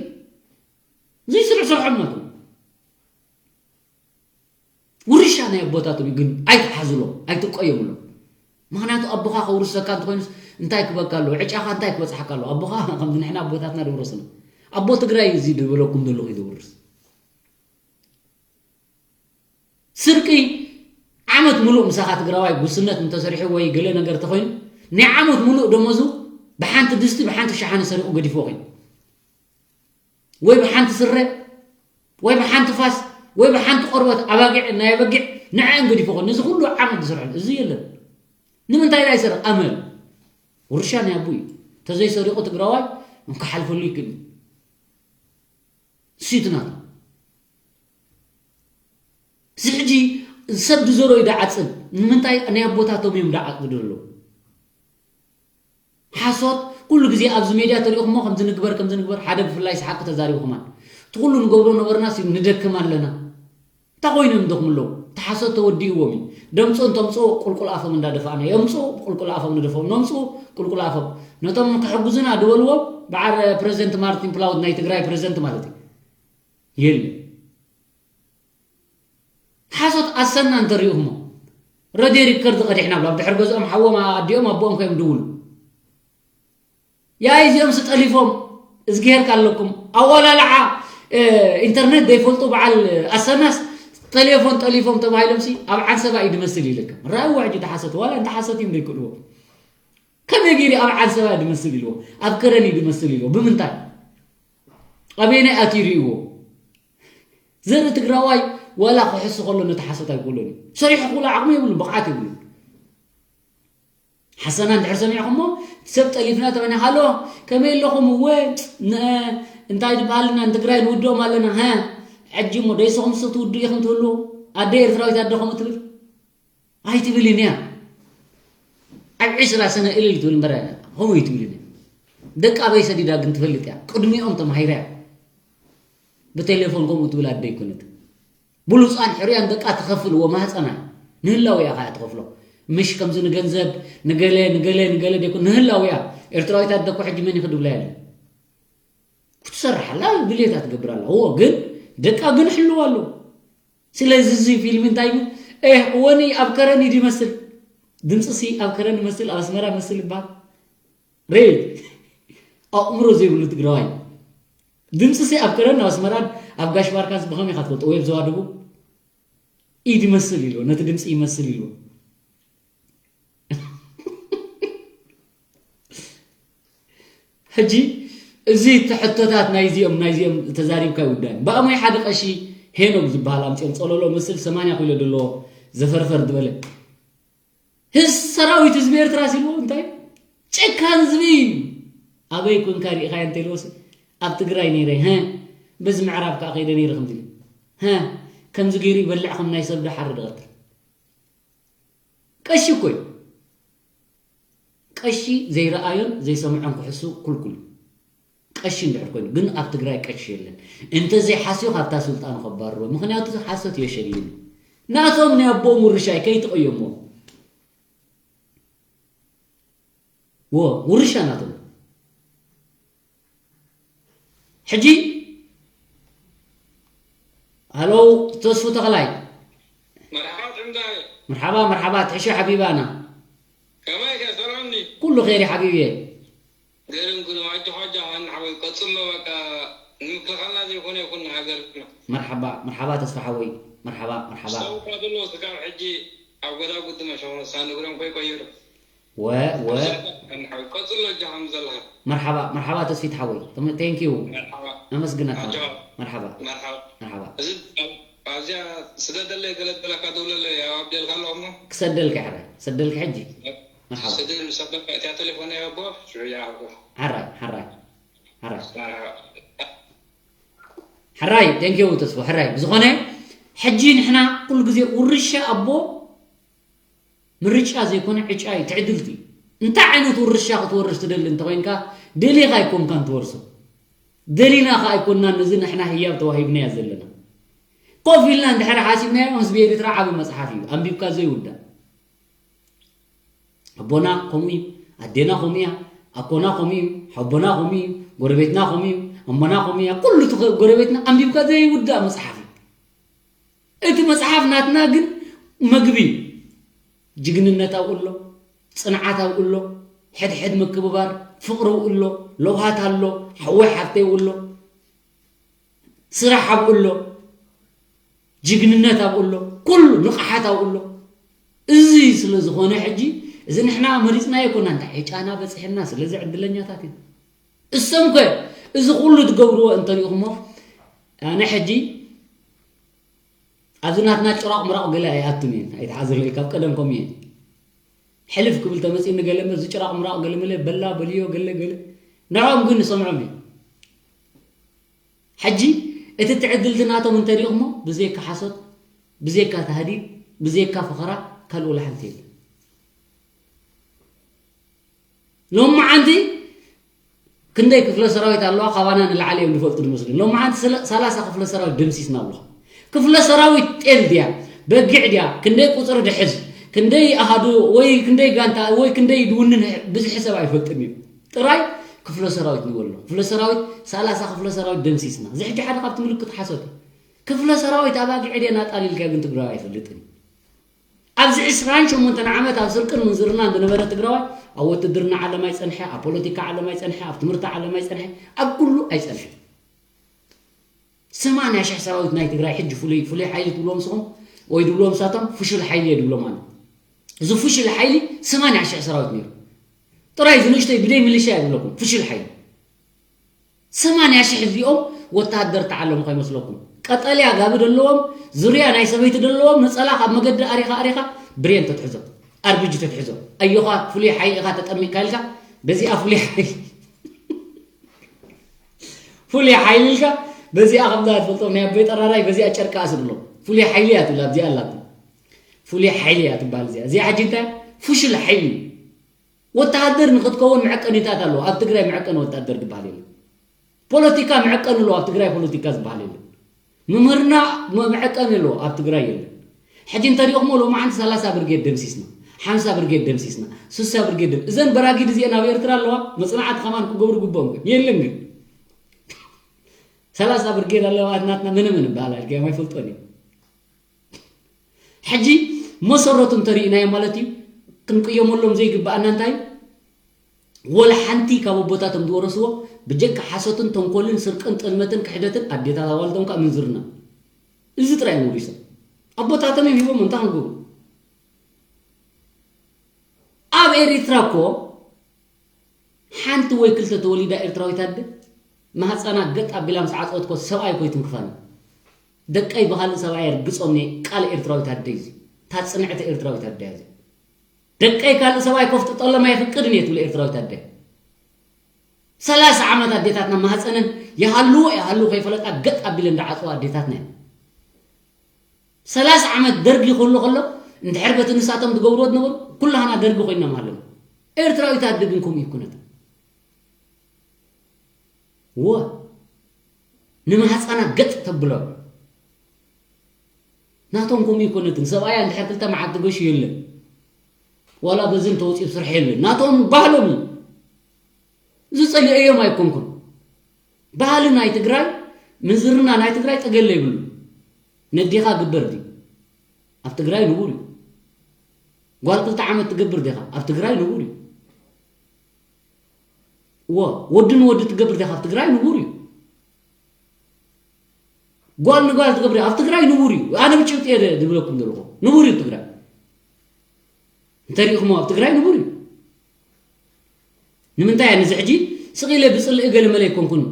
እዚ ስርሕ ስርሖም ናቱ ውርሻ ናይ ኣቦታቶም እዩ፣ ግን ኣይትሓዝሎም ኣይትቀየምሎም። ምክንያቱ ኣቦኻ ከውርሰካ እንተኮይኑስ እንታይ ክበካ ኣለዎ? ዕጫኻ እንታይ ክበፅሓካ ኣለዎ? ኣቦኻ ከምዚ ንሕና ኣቦታትና ዝውረስና ኣቦ ትግራይ እዚ ዝበለኩም ዘለኹ እዩ ዝውርስ። ስርቂ ዓመት ሙሉእ ምሳኻ ትግራዋይ ጉስነት እንተሰሪሑ ወይ ገለ ነገር ተኮይኑ ናይ ዓመት ሙሉእ ደሞዙ ብሓንቲ ድስቲ ብሓንቲ ሸሓነ ሰሪቑ ገዲፍዎ ኮይኑ ወይ ብሓንቲ ስረ ወይ ብሓንቲ ፋስ ወይ ብሓንቲ ቆርበት ኣባጊዕ ናይ ኣበጊዕ ንዐን ገዲፍዎ ኮይኑ ነዚ ኩሉ ዓመት ዝሰርሐሉ እዚ የለን። ንምንታይ ዳ ይሰርቕ ኣመል ውርሻ ናይ ኣቡ እዩ። ተዘይሰሪቑ ትግራዋይ እንክሓልፈሉ ይክእል እዩ። ሲትናት እዚ ሕጂ ሰብ ዝዘሮ እዩ ደዓፅድ ንምንታይ ናይ ኣቦታቶም እዮም ደዓፅዱ ኣለዉ። ሓሶት ኩሉ ግዜ ኣብዚ ሜድያ ተሪእኹሞ ከምዚ ንግበር ከምዚ ንግበር ሓደ ብፍላይ ሰሓቂ ተዛሪቡ ከማን እቲ ኩሉ ንገብሮ ነበርና ሲ ንደክም ኣለና እንታይ ኮይኖም ይደኽሙ ኣለዉ እቲ ሓሶት ተወዲእዎም እዩ ደምፅኡ እንተምፅኡ ቁልቁል ኣፎም እንዳደፋእና የምፅኡ ቁልቁል ኣፎም ንደፈኦም ነምፅኡ ቁልቁል ኣፎም ነቶም ክሕግዙና ድበልዎም በዓል ፕሬዚደንት ማርቲን ፕላውድ ናይ ትግራይ ፕሬዚደንት ማለት እዩ የለ ሓሶት ኣሰና እንተሪእኹሞ ረድዮ ሪከርድ ቀዲሕና ብላ ኣብ ድሕሪ ገዝኦም ሓዎም ኣዲኦም ኣቦኦም ከዮም ድውሉ ያይ እዚኦም ስጠሊፎም እዝግሄር ካለኩም ኣወላልዓ ኢንተርኔት ዘይፈልጡ በዓል ኣሰናስ ቴሌፎን ጠሊፎም ተባሂሎም ሲ ኣብ ዓንሰባ እዩ ድመስል ይልካ ራእዋ ሕጂ ተሓሰት ዋላ እንተ ሓሰት እዮም ዘይክእልዎ ከመይ ገይሩ ኣብ ዓንሰባ ድመስል ኢልዎ ኣብ ከረን እዩ ድመስል ኢልዎ ብምንታይ ኣበየናይ ኣትዩ ሪእዎ ዘርኢ ትግራዋይ ዋላ ክሕሱ ከሎ ነቲ ሓሶት ኣይክእሎን እዩ ሰሪሑ ክብሎ ዓቕሚ የብሉን ብቕዓት የብሉን ሓሰና እንድሕር ሰሚዕኹሞ ሰብ ጠሊፍና ተበና ሃሎ ከመይ ኣለኹም እወ እንታይ ዝበሃልና ንትግራይ ንውድኦም ኣለና ሀ ሕጂ እሞ ደይስኹም ሰብ ትውድኡ ኢኹም ትብሉ ኣደ ኤርትራዊት ኣደ ከምኡ ትብል ኣይትብልን እያ ኣብ ዕስራ ሰነ እልል ትብል እምበር ከምኡ ይትብልን እያ ደቂ ኣበይ ሰዲዳ ግን ትፈልጥ እያ ቅድሚኦም ተማሂራ እያ ብቴሌፎን ከምኡ ትብል ኣደ ይኮነት ብሉፃን ሕርያን ደቃ ትኸፍል ወማህፀና ንህላው እያ ከያ ትኸፍሎ ምሽ ከምዚ ንገንዘብ ንገለ ንገለ ንገለ ደይኮን ንህላው እያ ኤርትራዊት ኣደ እኮ ሕጂ መን ይኽድብላ ያለ ክትሰርሓላ ድሌታ ትገብር ኣላ እዎ ግን ደቃ ግን ሕልው ኣሎ ስለዚ እዚ ፊልም እንታይ እዩ ኤህ እወኒ ኣብ ከረን እዩ ይመስል ድምፅሲ ኣብ ከረን ይመስል ኣብ ኣስመራ ይመስል ይበሃል ሬ ኣእምሮ ዘይብሉ ትግራዋይ ድምፅሲ ኣብ ከረን ኣብ ኣስመራን ኣብ ጋሽ ባርካስ ብኸመይ ኢኻ ትፈልጦ ወይ ኣብ ዘዋድቡ ኢድ ይመስል ኢሉ ነቲ ድምፂ ይመስል ኢሉ ሕጂ እዚ እቲ ሕቶታት ናይዚኦም ናይዚኦም ተዛሪብካ ይውዳን ብኣሞይ ሓደ ቀሺ ሄኖግ ዝበሃል ኣምፅኦም ፀለሎ መስል ሰማንያ ኪሎ ዘለዎ ዘፈርፈር ዝበለ ህዝ ሰራዊት ህዝቢ ኤርትራ ሲልዎ እንታይ ጨካን ህዝቢ እዩ ኣበይ ኮንካ ሪኢኻዮ እንተልዎሲ ኣብ ትግራይ ነይረ ሀ በዚ ምዕራብ ከዓ ከይደ ነይረ ከምዚ ሀ ከምዚ ገይሩ ይበልዕ ከም ናይ ሰብ ዶ ሓርድ ቀትል ቀሺ እኮ እዩ ቀሺ ዘይረኣዮን ዘይሰምዖን ክሕሱ ኩልኩል እዩ ቀሺ እንድሕር ኮይኑ ግን ኣብ ትግራይ ቀሺ የለን እንተዘይሓስዩ ካብታ ስልጣኑ ከባርሮ ምክንያቱ ሓሶት የሸልም ናቶም ናይ ኣቦኦም ውርሻይ ከይትቀየሞ ዎ ውርሻ ናቶም ሕጂ ሃሎ ተስፉ ተኽላይ መርሓባ ትዕምዳይ መርሓባ መርሓባ ትሕሾ ሓቢባና ከመይ ከ ሰላም ኒ ኩሉ ኸይሪ ሓቢብየ ገርም ግርም ኣጆኻ ኣጆኻ ሓወይ ቀጽሎ በቃ ንምክልኻልና ዘይኮነ ይኹን ንሃገርና መርሓባ መርሓባ ተስፋ ሓወይ መርሓባ መርሓባ ሰውካ ዘሎ ስጋብ ሕጂ ኣብ ጎዳጉዲ መሸፈ ሳንጉሎም ከይቀየሩ ወ ወ ቀጽሎ እጃ ከም ዘለኻ መርሓባ መርሓባ ተስፊት ሓወይ thank you መርሓባ ኣመስግነካ ኣጆኻ መርሓባ መርሓባ መርሓባ እዚ ኣብዚኣ ስደደለይ ገለ ዘለካ ደውለለይ ኣብ ኣብደልካ ኣለኹ እሞ ክሰደልካ ሕራይ ሰደልካ ሕጂ መርሓባ ስድል ምስ ኣበልካ እቲያ ቴሌፎን ናይ ኣቦ ሽዑ ይዓርጎ ሓራይ ሓራይ ሓራይ መርሓባ ሕራይ፣ thank you ተስፎ፣ ሕራይ። ብዝኾነ፣ ሕጂ ንሕና ኩሉ ግዜ ውርሻ ኣቦ ምርጫ ዘይኮነ ዕጫ እዩ፣ ትዕድልቲ እዩ። እንታይ ዓይነት ውርሻ ክትወርስ ትደሊ እንተኾይንካ፣ ደሊኻ ኣይኮንካን ትወርሶ። ደሊና ከኣ ኣይኮንናን፣ እዚ ንሕና ህያብ ተዋሂብናዮ ዘለና። ኮፍ ኢልና እንድሕር ሓሲብናዮ፣ ህዝቢ ኤርትራ ዓቢ መጽሓፍ እዩ፣ ኣንቢብካ ዘይውዳእ። ኣቦና ከምኡ እዩ፣ ኣዴና ከምኡ እያ፣ ኣኮና ከምኡ እዩ፣ ሓቦና ከምኡ እዩ፣ ጎረቤትና ከምኡ እዩ፣ ኣሞና ከምኡ እያ፣ ኩሉ እቲ ጎረቤትና ኣንቢብካ ዘይውዳእ መጽሓፍ እዩ። እቲ መጽሓፍ ናትና ግን መግቢ እዩ። ጅግንነት ኣብኡ ኣሎ፣ ጽንዓት ኣብኡ ኣሎ፣ ሕድሕድ ምክብባር፣ ፍቕሪ ኣብኡ ኣሎ፣ ለውሃት ኣሎ፣ ሓወይ ሓፍተይ ኣብኡ ኣሎ፣ ስራሕ ኣብኡ ኣሎ፣ ጅግንነት ኣብኡ ኣሎ፣ ኩሉ ንቕሓት ኣብኡ ኣሎ። እዚ ስለ ዝኾነ ሕጂ እዚ ንሕና መሪጽናዮ ኣይኮና፣ እንታይ ዕጫና በጺሕና፣ ስለዚ ዕድለኛታት ኢና። እሶም ከ እዚ ኩሉ ትገብርዎ እንተሪኢኹሞ፣ ኣነ ሕጂ ኣብዚ ናትና ጭራቕ ምራቕ ገለ ኣይኣቱን እየ፣ ኣይትሓዝለይ፣ ካብ ቀደም ከምኡ እየ። ሕልፍ ክብል ተመጺእኒ ገለ እምበር፣ እዚ ጭራቕ ምራቕ ገለ መለ በላ በልዮ ገለ ገለ፣ ንዕኦም ግን ንሰምዖም እዩ። ሕጂ እቲ ትዕድልቲ ናቶም እንተሪኢኹሞ፣ ብዘይካ ሓሶት፣ ብዘይካ ታህዲድ፣ ብዘይካ ፈኸራ፣ ካልእ ወላ ሓንቲ የለን። ሎማዓንቲ ክንደይ ክፍለ ሰራዊት ኣለዋ፣ ካባና ንላዕሊ እዮም ዝፈልጡ ዝመስሉ። ሎማዓንቲ ሰለ-፣ ሰላሳ ክፍለ ሰራዊት ደምሲስና ኣለኹ። ክፍለ ሰራዊት ጤል ድያ፣ በጊዕ ድያ፣ ክንደይ ቁጽሪ ድሕዝ፣ ክንደይ ኣሃዱ ወይ ክንደይ ጋንታ ወይ ክንደይ ድውንን ብዝሒ ሰብ ኣይፈልጥን እዩ። ጥራይ ክፍለ ሰራዊት ንበሎ። ክፍለ ሰራዊት፣ ሰላሳ ክፍለ ሰራዊት ደምሲስና። እዚ ሕጂ ሓደ ካብቲ ምልክት ሓሶት እዩ። ክፍለ ሰራዊት ኣባጊዕ ድየን ኣጣሊልካዮ ግን ትግራዋይ ኣይፈልጥን እዩ። ኣብዚ ዕስራን ሸሞንተን ዓመት ኣብ ስርቅን ምንዝርናን ዝነበረ ትግራዋይ ኣብ ውትድርና ዓለም ኣይጸንሐ፣ ኣብ ፖለቲካ ዓለም ኣይጸንሐ፣ ኣብ ትምህርቲ ዓለም ኣይጸንሐ፣ ኣብ ኩሉ ኣይጸንሐ። ሰማንያ ሽሕ ሰራዊት ናይ ትግራይ ሕጂ ፍሉይ፣ ፍሉይ ሓይሊ ትብሎም ንስኹም ወይ ድብሎም ንሳቶም ፍሹል ሓይሊ እየ ድብሎም ኣነ። እዚ ፍሹል ሓይሊ ሰማንያ ሽሕ ሰራዊት ነይሩ። ጥራይ እዚ ንእሽተይ ብደይ ሚሊሻ እየ ድብለኩም፣ ፍሹል ሓይሊ። ሰማንያ ሽሕ እዚኦም ወተሃደር ተዓለሙ ከይመስለኩም። ቀጠልያ ጋቢ ደለዎም፣ ዙርያ ናይ ሰበይቲ ደለዎም፣ ነጸላ ካብ መገዲ ኣሪኻ ኣሪኻ ብሬን ተትሕዞ፣ ኣርቢጂ ተትሕዞ። ኣዮኻ ፍሉይ ሓይሊ ኢኻ ተጠሚቕካ ኢልካ፣ በዚኣ ፍሉይ ሓይሊ፣ ፍሉይ ሓይሊ ኢልካ፣ በዚኣ ከምዛ ትፈልጦም ናይ ኣቦይ ጠራራይ፣ በዚኣ ጨርቂ ኣስርሎም። ፍሉይ ሓይሊ እያ ትብላ፣ ኣብዚኣ ኣላትም። ፍሉይ ሓይሊ እያ ትበሃል እዚኣ። እዚኣ ሕጂ እንታይ? ፍሹል ሓይሊ እዩ። ወተሃደር ንኽትከውን መዐቀኒታት ኣለዎ። ኣብ ትግራይ መዐቀኒ ወታደር ዝበሃል የለን። ፖለቲካ መዐቀኒ ኣለዎ። ኣብ ትግራይ ፖለቲካ ዝበሃል የለን። ምምህርና መ-፣ መዐቀኒ ኣለዎ። ኣብ ትግራይ የለን። ሕጂ እንተሪእኹሞ ሎማዓንቲ ሰላሳ ብርጌድ ደምሲስና፣ ሓምሳ ብርጌድ ደምሲስና፣ ስሳ ብርጌድ ደም-፣ እዘን በራጊድ እዚአን ኣብ ኤርትራ ኣለዋ። መጽናዕቲ ከማን ክገብሩ ግብኦም ግን የለን። ግን ሰላሳ ብርጌድ ኣለዋ ናትና፣ ምንም እንበሃል ኣድጊኦም ኣይፈልጦን እዮም። ሕጂ መሰረቱ እንተሪእናዮ ማለት እዩ፣ ክንቅየመሎም ዘይግብኣና እንታይ እዩ? ወላ ሓንቲ ካብ ኣቦታቶም ዝወረስዎ ብጀካ ሓሶትን ተንኮልን ስርቅን ጥልመትን ክሕደትን ኣዴታት ኣዋልዶም ከዓ ምንዝርና። እዚ ጥራይ እዮም ወሪሶም። ኣቦታቶም እዮም ሂቦም እንታይ ክንገብሩ? ኣብ ኤሪትራ እኮ ሓንቲ ወይ ክልተ ተወሊዳ ኤርትራዊት ኣደ ማህፀና ገጥ ኣቢላ ምስ ዓፀወት እኮ ሰብኣይ እኮ ኣይትንክፋን። ደቀይ ብኻልእ ሰብኣይ ርግፆም እየ ቃል ኤርትራዊት ኣደ እዩ እዚ። እታ ፅንዕቲ ኤርትራዊት ኣደ እያ እዚ። ደቀይ ካልእ ሰብኣይ ኮፍጥጠሎም ኣይፍቅድን እየ ትብል ኤርትራዊት ኣደ። ሰላሳ ዓመት ኣዴታትና ማህፀነን ይሃልዎ ይሃልዎ ከይፈለጣ ገጥ ኣቢለን እንዳዓፀዋ ኣዴታትና እየን። ሰላሳ ዓመት ደርጊ ክህሉ ከሎ እንድሕር በቲ ንሳቶም ዝገብርዎ ዝነበሩ ኩላህና ደርጊ ኮይና ምሃለና። ኤርትራዊት ኣደ ግን ከምኡ ይኩነት። ወ ንማህፀና ገጥ ተብሎ ናቶም ከምኡ ይኮነትን። ሰብኣያ እንድሕር ክልተ መዓልቲ ገሹ የለን። ዋላ በዚ እንተወፂኡ ስራሕ የለን። ናቶም ባህሎም እዩ። ዝፀልአዮም ኣይኮንኩን። ባህሊ ናይ ትግራይ፣ ምንዝርና ናይ ትግራይ ጠገለ ይብሉ። ነዴኻ ግበር ድዩ? ኣብ ትግራይ ንቡር እዩ። ጓል ክልተ ዓመት ትገብር ዴኻ? ኣብ ትግራይ ንቡር እዩ። ወ-፣ ወዲ ንወዲ ትገብር ዴኻ? ኣብ ትግራይ ንቡር እዩ። ጓል ንጓል ትገብር ዴኻ? ኣብ ትግራይ ንቡር እዩ። ኣነ ብጭብጢ እየ ደ-፣ ዝብለኩም ዘለኹ። ንቡር እዩ ኣብ ትግራይ። እንተሪእኹሞ ኣብ ትግራይ ንቡር እዩ። ንምንታይ እየ ነዚ ሕጂ ስቕ ኢለ ብፅልኢ ገለ መለ ኣይኮንኩን።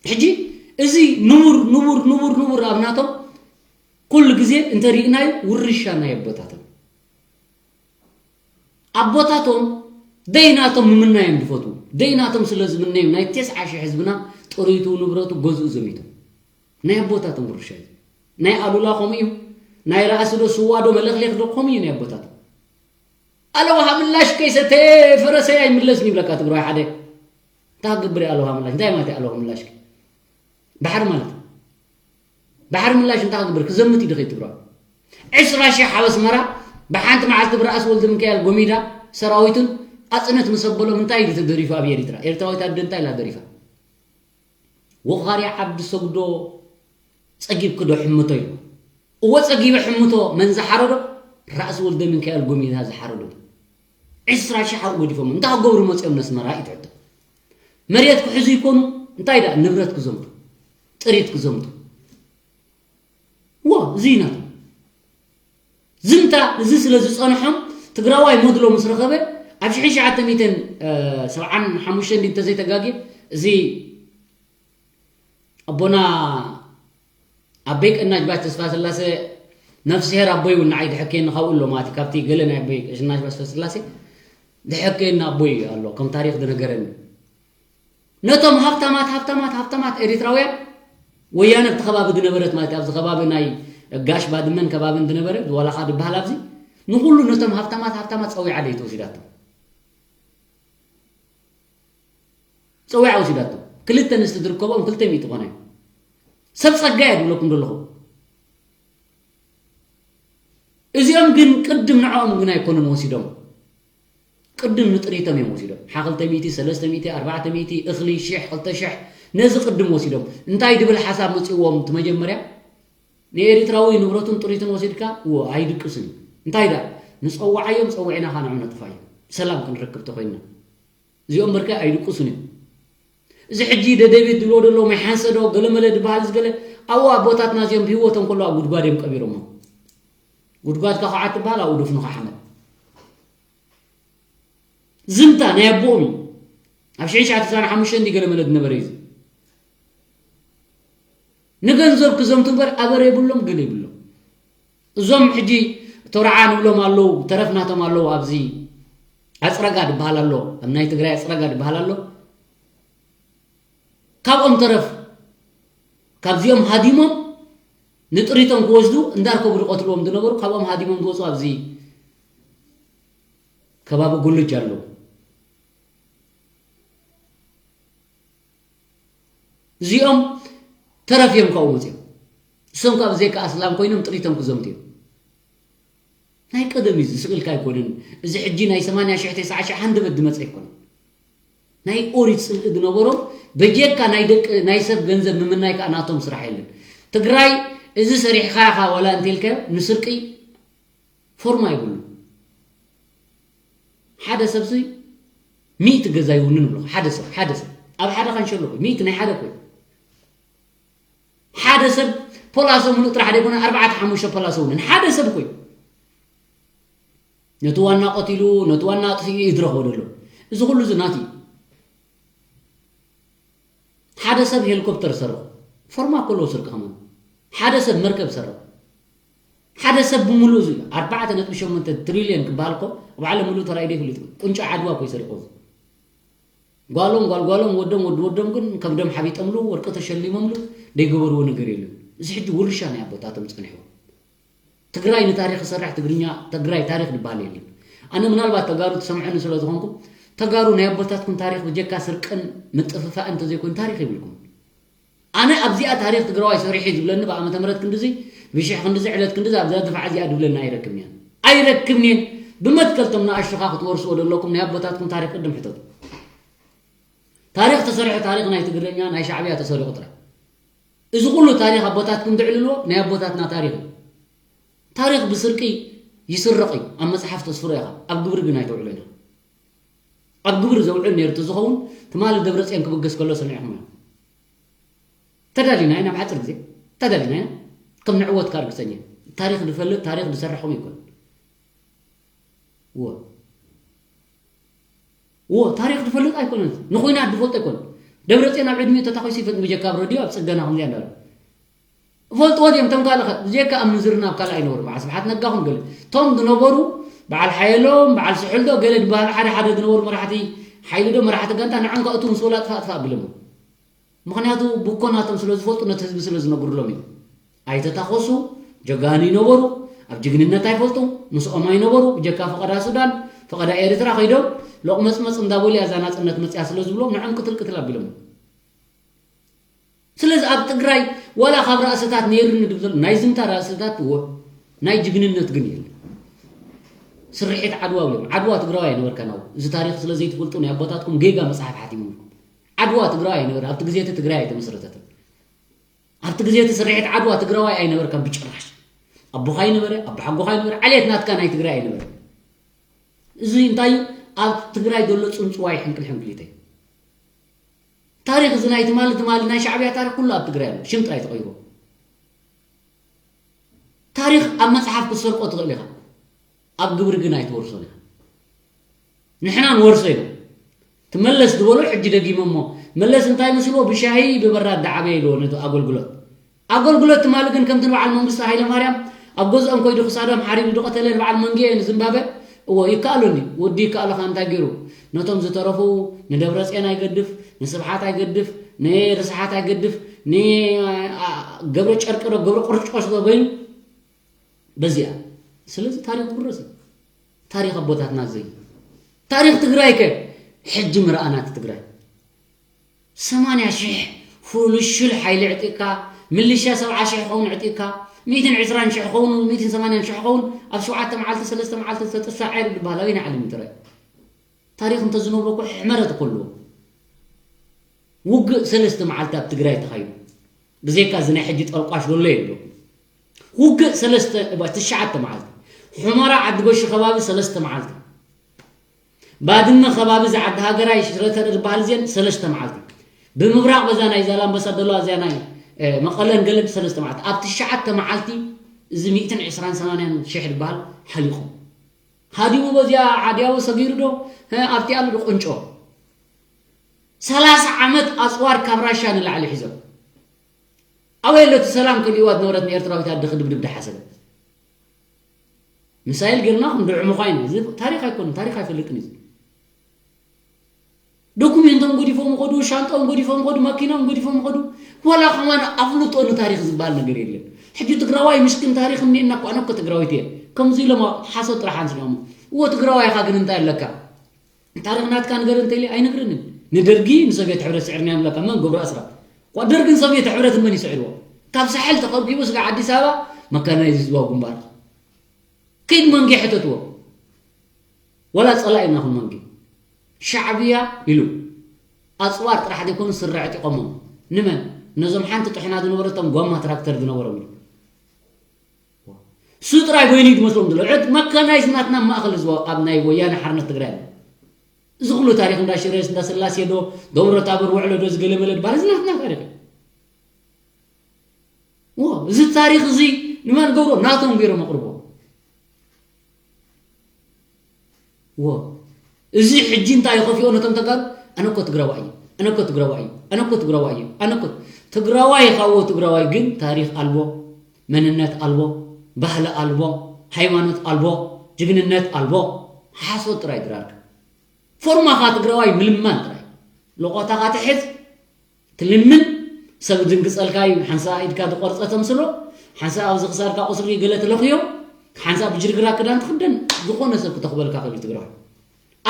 ሕጂ እዚ ንቡር፣ ንቡር፣ ንቡር፣ ንቡር ኣብ ናቶም ኩሉ ግዜ እንተሪእናዮ ውርሻ ናይ ኣቦታቶም። ኣቦታቶም ደይናቶም ምምናዮም ዝፈትዉ፣ ደይናቶም ስለ ዝምነዩ ናይ ተስዓ ሽሕ ህዝብና ጥሪቱ፣ ንብረቱ፣ ገዝኡ ዘሚቶም። ናይ ኣቦታቶም ውርሻ እዩ። ናይ ኣሉላ ከምኡ እዩ። ናይ ራእሲ ዶ ስዋ ዶ መለኽሌኽ ዶ ከምኡ እዩ ናይ ኣቦታቶም። ኣለውሃ ምላሽ ከይሰተ ፈረሰይ ኣይምለስን ይብለካ ትግራዋይ ሓደ። እንታይ ክገብር እየ ኣለውሃ ምላሽ? እንታይ ማለት እዩ ኣለውሃ ምላሽ? ባሕሪ ማለት እዩ። ባሕሪ ምላሽ እንታይ ክገብር? ክዘምት እዩ ድኸይ ትግራዋይ። ዕስራ ሺሕ ኣብ ኣስመራ ብሓንቲ መዓልቲ ብራእሲ ወልደ ሚካኤል ጎሚዳ ሰራዊቱን ኣፅነት ምስ ኣበሎም እንታይ እዩ ተደሪፉ ኣብ ኤሪትራ? ኤርትራዊት ኣደ እንታይ ኢላ ደሪፋ? ወኻርያ ዓብዲ ሰጉዶ ጸጊብኪ ዶ ሕምቶ ኢሉ። እወ ጸጊበ ሕምቶ መን ዝሓረዶ? ራእሲ ወልደ ሚካኤል ጎሚዳ ዝሓረዶ። ዕስራ ሺሕ ኣብኡ ገዲፎም እንታይ ክገብሩ መጺኦም ነስመራ እዩ ትሕቶ። መሬት ክሕዙ ይኮኑ እንታይ ደኣ ንብረት ክዘምቱ ጥሪት ክዘምቱ። ዎ እዚ እዩ ናቱ። ዝምታ እዚ ስለ ዝጸንሖም ትግራዋይ መድሎ ምስ ረኸበ ኣብ ሽሕን ሸዓተ ሚእትን ሰብዓን ሓሙሽተን እንተዘይተጋግየ እዚ ኣቦና ኣበይ ቀናጅባች ተስፋ ስላሴ ነፍስሄር ኣቦይ እውን ንዓይ ድሕከየኒ ካብኡ ኣሎ ማለት እዩ። ካብቲ ገለ ናይ ኣቦይ ቀናጅባች ተስፋ ስላሴ ድሕከየኒ ኣቦይ ኣሎ ከም ታሪክ ዝነገረኒ። ነቶም ሃብታማት ሃብታማት ሃብታማት ኤሪትራውያን ወያነ ኣብቲ ከባቢ ዝነበረት ማለት ኣብዚ ከባቢ ናይ ጋሽ ባድመን ከባብን ዝነበረ ዋላኻ ዝበሃል ኣብዚ ንኩሉ ነቶም ሃብታማት ሃብታማት ፀዊዓ ደይ ተወሲዳቶም ፀዊዓ ወሲዳቶ ክልተ ኣንስቲ ዝርከብኦም ክልተ ሚእቲ ኮነ ሰብ ፀጋ እየ ዝብለኩም ዘለኹ። እዚኦም ግን ቅድም ንዕኦም ግን ኣይኮኑን ወሲዶም ቅድም ንጥሪቶም እዮም ወሲዶም ሓ ክልተ ሚእቲ ሰለስተ ሚእቲ ኣርባዕተ ሚእቲ እኽሊ ሽሕ ክልተ ሽሕ ነዚ ቅድም ወሲዶም እንታይ ድብል ሓሳብ መፅዎም እቲ መጀመርያ ንኤሪትራዊ ንብረቱን ጥሪቱን ወሲድካ እዎ ኣይድቅስን እዩ እንታይ ዳ ንፀዋዓዮም ፀውዒና ካ ንዑ ነጥፋዮም ሰላም ክንረክብ ተኮይንና እዚኦም በርከ ኣይድቅሱን እዮም። እዚ ሕጂ ደደቢት ድብሎ ደሎ ማይ ሓንሰዶ ገለመለ ድበሃል ዝገለ ኣብኡ ኣቦታትና እዚኦም ብህይወቶም ከሎ ኣብ ጉድጓድ እዮም ቀቢሮሞ። ጉድጓድካ ከዓ ትበሃል ኣብኡ ደፍኑካ ሓመድ። ዝምታ ናይ ኣቦኦም እዩ። ኣብ ሽሕን ሸዓተ ሰዓን ሓሙሽተን እንዲ ገለመለ ዝነበረ እዩ። ንገንዘብ ክዘምቱ እምበር ኣበር የብሎም ገለ የብሎም። እዞም ሕጂ ተርዓ ንብሎም ኣለዉ ተረፍ ናቶም ኣለዉ ኣብዚ ኣፅረጋ ድበሃል ኣሎ ኣብ ናይ ትግራይ ኣፅረጋ ድበሃል ኣሎ ካብኦም ተረፍ ካብዚኦም ሃዲሞም ንጥሪቶም ክወስዱ እንዳርከቡ ዝቐትልዎም ዝነበሩ ካብኦም ሃዲሞም ዝወፁ ኣብዚ ከባቢ ጉልጅ ኣለዉ እዚኦም ተረፍ እዮም ካብኡ መፅኦም እሶም ካብ ብዘይካ ኣስላም ኮይኖም ጥሪቶም ክዘምቱ እዮም ናይ ቀደም እዩ ዝስቅልካ ኣይኮነን እዚ ሕጂ ናይ ሰማንያ ሽሕ ተስዓ ሽሕ ሃንደበት ዝመፀ ኣይኮነን ናይ ኦሪት ፅልኢ ዝነበሮም በጀካ ናይ ደቂ ናይ ሰብ ገንዘብ ምምናይ ከዓ ናቶም ስራሕ የለን ትግራይ እዚ ሰሪሕካ ኢኻ ዋላ እንተልካዮ ንስርቂ ፎርማ ይብሉ ሓደ ሰብ ሲ ሚእቲ ገዛ ይውንን ብሎ ሓደ ሰብ ሓደ ሰብ ኣብ ሓደ ካንሸሎ ኮይ ሚእቲ ናይ ሓደ ኮይ ሓደ ሰብ ፖላሶ ሙሉእ ጥራሕ ደይኮነ ኣርባዕተ ሓሙሽተ ፖላሶ ውንን ሓደ ሰብ ኮይ ነቲ ዋና ቀቲሉ ነቲ ዋና ኣጥፊኡ ይድረኽ ወደሎ እዚ ኩሉ እዚ ናት ሓደ ሰብ ሄሊኮፕተር ሰርሑ ፎርማ ከለዎ ስርቂ ከማን ሓደ ሰብ መርከብ ሰርሑ ሓደ ሰብ ብምሉእ እዚ ኣርባዕተ ነጥቢ ሸሞንተ ትሪልዮን ክበሃል እኮ ኣብ ዓለም ምሉእ ተራእዩ ዘይፈልጥ እዩ። ቁንጫ ዓድዋ እኮ እዩ ሰሪቑ እዚ። ጓሎም ጓል ጓሎም ወዶም ወዲ ወዶም ግን ከብዶም ሓቢጠምሉ ወርቂ ተሸሊሞምሉ ዘይገበርዎ ነገር የለን። እዚ ሕጂ ውርሻ ናይ ኣቦታቶም ጸኒሕዎ። ትግራይ ንታሪኽ ክሰርሕ ትግርኛ ትግራይ ታሪኽ ዝበሃል የለን። ኣነ ምናልባት ተጋሩ ትሰምዑኒ ስለ ዝኾንኩም ተጋሩ ናይ ኣቦታትኩም ታሪኽ ብጀካ ስርቅን ምጥፍፋእን እንተዘይኮይኑ ታሪኽ የብልኩም። ኣነ ኣብዚኣ ታሪኽ ትግራዋይ ሰሪሐ ዝብለኒ ብዓመተ ምህረት ክንድዚ ብሽሕ ክንድዚ ዕለት ክንድዚ ኣብዛ ድፋዕ እዚኣ ድብለኒ ኣይረክብን እየን ኣይረክብን እየን። ብመትከልቶም ንኣሽቱኻ ክትወርስዎ ዘለኩም ናይ ኣቦታትኩም ታሪኽ ቅድም ሕተቱ። ታሪኽ ተሰሪሑ ታሪኽ ናይ ትግርኛ ናይ ሻዕብያ ተሰሪቑ ጥራይ። እዚ ኩሉ ታሪኽ ኣቦታትኩም ትዕልልዎ ናይ ኣቦታትና ታሪኽ እዩ። ታሪኽ ብስርቂ ይስረቕ እዩ። ኣብ መፅሓፍ ተስፍሮ ኢኻ ኣብ ግብሪ ግን ኣይተውዕሎ ኢና። ኣብ ግብሪ ዘውዕል ነይሩ ተዝኸውን ትማሊ ደብረፅዮን ክብገስ ከሎ ሰሚዕኹም እዮም። ተዳሊና ኢና ኣብ ሓፂር ግዜ ተዳሊና ኢና ከም ንዕወት ካ ርግፀኛ ታሪክ ዝፈልጥ ታሪክ ዝሰርሕ ከምኡ ይኮን እዎ እዎ ታሪክ ዝፈልጥ ኣይኮነን ንኩናት ዝፈልጥ ኣይኮነን ደብረፅዮን ኣብ ዕድሚኡ ተታኪሱ ይፈልጥ ብጀካ ኣብ ረድዮ ኣብ ፅገና ከምዚኣ እንዳበለ ፈልጥዎ ድዮም ቶም ካልእ ብጀካ ኣብ ምዝርና ኣብ ካልእ ኣይነበሩ በዓል ስብሓት ነጋ ኹን ገለ ቶም ዝነበሩ በዓል ሓየሎም፣ በዓል ስሑል ዶ ገለ ዝበሃል ሓደ ሓደ ዝነበሩ መራሕቲ ሓይሊ ዶ መራሕቲ ጋንታ ንዖም ከእቱ ምስ በሉ ኣጥፋእ ኣጥፋእ ኣቢሎሞ። ምኽንያቱ ብኮናቶም ስለ ዝፈልጡ ነቲ ህዝቢ ስለ ዝነግሩሎም እዩ። ኣይተታኾሱ፣ ጀጋኑ ይነበሩ፣ ኣብ ጅግንነት ኣይፈልጡ፣ ምስኦም ኣይነበሩ፣ ብጀካ ፈቐዳ ሱዳን፣ ፈቐዳ ኤርትራ ከይዶም ሎቕመጽመጽ እንዳበሉ እያ እዛ ናጽነት መጽያ ስለ ዝብሎም ንዖም ቅትል ቅትል ኣቢሎም። ስለዚ ኣብ ትግራይ ዋላ ካብ ራእስታት ነይሩኒ ድብል ናይ ዝምታ ራእስታት እዎ ናይ ጅግንነት ግን የለ። ስርሒት ዓድዋ ብሎም ዓድዋ ትግራዋይ ኣይነበርካን። ኣብ እዚ ታሪክ ስለ ዘይትፈልጡ ናይ ኣቦታትኩም ጌጋ መጽሓፍ ሓቲሙልኩም። ዓድዋ ትግራዋይ ኣይነበረ ኣብቲ ግዜ እቲ ትግራይ ኣይተመስረተትን። ኣብቲ ግዜ እቲ ስርሒት ዓድዋ ትግራዋይ ኣይነበርካን ብጭራሽ። ኣቦኻ ኣይነበረ ኣቦሓጎኻ ኣይነበረ ዓሌት ናትካ ናይ ትግራይ ኣይነበረ። እዚ እንታይ እዩ? ኣብ ትግራይ ዘሎ ጽንጽዋይ ሕንቅል ሕንቅሊተይ ታሪኽ እዚ ናይ ትማሊ ትማሊ ናይ ሻዕብያ ታሪኽ ኩሉ ኣብ ትግራይ ኣሎ። ሽም ጥራይ ተቐይሩ። ታሪኽ ኣብ መጽሓፍ ክትሰርቆ ትኽእል ኢኻ፣ ኣብ ግብሪ ግን ኣይትወርሶን ኢኻ። ንሕና ንወርሶ ኢና። ትመለስ ዝበሎ ሕጂ ደጊሞ እሞ መለስ እንታይ መስልዎ ብሻሂ ብበራድ ዳዓበየ ኢልዎ ነቲ ኣገልግሎት ኣገልግሎት ትማሊ ግን ከምቲ ንበዓል መንግስቱ ሃይለማርያም ኣብ ገዝኦም ከይዱ ክሳዶም ሓሪዱ ዝቐተለ ንበዓል መንጌ ንዝምባበ እዎ ይከኣሎ እንዲ ወዲ ይከኣለኻ እንታይ ገይሩ ነቶም ዝተረፉ ንደብረፅዮን ኣይገድፍ ንስብሓት ኣይገድፍ ንርስሓት ኣይገድፍ ንገብረ ጨርቂ ዶ ገብረ ቁርጭቆሽ ዶ በይኑ በዚኣ ስለዚ ታሪክ ክብረስ ታሪክ ኣቦታትና ዘይ ታሪክ ትግራይ ከ ሕጂ ምርኣናት ትግራይ ሰማንያ ሽሕ ፍሉሹል ሓይሊ ዕጢቕካ፣ ምልሻ ሰብዓ ሽሕ ክኸውን ዕጢቕካ፣ ሚእትን ዕስራን ሽሕ ክኸውን፣ ሚእትን ሰማንያን ሽሕ ክኸውን፣ ኣብ ሸውዓተ መዓልቲ፣ ሰለስተ መዓልቲ ዝተጥሳ ዔር ዝበሃል ኣበየናይ ዓለም እዩ ተራእዩ? ታሪኽ እንተዝነግሮ እኮ ሕመረት እኮ ኣለዎ። ውግእ ሰለስተ መዓልቲ ኣብ ትግራይ ተኻይዱ። ብዘይካ እዚ ናይ ሕጂ ጠርቋሽ ዘሎ የሎ። ውግእ ሰለስተ፣ እባ፣ ትሽዓተ መዓልቲ። ሑመራ ዓዲ ጎሺ ከባቢ ሰለስተ መዓልቲ። ባድመ ከባቢ ዝዓዲ ሃገራይ ሽረተር ዝበሃል እዚአን ሰለስተ መዓልቲ ብምብራቕ በዛ ናይ ዛላምበሳ ደሎ እዚኣ ናይ መቐለን ገለን ሰለስተ መዓልቲ ኣብ ትሽዓተ መዓልቲ እዚ ሚእትን ዕስራን ሰማንያን ሽሕ ዝበሃል ሓሊቑ ሃዲሙ በዚኣ ዓድያዊ ሰጊሩ ዶ ኣብቲ ኣሎ ዶ ቁንጮ ሰላሳ ዓመት ኣፅዋር ካብ ራሻ ንላዕሊ ሒዞም ኣበይ ኣሎ እቲ ሰላም ክልእዋ ዝነበረት ንኤርትራዊት ኣደ ክድብድብ ድሓሰበት ሚሳይል ጌርና ክንድዕሙ ኳይና እዚ ታሪክ ኣይኮነ ታሪክ ኣይፈልጥን እዩ ዶኩሜንቶም ገዲፎም ኸዱ ሻንጣኦም ገዲፎም ኸዱ መኪናኦም ገዲፎም ኸዱ ዋላ ከማን ኣፍልጦ ንታሪክ ዝበሃል ነገር የለን ሕጂ ትግራዋይ ምስኪን ታሪክ እኒኤና እኮ ኣነ እኮ ትግራዊት እየ ከምዚ ኢሎም ሓሶት ጥራሕ ኣንስኦም እዎ ትግራዋይ ኢኻ ግን እንታይ ኣለካ ታሪክ ናትካ ንገር እንተኢለ ኣይነግርንን ንደርጊ ንሶቪየት ሕብረት ስዕርና ይብለካ መን ገብሩ ኣስራት ኳ ደርግን ሶቪየት ሕብረትን መን ይስዕርዎ ካብ ሳሕል ተቐብቂቡ ስጋ ኣዲስ ኣበባ መካናይዝ ህዝባዊ ግንባር ከይድ መንጌ ሕተትዎ ወላ ፀላእ ኢና ኹን መንጌ ሻዕብያ ኢሉ ኣፅዋር ጥራሕ ዘይኮኑ ስረ ዕጢቆሞም ንመን ነዞም ሓንቲ ጥሕና ዝነበረቶም ጓማ ትራክተር ዝነበሮም ኢሉ እሱ ጥራይ በይኑ እዩ ዝመስሎም ዘሎ ዕድ መካናይዝ ናትና ማእኸል ህዝባዊ ኣብ ናይ ወያነ ሓርነት ትግራይ ኣሎ እዚ ኩሉ ታሪክ እንዳ ሽሬስ እንዳ ስላሴ ዶ ደብረ ታቦር ውዕሎ ዶ ዝገለመለ ድባል እዚ ናትና ታሪክ እዩ እዚ ታሪክ እዚ ንመን ገብሮ ናቶም ገይሮም ኣቅርቦ ዎ እዚ ሕጂ እንታይ ይኸፍኦ ነቶም ተጋሩ ኣነኮ ትግራዋይ እዩ ኣነኮ ትግራዋይ እዩ ኣነኮ ትግራዋይ እዩ ኣነኮ ትግራዋይ ካዎ ትግራዋይ ግን ታሪክ ኣልቦ መንነት ኣልቦ ባህሊ ኣልቦ ሃይማኖት ኣልቦ ጅግንነት ኣልቦ ሓሶት ጥራይ ድራርካ ፎርማኻ ትግራዋይ ምልማን ጥራይ ሎቆታኻ ትሕዝ ትልምን ሰብ ዝድንግፀልካ እዩ ሓንሳ ኢድካ ዝቆርፀ ተምስሎ ሓንሳ ኣብዚ ክሳድካ ቁስሊ ገለ ትለኽዮ ሓንሳ ብጅርግራ ክዳን ትኽደን ዝኾነ ሰብ ክተኽበልካ ክእል ትግራዋይ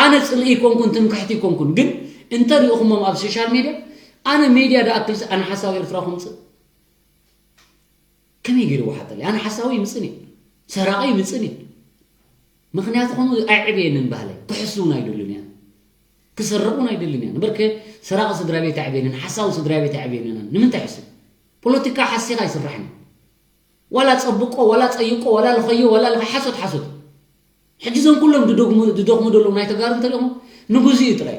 ኣነ ፅልኢ ይኮንኩን ትምክሕቲ ይኮንኩን ግን እንተ ሪእኹሞም ኣብ ሶሻል ሚድያ ኣነ ሚድያ ድኣክልሲ ኣነ ሓሳብ ኤርትራ ከምፅእ ከመይ ገይሩ ይወሓጠለይ ኣነ ሓሳዊ ይምፅን እየ ሰራቂ ይምፅን እየ ምክንያቱ ከምኡ ኣይዕብየንን ባህለይ ክሕሱ እውን ኣይደልን እያ ክሰርቕ እውን ኣይደልን እያ ንበርከ ሰራቂ ስድራ ቤት ኣይዕብየንን ሓሳዊ ስድራ ቤት ኣይዕብየንን ንምንታይ ሕሱ ፖለቲካ ሓሲኻ ኣይስራሕን ዋላ ፀብቆ ዋላ ፀይቆ ዋላ ልኸዮ ዋላ ልኸ ሓሶት ሓሶት ሕጂ እዞም ኩሎም ዝደግሙ ዘለዉ ናይ ተጋሩ እንተሪኦም ንግዙ እዩ ጥራይ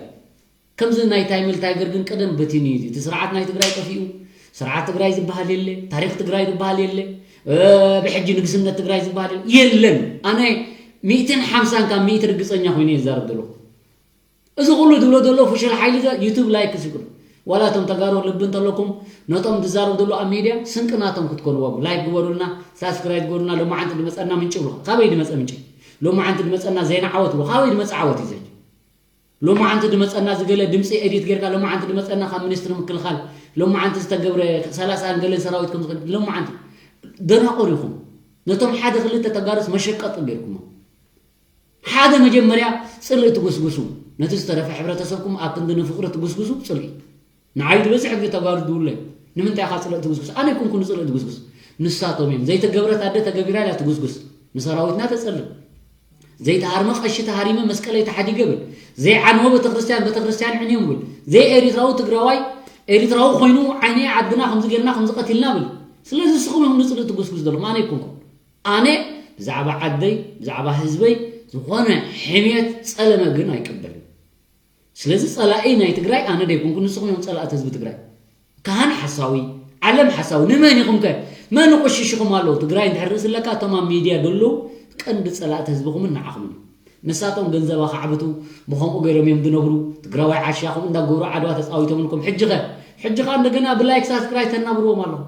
ከምዚ ናይ ታይምል ታይገር ግን ቀደም በቲኒ እዩ እቲ ስርዓት ናይ ትግራይ ጠፊኡ ስርዓት ትግራይ ዝበሃል የለ ታሪክ ትግራይ ዝበሃል የለ ብሕጂ ንግስነት ትግራይ ዝበሃል የለን ኣነ ሚእትን ሓምሳን ካብ ሚእቲ ርግፀኛ ኮይኑ ይዛረብ ዘለኹ እዚ ኩሉ ትብሎ ዘሎ ፍሽል ሓይሊ ዩቱብ ላይክ ስግሩ ዋላ እቶም ተጋሩ ልቢ እንተለኩም ነቶም ዝዛረብ ዘሎ ኣብ ሚድያ ስንቂ ናቶም ክትኮንዎም ላይክ ግበሩልና ሳብስክራይብ ግበሩልና ሎማዓንቲ ዝመፀና ምንጭ ብሉ ካበይ ዝመፀ ምንጭ ሎማዓንቲ ዝመፀና ዜና ዓወት እዎ። ካበይ ዝመፀ ዓወት እዩ ዘ? ሎማዓንቲ ዝመፀና ዝገለ ድምፂ ኤዲት ጌርካ፣ ሎማዓንቲ ዝመፀና ካብ ሚኒስትሪ ምክልኻል፣ ሎማዓንቲ ዝተገብረ ሰላሳን ገለን ሰራዊት ከም ዝኸድ፣ ሎማዓንቲ ደናቑር ኢኹም። ነቶም ሓደ ክልተ ተጋሩስ መሸቀጢ ጌርኩሞ። ሓደ መጀመርያ ፅልኢ ትጉስጉሱ። ነቲ ዝተረፈ ሕብረተሰብኩም ኣብ ክንዲ ንፍቕሪ ትጉስጉሱ ፅልኢ። ንዓይ ዝበዝሕ ግዜ ተጋሩ ድውለይ። ንምንታይ ኢኻ ፅልኢ ትጉስጉስ? ኣነ ኣይኮንኩን ፅልኢ ትጉስጉስ። ንሳቶም እዮም። ዘይተገብረት ኣደ ተገቢራ ኢላ ትጉስጉስ። ንሰራዊትና ተፀልእ። ዘይተሃርመ ቀሺ ተሃሪመ መስቀለይ ተሓዲገ ብል። ዘይዓንወ ቤተክርስትያን ቤተክርስትያን ዕንዮም ብል። ዘይኤሪትራዊ ትግራዋይ ኤሪትራዊ ኮይኑ ዓይኒ ዓድና ከምዚ ጌርና ከምዚ ቀቲልና ብል። ስለዚ ንስኹም እዮም ንፅልኢ ትጉስጉስ ዘለኹም። ኣነ ኣይኮንኩን። ኣነ ብዛዕባ ዓደይ፣ ብዛዕባ ህዝበይ ዝኾነ ሕምየት፣ ጸለመ ግን ኣይቅበልን። ስለዚ ጸላኢ ናይ ትግራይ ኣነ ደይኮንኩ፣ ንስኹም እዮም ጸላእቲ ህዝቢ ትግራይ። ካህን ሓሳዊ፣ ዓለም ሓሳዊ፣ ንመን ኢኹም ከ? መን ቆሽሽኹም ኣለዉ? ትግራይ እንድሕር ርእሲ ኣለካ፣ እቶም ኣብ ሚድያ ዘለዉ ቀንዲ ጸላእቲ ህዝብኹምን ንዓኹምን እዮም። ንሳቶም ገንዘባ ከዕብቱ፣ ብኸምኡ ገይሮም እዮም ዝነብሩ። ትግራዋይ ዓሻኹም እንዳገበሩ ዓድዋ ተጻዊቶምልኩም። ሕጂ ኸ? ሕጂ ኸ እንደገና ብላይክ ሳብስክራይብ ተናብርዎም ኣለኹም።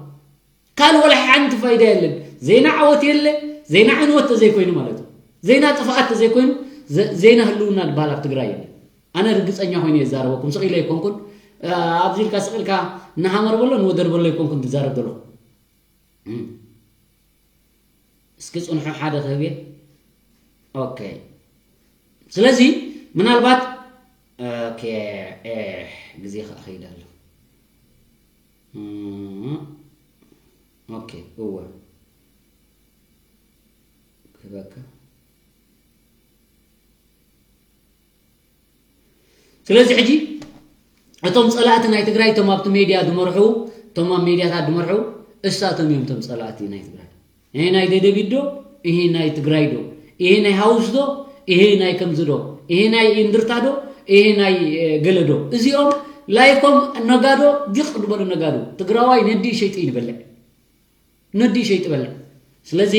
ካልእ ወላ ሓንቲ ፋይዳ የለን። ዜና ዓወት የለ፣ ዜና ዕንወት ተዘይኮይኑ ማለት እዩ። ዜና ጥፍኣት ተዘይኮይኑ፣ ዘ-፣ ዜና ህልውና ዝበሃል ኣብ ትግራይ የለን። ኣነ ርግፀኛ ኮይነ እየ ዝዛረበኩም፣ ስቕ ኢለ ኣይኮንኩን። እ፣ ኣብዚ ኢልካ ስቕ ኢልካ ንሃመር በሎ ንወደር በሎ ኣይኮንኩን ዝዛረብ ዘለኹ። እም። እስኪ ፅንሑ ሓደ ክህብ እየ። ኦኬ። ስለዚ ምናልባት፣ ኦኬ፣ ኤ፣ ግዜ ከዓ ከይድ ኣሎ። እም፣ ኦኬ፣ እወ። ክህበካ። ስለዚ ሕጂ እቶም ጸላእቲ ናይ ትግራይ፣ እቶም ኣብቲ ሜድያ ዝመርሑ፣ እቶም ኣብ ሜድያታት ዝመርሑ፣ እሳቶም እዮም እቶም ጸላእቲ ናይ ትግራይ። ይሄ ናይ ደደቢት ዶ? ይሄ ናይ ትግራይ ዶ? ይሄ ናይ ሃውስ ዶ? ይሄ ናይ ከምዚ ዶ? ይሄ ናይ እንድርታ ዶ? ይሄ ናይ፣ እ፣ ገለ ዶ? እዚኦም ላይኮም ነጋዶ፣ ዲቕ ዝበሉ ነጋዶ። ትግራዋይ ነዲ ሸይጡ ይንበልዕ። ነዲ ሸይጡ በልዕ። ስለዚ፣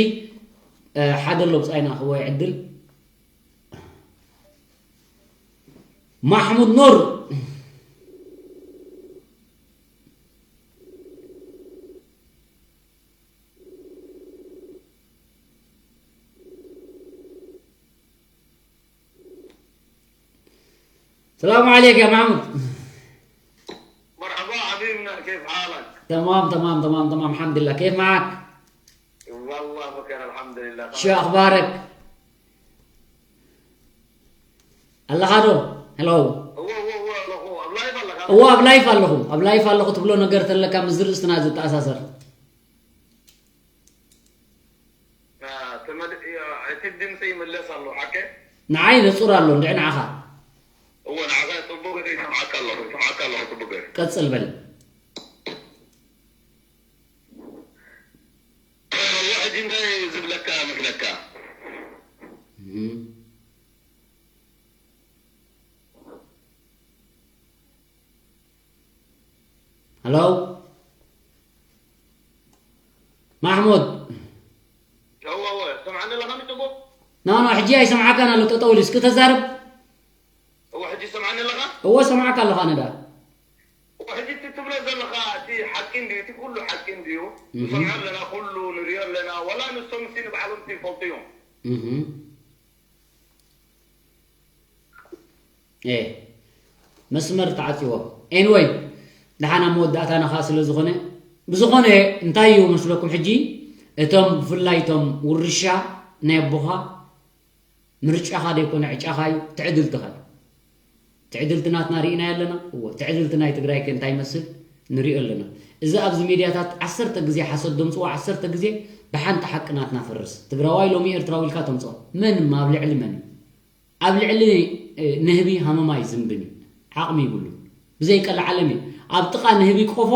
እ፣ ሓደ ኣሎ ብጻይና ክወይ ዕድል። ማሕሙድ ኑር። السلام عليك يا محمود. مرحبا حبيبنا، كيف حالك؟ تمام، تمام، تمام، تمام، الحمد لله. كيف معك؟ والله بخير، الحمد لله. شو أخبارك؟ ኣለኻ ዶ? ሄሎ። እወ፣ እወ፣ እወ፣ ኣለኹ። ኣብ ላይፍ ኣለኻ? እወ፣ ኣብ ላይፍ ኣለኹ። ኣብ ላይፍ ኣለኹ ትብሎ ነገር ተለካ ምስ ዝርእስትና ዝተኣሳሰር። አ፣ ተመድ-፣ ያ፣ እቲ ድምፂ ይምለስ ኣሎ፣ ሓቀ? ንዓይ ንፁር ኣሎ፣ እንድዒ ንዓኻ? እወ፣ ንዓኻ ፅቡቅ ገይረ ይሰምዓካ ኣለኹ፣ ይሰምዓካ ኣለኹ ፅቡቅ ገይረ። ቀፅል በል። እወ፣ ሕጂ እንታይ ዝብለካ መስለካ? እም። ሄሎ? ማሕሙድ? እወ፣ እወ፣ ሰምዓኒ ኣለኻ ጽቡቕ? ኖ፣ ኖ፣ ሕጂ ኣይሰምዓካን ኣሎ፣ ጠጠው ኢሉ እስኪ ተዛረብ። እወ፣ ሕጂ ሰምዓኒ ኣለኻ? እወ፣ ሰምዓካ ኣለኹ ኣነ ደኣ። እወ፣ ሕጂ እቲ ትብሎ ዘለኻ እቲ ሓቂ እንድዩ፣ እቲ ኩሉ ሓቂ እንድዩ። እህ። ንሰምዖ ኣለና፣ ኩሉ ንሪኦ ኣለና፣ ዋላ ንሶም ሲ ንባዕሎም ሲ ይፈልጡ እዮም። እህ። ኤ፣ መስመር ተዓጽዎ። ኤንወይ፣ ደሓን ኣብ መወዳእታና ኸኣ ስለ ዝኾነ፣ ብዝኾነ እንታይ እዩ መስለኩም ሕጂ? እቶም፣ ብፍላይ እቶም ውርሻ ናይ ኣቦኻ፣ ምርጫኻ ደይኮነ ዕጫኻ እዩ፣ ትዕድልትኻ እዩ። ትዕድልቲ ናትና ርኢናዮ ኣለና? እወ። ትዕድልቲ ናይ ትግራይ ከ እንታይ ይመስል? ንሪኦ ኣለና። እዚ ኣብዚ ሚድያታት ዓሰርተ ግዜ ሓሶት ደምፅዎ፣ ዓሰርተ ግዜ ብሓንቲ ሓቂ ናትና ፈርስ። ትግራዋይ ሎሚ ኤርትራዊ ኢልካ ተምፅኦ። መን እማ ኣብ ልዕሊ መን እዩ? ኣብ ልዕሊ፣ እ፣ ንህቢ ሃመማ ይዝንብን እዩ። ዓቕሚ ይብሉን። ብዘይ ቀልዓለም እዩ። ኣብ ጥቓ ንህቢ ቆፎ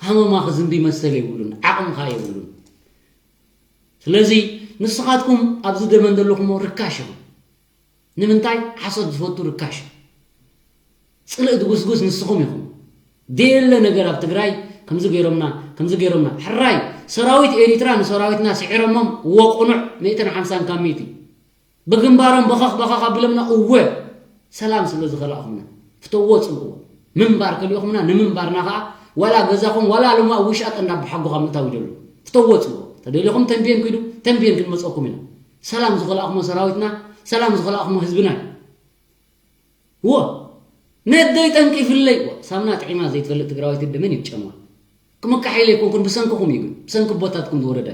ሃመማ ክዝንቢ መሰል የብሉን። ዓቕሚ ኸኣ የብሉን። ስለዚ ንስኻትኩም ኣብዚ ደመን ዘለኹሞ ርካሽ ኢኹም። ንምንታይ? ሓሶት ዝፈቱ ርካሽ። ጽልኢ ድጉስጉስ ንስኹም ኢኹም። ደየለ ነገር ኣብ ትግራይ ከምዚ ገይሮምና፣ ከምዚ ገይሮምና። ሕራይ ሰራዊት ኤሪትራ ንሰራዊትና ስዒሮሞም፣ እወ፣ ቅኑዕ፣ ሚእትን ሓምሳን ካብ ሚእቲ። ብግንባሮም በኸኽ በኸኽ ኣቢሎምና፣ እወ፣ ሰላም ስለ ዝኸላእኹምና። ፍተዎ ጽልእዎ። ምንባር ከሊእኹምና፣ ንምንባርና ኸኣ ዋላ ገዛኹም፣ ዋላ ሎማ ኣብ ውሽጢ ቀንዲ ኣቦሓጎኻ ምእታው ይደሉ። ፍተዎ ጽልእዎ። ተደሊኹም ተንቤን ኪዱ፣ ተንቤን ክንመጸኩም ኢና። ሰላም ዝኸላእኹሞ ሰራዊትና፣ ሰላም ዝኸላእኹሞ ህዝብና እዩ። ዎ ነደይ ጠንቂ ይፍለይ። ዎ ሳምና ጥዒማ ዘይትፈልጥ ትግራወይቲ ደመን ይጨማ። ክምካሕ ኢለ ኣይኮንኩን፣ ብሰንክኹም እዩ ግን፣ ብሰንኪ ኣቦታትኩም ዝወረደ፣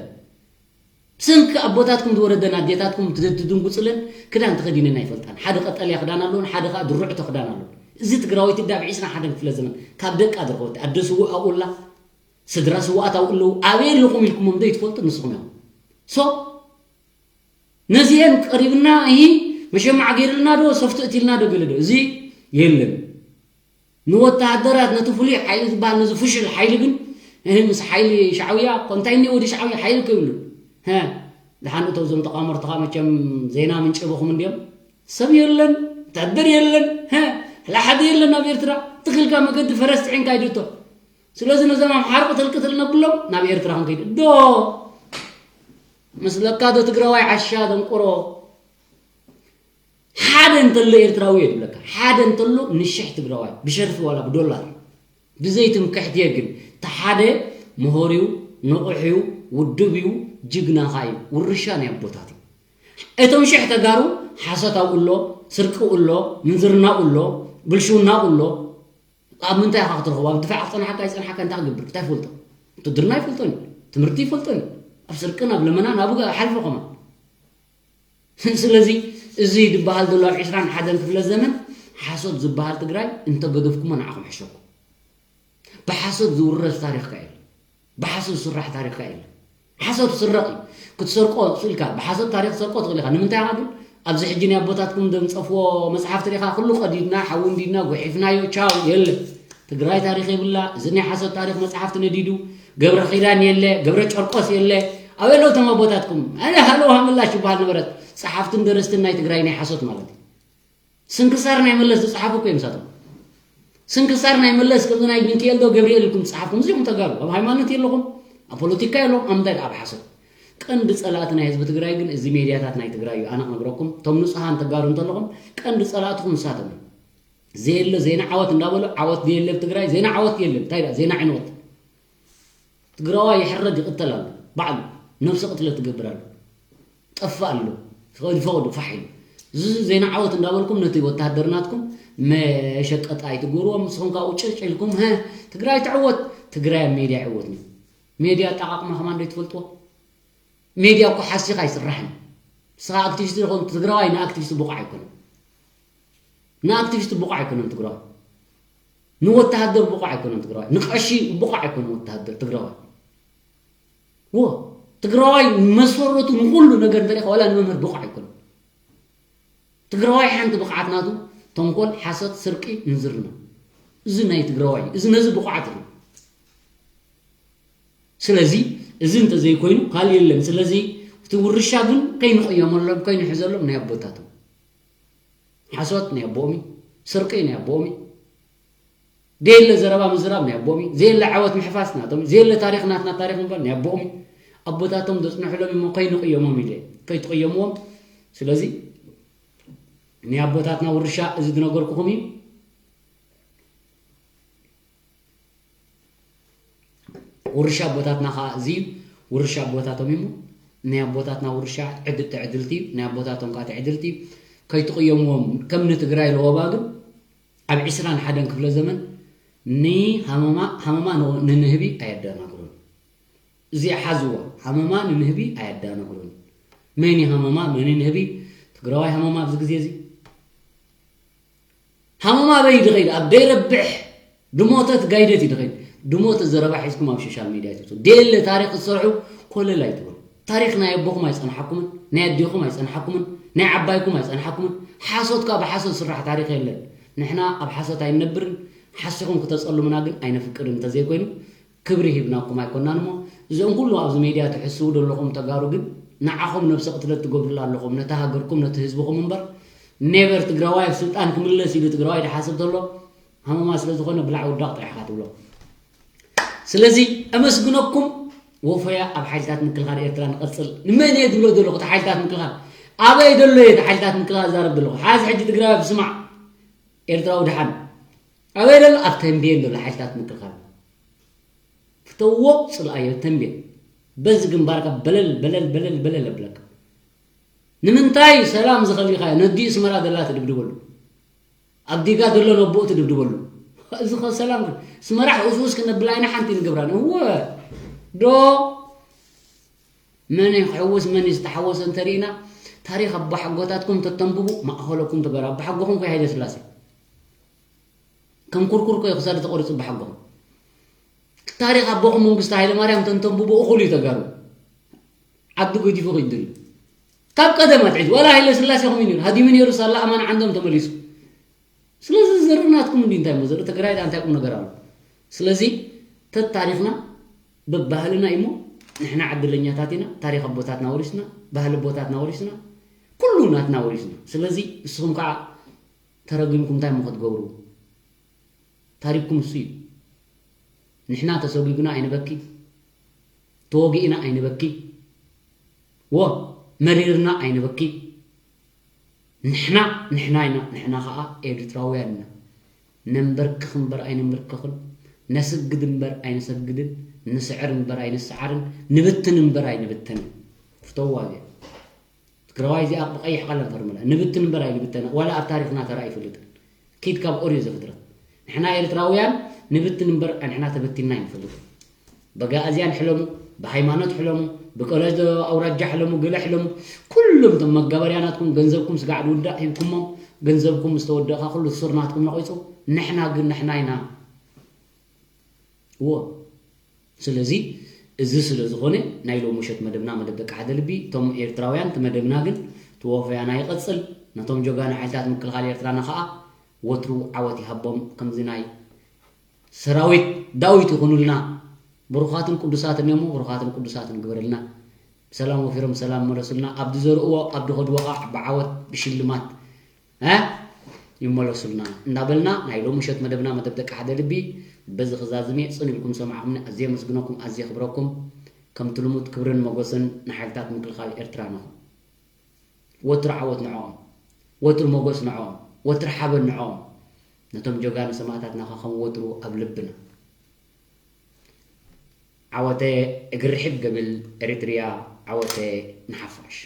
ብሰንኪ ኣቦታትኩም ዝወረደን ኣዴታትኩም ትድንጉፅለን ክዳን ተኸዲነን ኣይፈልጣን። ሓደ ቀጠልያ ክዳን ኣለዎን፣ ሓደ ከዓ ድሩዕቶ ክዳን ኣለዎን። እዚ ትግራወይቲ ዳ ኣብ ዒስራን ሓደን ክፍለ ዘመን ካብ ደቃ ዝረኸበት ኣደ ስውእ ኣብኡላ፣ ስድራ ስውኣት ኣብኡ ኣለዉ። ኣበይ ኣለኹም ኢልኩሞም ዶ ይትፈልጡ ንስኹም እዮም። ሶ ነዚኤን ቀሪብና ይሂ መሸማዕ ገይርልና ዶ ሶፍቲ እትልና ዶ ገለ ዶ እዚ የለን። ንወተሃደራት ነቲ ፍሉይ ሓይሊ ዝበሃል ነዚ ፍሽል ሓይሊ ግን እህ ምስ ሓይሊ ሻዕውያ እኮ እንታይ እኒኦ ወዲ ሻዕውያ ሓይሊ እኮ ይብሉ። ሀ፣ ደሓን እቶም እዞም ተቃመርትኻ መቸም ዜና ምንጨበኹም እንዲዮም። ሰብ የለን፣ ወታደር የለን። ሀ፣ ሕላ ሓደ የለን ኣብ ኤርትራ። ትክልካ መገዲ ፈረስ ጥዒንካ ይድቶ። ስለዚ ነዞም ኣምሓሩ ቅትል ቅትል ነብሎም ናብ ኤርትራ ክንከይድ ዶ መስለካ ዶ? ትግራዋይ ዓሻ ደንቆሮ። ሓደ እንተሎ ኤርትራዊ እየ ዝብለካ። ሓደ እንተሎ ንሽሕ ትግራዋይ ብሸርፊ ዋላ ብዶላር ብዘይ ትምክሕቲ እየ። ግን እቲ ሓደ ምሁር እዩ፣ ንቑሕ እዩ፣ ውድብ እዩ፣ ጅግና ኸዓ እዩ። ውርሻ ናይ ኣቦታት እዩ። እቶም ሽሕ ተጋሩ ሓሶት ኣብኡ ኣሎ፣ ስርቂ ኣብኡ ኣሎ፣ ምንዝርና ኣብኡ ኣሎ፣ ብልሽውና ኣብኡ ኣሎ። ኣብ ምንታይ ኢኻ ክትረኽቦ? ኣብ ድፋዕ ክጸንሓካ ኣይጸንሓካ እንታይ ክገብር? እንታይ ይፈልጦ? ውትድርና ይፈልጦን እዩ፣ ትምህርቲ ይፈልጦን እዩ። ኣብ ስርቅን ኣብ ለመናን ኣብ ሓልፎ ከማን። ስለዚ እዚ ዝበሃል ዘሎ ኣብ ዒስራን ሓደን ክፍለ ዘመን ሓሶት ዝበሃል ትግራይ እንተገደፍኩሞ ንዓኹም ሕሸኩም። ብሓሶት ዝውረስ ታሪኽካ የለን። ብሓሶት ዝስራሕ ታሪኽካ የለን። ሓሶት ስረቕ እዩ። ክትሰርቆ ስኢልካ ብሓሶት ታሪኽ ትሰርቆ ትኽእል ኢኻ። ንምንታይ ኢኻ ግን ኣብዚ ሕጂ ናይ ኣቦታትኩም ዘምፀፍዎ መፅሓፍቲ ሪኻ ኩሉ ቀዲድና ሓዊ እንዲድና ጉሒፍናዮ ቻው የለ። ትግራይ ታሪኽ የብላ። እዚ ናይ ሓሶት ታሪኽ መፅሓፍቲ ነዲዱ ገብረ ኺዳን የለ፣ ገብረ ጨርቆስ የለ። ኣበይ ኣለዉ እቶም ኣቦታትኩም? ኣነ ሃለውሃ ምላሽ ይበሃል ነበረት። ፀሓፍትን ደረስትን ናይ ትግራይ ናይ ሓሶት ማለት እዩ። ስንክሳር ናይ መለስ ዝፀሓፉ እኮ እዮም ንሳቶም። ስንክሳር ናይ መለስ ከምዚ ናይ ሚካኤል ዶ ገብርኤል ኢልኩም ዝፀሓፍኩም እዚኦም ተጋሩ ኣብ ሃይማኖት የለኹም፣ ኣብ ፖለቲካ የለኹም፣ ኣብ ምንታይ ደኣ ኣብ ሓሶት። ቀንዲ ፀላእቲ ናይ ህዝቢ ትግራይ ግን እዚ ሜድያታት ናይ ትግራይ እዩ። ኣነ ክነግረኩም እቶም ንፁሃን ተጋሩ እንተለኹም ቀንዲ ፀላእትኹም ንሳቶም እዮም። ዘየለ ዜና ዓወት እንዳበሉ ዓወት ዘየለ ኣብ ትግራይ ዜና ዓወት የለን። እንታይ ደኣ ዜና ዕንወት። ትግራዋይ ይሕረድ ይቕተል ኣሎ። ባዕሉ ነብሰ ቅትለት ትገብር ኣሎ። ጠፍእ ኣሎ። ፈቐዱ ፈቐዱ ፋሕ ኢሉ። እዚ ዜና ዓወት እንዳበልኩም ነቲ ወተሃደር ናትኩም መሸቀጣ ኣይትግብርዎም። ንስኹም ካብኡ ጭርጭ ኢልኩም፣ "ሀ፣ ትግራይ ትዕወት፣ ትግራይ ኣብ ሜድያ ይዕወት" ነው። ሜድያ ኣጠቓቕማ ከማን ዶ ትፈልጥዎ? ሜድያ እኮ ሓሲኻ ኣይስራሕን። ንስኻ ኣክቲቪስት ዝኾን ትግራዋይ ንኣክቲቪስት ብቑዕ ኣይኮነን። ንኣክቲቪስት ብቑዕ ኣይኮነን ትግራዋይ። ንወተሃደር ብቑዕ ኣይኮነን ትግራዋይ። ንቐሺ ብቑዕ ኣይኮነን ወተሃደር ትግራዋይ። ዎ ትግራዋይ መሰረቱ ንኹሉ ነገር እንተሪእኻ ዋላ ንመምህር ብቑዕ ኣይኮነን። ትግራዋይ ሓንቲ ብቕዓት ናቱ ተንኮል፣ ሓሰት፣ ስርቂ፣ ምንዝርና። እዚ ናይ ትግራዋይ እዩ። እዚ ነዚ ብቑዓት እዩ። ስለዚ እዚ እንተዘይኮይኑ ካልእ የለን። ስለዚ እቲ ውርሻ ግን ከይንቕየመሎም ከይንሕዘሎም ናይ ኣቦታቶም። ሓሶት ናይ ኣቦኦም እዩ። ስርቂ ናይ ኣቦኦም እዩ። ዘየለ ዘረባ ምዝራብ ናይ ኣቦኦም እዩ። ዘየለ ዓወት ምሕፋስ ናቶም እዩ። ዘየለ ታሪኽ ናትና ታሪኽ ምባል ናይ ኣቦኦም እዩ። ኣቦታቶም ዘጽንሑሎም እሞ ከይንቕየሞም ኢለ ከይትቕየምዎም። ስለዚ ናይ ኣቦታትና ውርሻ እዚ ዝነገርኩኹም እዩ። ውርሻ ኣቦታትና ኸዓ እዚ እዩ። ውርሻ ኣቦታቶም እዩ እሞ ናይ ኣቦታትና ውርሻ ዕድ-፣ ትዕድልቲ እዩ። ናይ ኣቦታቶም ከዓ ትዕድልቲ እዩ። ከይትቕየምዎም። ከም ንትግራይ ለወባ ግን ኣብ ዒስራን ሓደን ክፍለ ዘመን ንሃመማ፣ ሃመማ ን-፣ ንንህቢ ኣየደናግሩን። እዚኣ ሓዝዋ፣ ሃመማ ንንህቢ ኣየደናግሩን። መን እዩ ሃመማ? መን እዩ ንህቢ? ትግራዋይ ሃመማ ኣብዚ ግዜ እዚ። ሃመማ ኣበይ እዩ ዝኸይድ? ኣብ ደይረብሕ ድሞተት ጋይደት እዩ ዝኸይድ። ድሞተት ዘረባ ሒዝኩም ኣብ ሶሻል ሚድያ ትውፅኡ። ደየለ ታሪኽ ዝሰርሑ ኮለል ኣይትበሉ። ታሪኽ ናይ ኣቦኹም ኣይፀንሓኩምን፣ ናይ ኣዴኹም ኣይፀንሓኩምን፣ ናይ ዓባይኩም ኣይፀንሓኩምን። ሓሶት ከዓ ብሓሶት ዝስራሕ ታሪኽ የለን። ንሕና ኣብ ሓሶት ኣይንነብርን፣ ሓሲኹም ክተፀልሙና ግን ኣይነፍቅድን። እንተዘይኮይኑ ክብሪ ሂብናኩም ኣይኮናን እሞ፣ እዚኦም ኩሉ ኣብዚ ሜድያ ትሕስዉ ዘለኹም ተጋሩ ግን ንዓኹም ነብሰ ቅትለት ትገብሩላ ኣለኹም፣ ነታ ሃገርኩም፣ ነቲ ህዝብኹም እምበር፣ ኔቨር ትግራዋይ ኣብ ስልጣን ክምለስ ኢሉ ትግራዋይ ዝሓስብ ዘሎ ሃመማ ስለ ዝኾነ ብላዕ ውዳቕ ጥራሕ ኢኻ ትብሎ። ስለዚ ኣመስግነኩም። ወፈያ ኣብ ሓይልታት ምክልኻል ኤርትራ ንቐጽል። ንመን እየ ዝብሎ ዘለኹ? እቲ ሓይልታት ምክልኻል ኣበይ ዘሎ እየ? እቲ ሓይልታት ምክልኻል ዛረብ ዘለኹ ሓዚ ሕጂ ትግራይ ኣብ ስማዕ ኤርትራዊ ድሓን ኣበይ ዘሎ? ኣብ ተንቤን ዘሎ ሓይልታት ምክልኻል። ፍተዎ፣ ጽልኣዮ፣ ተንቤን። በዚ ግንባርካ በለል፣ በለል፣ በለል፣ በለል ኣብለካ። ንምንታይ ሰላም ዝኸሊኻዮ? ነዲኡ ስመራ ዘላ ትድብድበሉ፣ ኣብ ዲጋ ዘሎ ነቦኡ ትድብድበሉ። እዚ ኸ ሰላም? ስመራሕ እሱስ ክነብላ ኢና፣ ሓንቲ ንገብራን። እወ ዶ? መን እዩ ክሕውስ፣ መን እዩ ዝተሓወሰ እንተርኢና፣ ታሪኽ ኣቦሓጎታትኩም ተተንብቡ፣ ማእኸለኩም ትገሩ። ኣቦሓጎኹም ኮይ ሃይለ ስላሴ ከም ኩርኩር ኮይ ክሳዱ ተቆሪጹ ኣቦሓጎኹም። ታሪኽ ኣቦኹም መንግስቱ ሃይለ ማርያም ተንተንብቡ፣ እኹል እዩ ተጋሩ። ዓዲ ገዲፉ ክይድሉ ካብ ቀደም ኣትሒዙ፣ ዋላ ሃይለ ስላሴ ከምኡ ነይሩ፣ ሃዲሙ ነይሩ፣ ሳላ ኣማን ዓንዶም ተመሊሱ። ስለዚ ዘርኢ ናትኩም እንዲ እንታይ እሞ፣ ዘርኢ ትግራይ ዳ እንታይ ቁም ነገር ኣሎ? ስለዚ ተታሪኽና በባህልና እሞ፣ ንሕና ዕድለኛታት ኢና። ታሪኽ ኣቦታትና ወሪስና፣ ባህሊ ኣቦታትና ወሪስና፣ ኩሉ ናትና ወሪስና። ስለዚ ንስኹም ከዓ ተረጊምኩም እንታይ እሞ ክትገብሩ? ታሪኽኩም እሱ እዩ። ንሕና ተሰጒግና ኣይንበኪ፣ ተወጊእና ኣይንበኪ፣ ወ መሪርና ኣይንበኪ። ንሕና ንሕና ኢና፣ ንሕና ኸኣ ኤርትራውያን ኢና። ነንበርክኽ እምበር ኣይንንበርከኽን፣ ነስግድ እምበር ኣይንሰግድን፣ ንስዕር እምበር ኣይንስዓርን፣ ንብትን እምበር ኣይንብተንን። ፍተዋ እዚኣ። ትግራዋይ እዚኣ ብቐይሕ ቀለም ፈርምላ። ንብትን እምበር ኣይንብተና። ዋላ ኣብ ታሪኽና ተራእዩ ይፈልጥን። ኪድ ካብ ኦሪዮ ዘፍጥረት። ንሕና ኤርትራውያን ንብትን እምበር ንሕና ተበቲንና ኣይንፈልጥን። በጋእዝያን ሕለሙ፣ ብሃይማኖት ሕለሙ፣ ብቀለ ኣውራጃ ሕለሙ፣ ገለ ሕለሙ። ኩሎም እቶም መጋበርያ ናትኩም ገንዘብኩም ስጋዕ ድውዳእ ሂብኩሞም፣ ገንዘብኩም ምስ ተወደእካ ኩሉ ሱር ናትኩም ነቒጹ። ንሕና ግን ንሕና ኢና። እዎ። ስለዚ እዚ ስለ ዝኾነ ናይ ሎሚ ምሸት መደብና መደብ ደቂ ሓደ ልቢ፣ እቶም ኤርትራውያን እቲ መደብና ግን እቲ ወፈያና ይቐጽል። ነቶም ጀጋኑ ሓይልታት ምክልኻል ኤርትራና ኸኣ ወትሩ ዓወት ይሃቦም። ከምዚ ናይ ሰራዊት ዳዊት ይኹኑልና። ብሩኻትን ቅዱሳትን እዮም፣ ብሩኻትን ቅዱሳትን ግበረልና። ብሰላም ወፊሮም ብሰላም ይመለሱልና። ኣብ ዝዘርእዎ ኣብ ዝኸድዎ ኸዓ ብዓወት ብሽልማት እ ይመለሱልና እንዳበልና ናይ ሎሚ ምሸት መደብና መደብ ደቂ ሓደ ልቢ በዚ ክዛዝም እየ። ጽን ኢልኩም ሰማዕኹምኒ ኣዝየ የመስግነኩም፣ ኣዝየ የኽብረኩም። ከምቲ ልሙድ ክብርን ሞገስን ንሓይልታት ምክልኻል ኤርትራና ይኹን። ወትሩ ዓወት ንዕኦም፣ ወትሩ ሞገስ ንዕኦም፣ ወትሩ ሓበን ንዕኦም። ነቶም ጀጋኑ ሰማእታትና ኸ ከም ወትሩ ኣብ ልብና። ዓወተ እግሪ ርሕብ ገብል ኤሪትሪያ፣ ዓወተ ንሓፋሽ።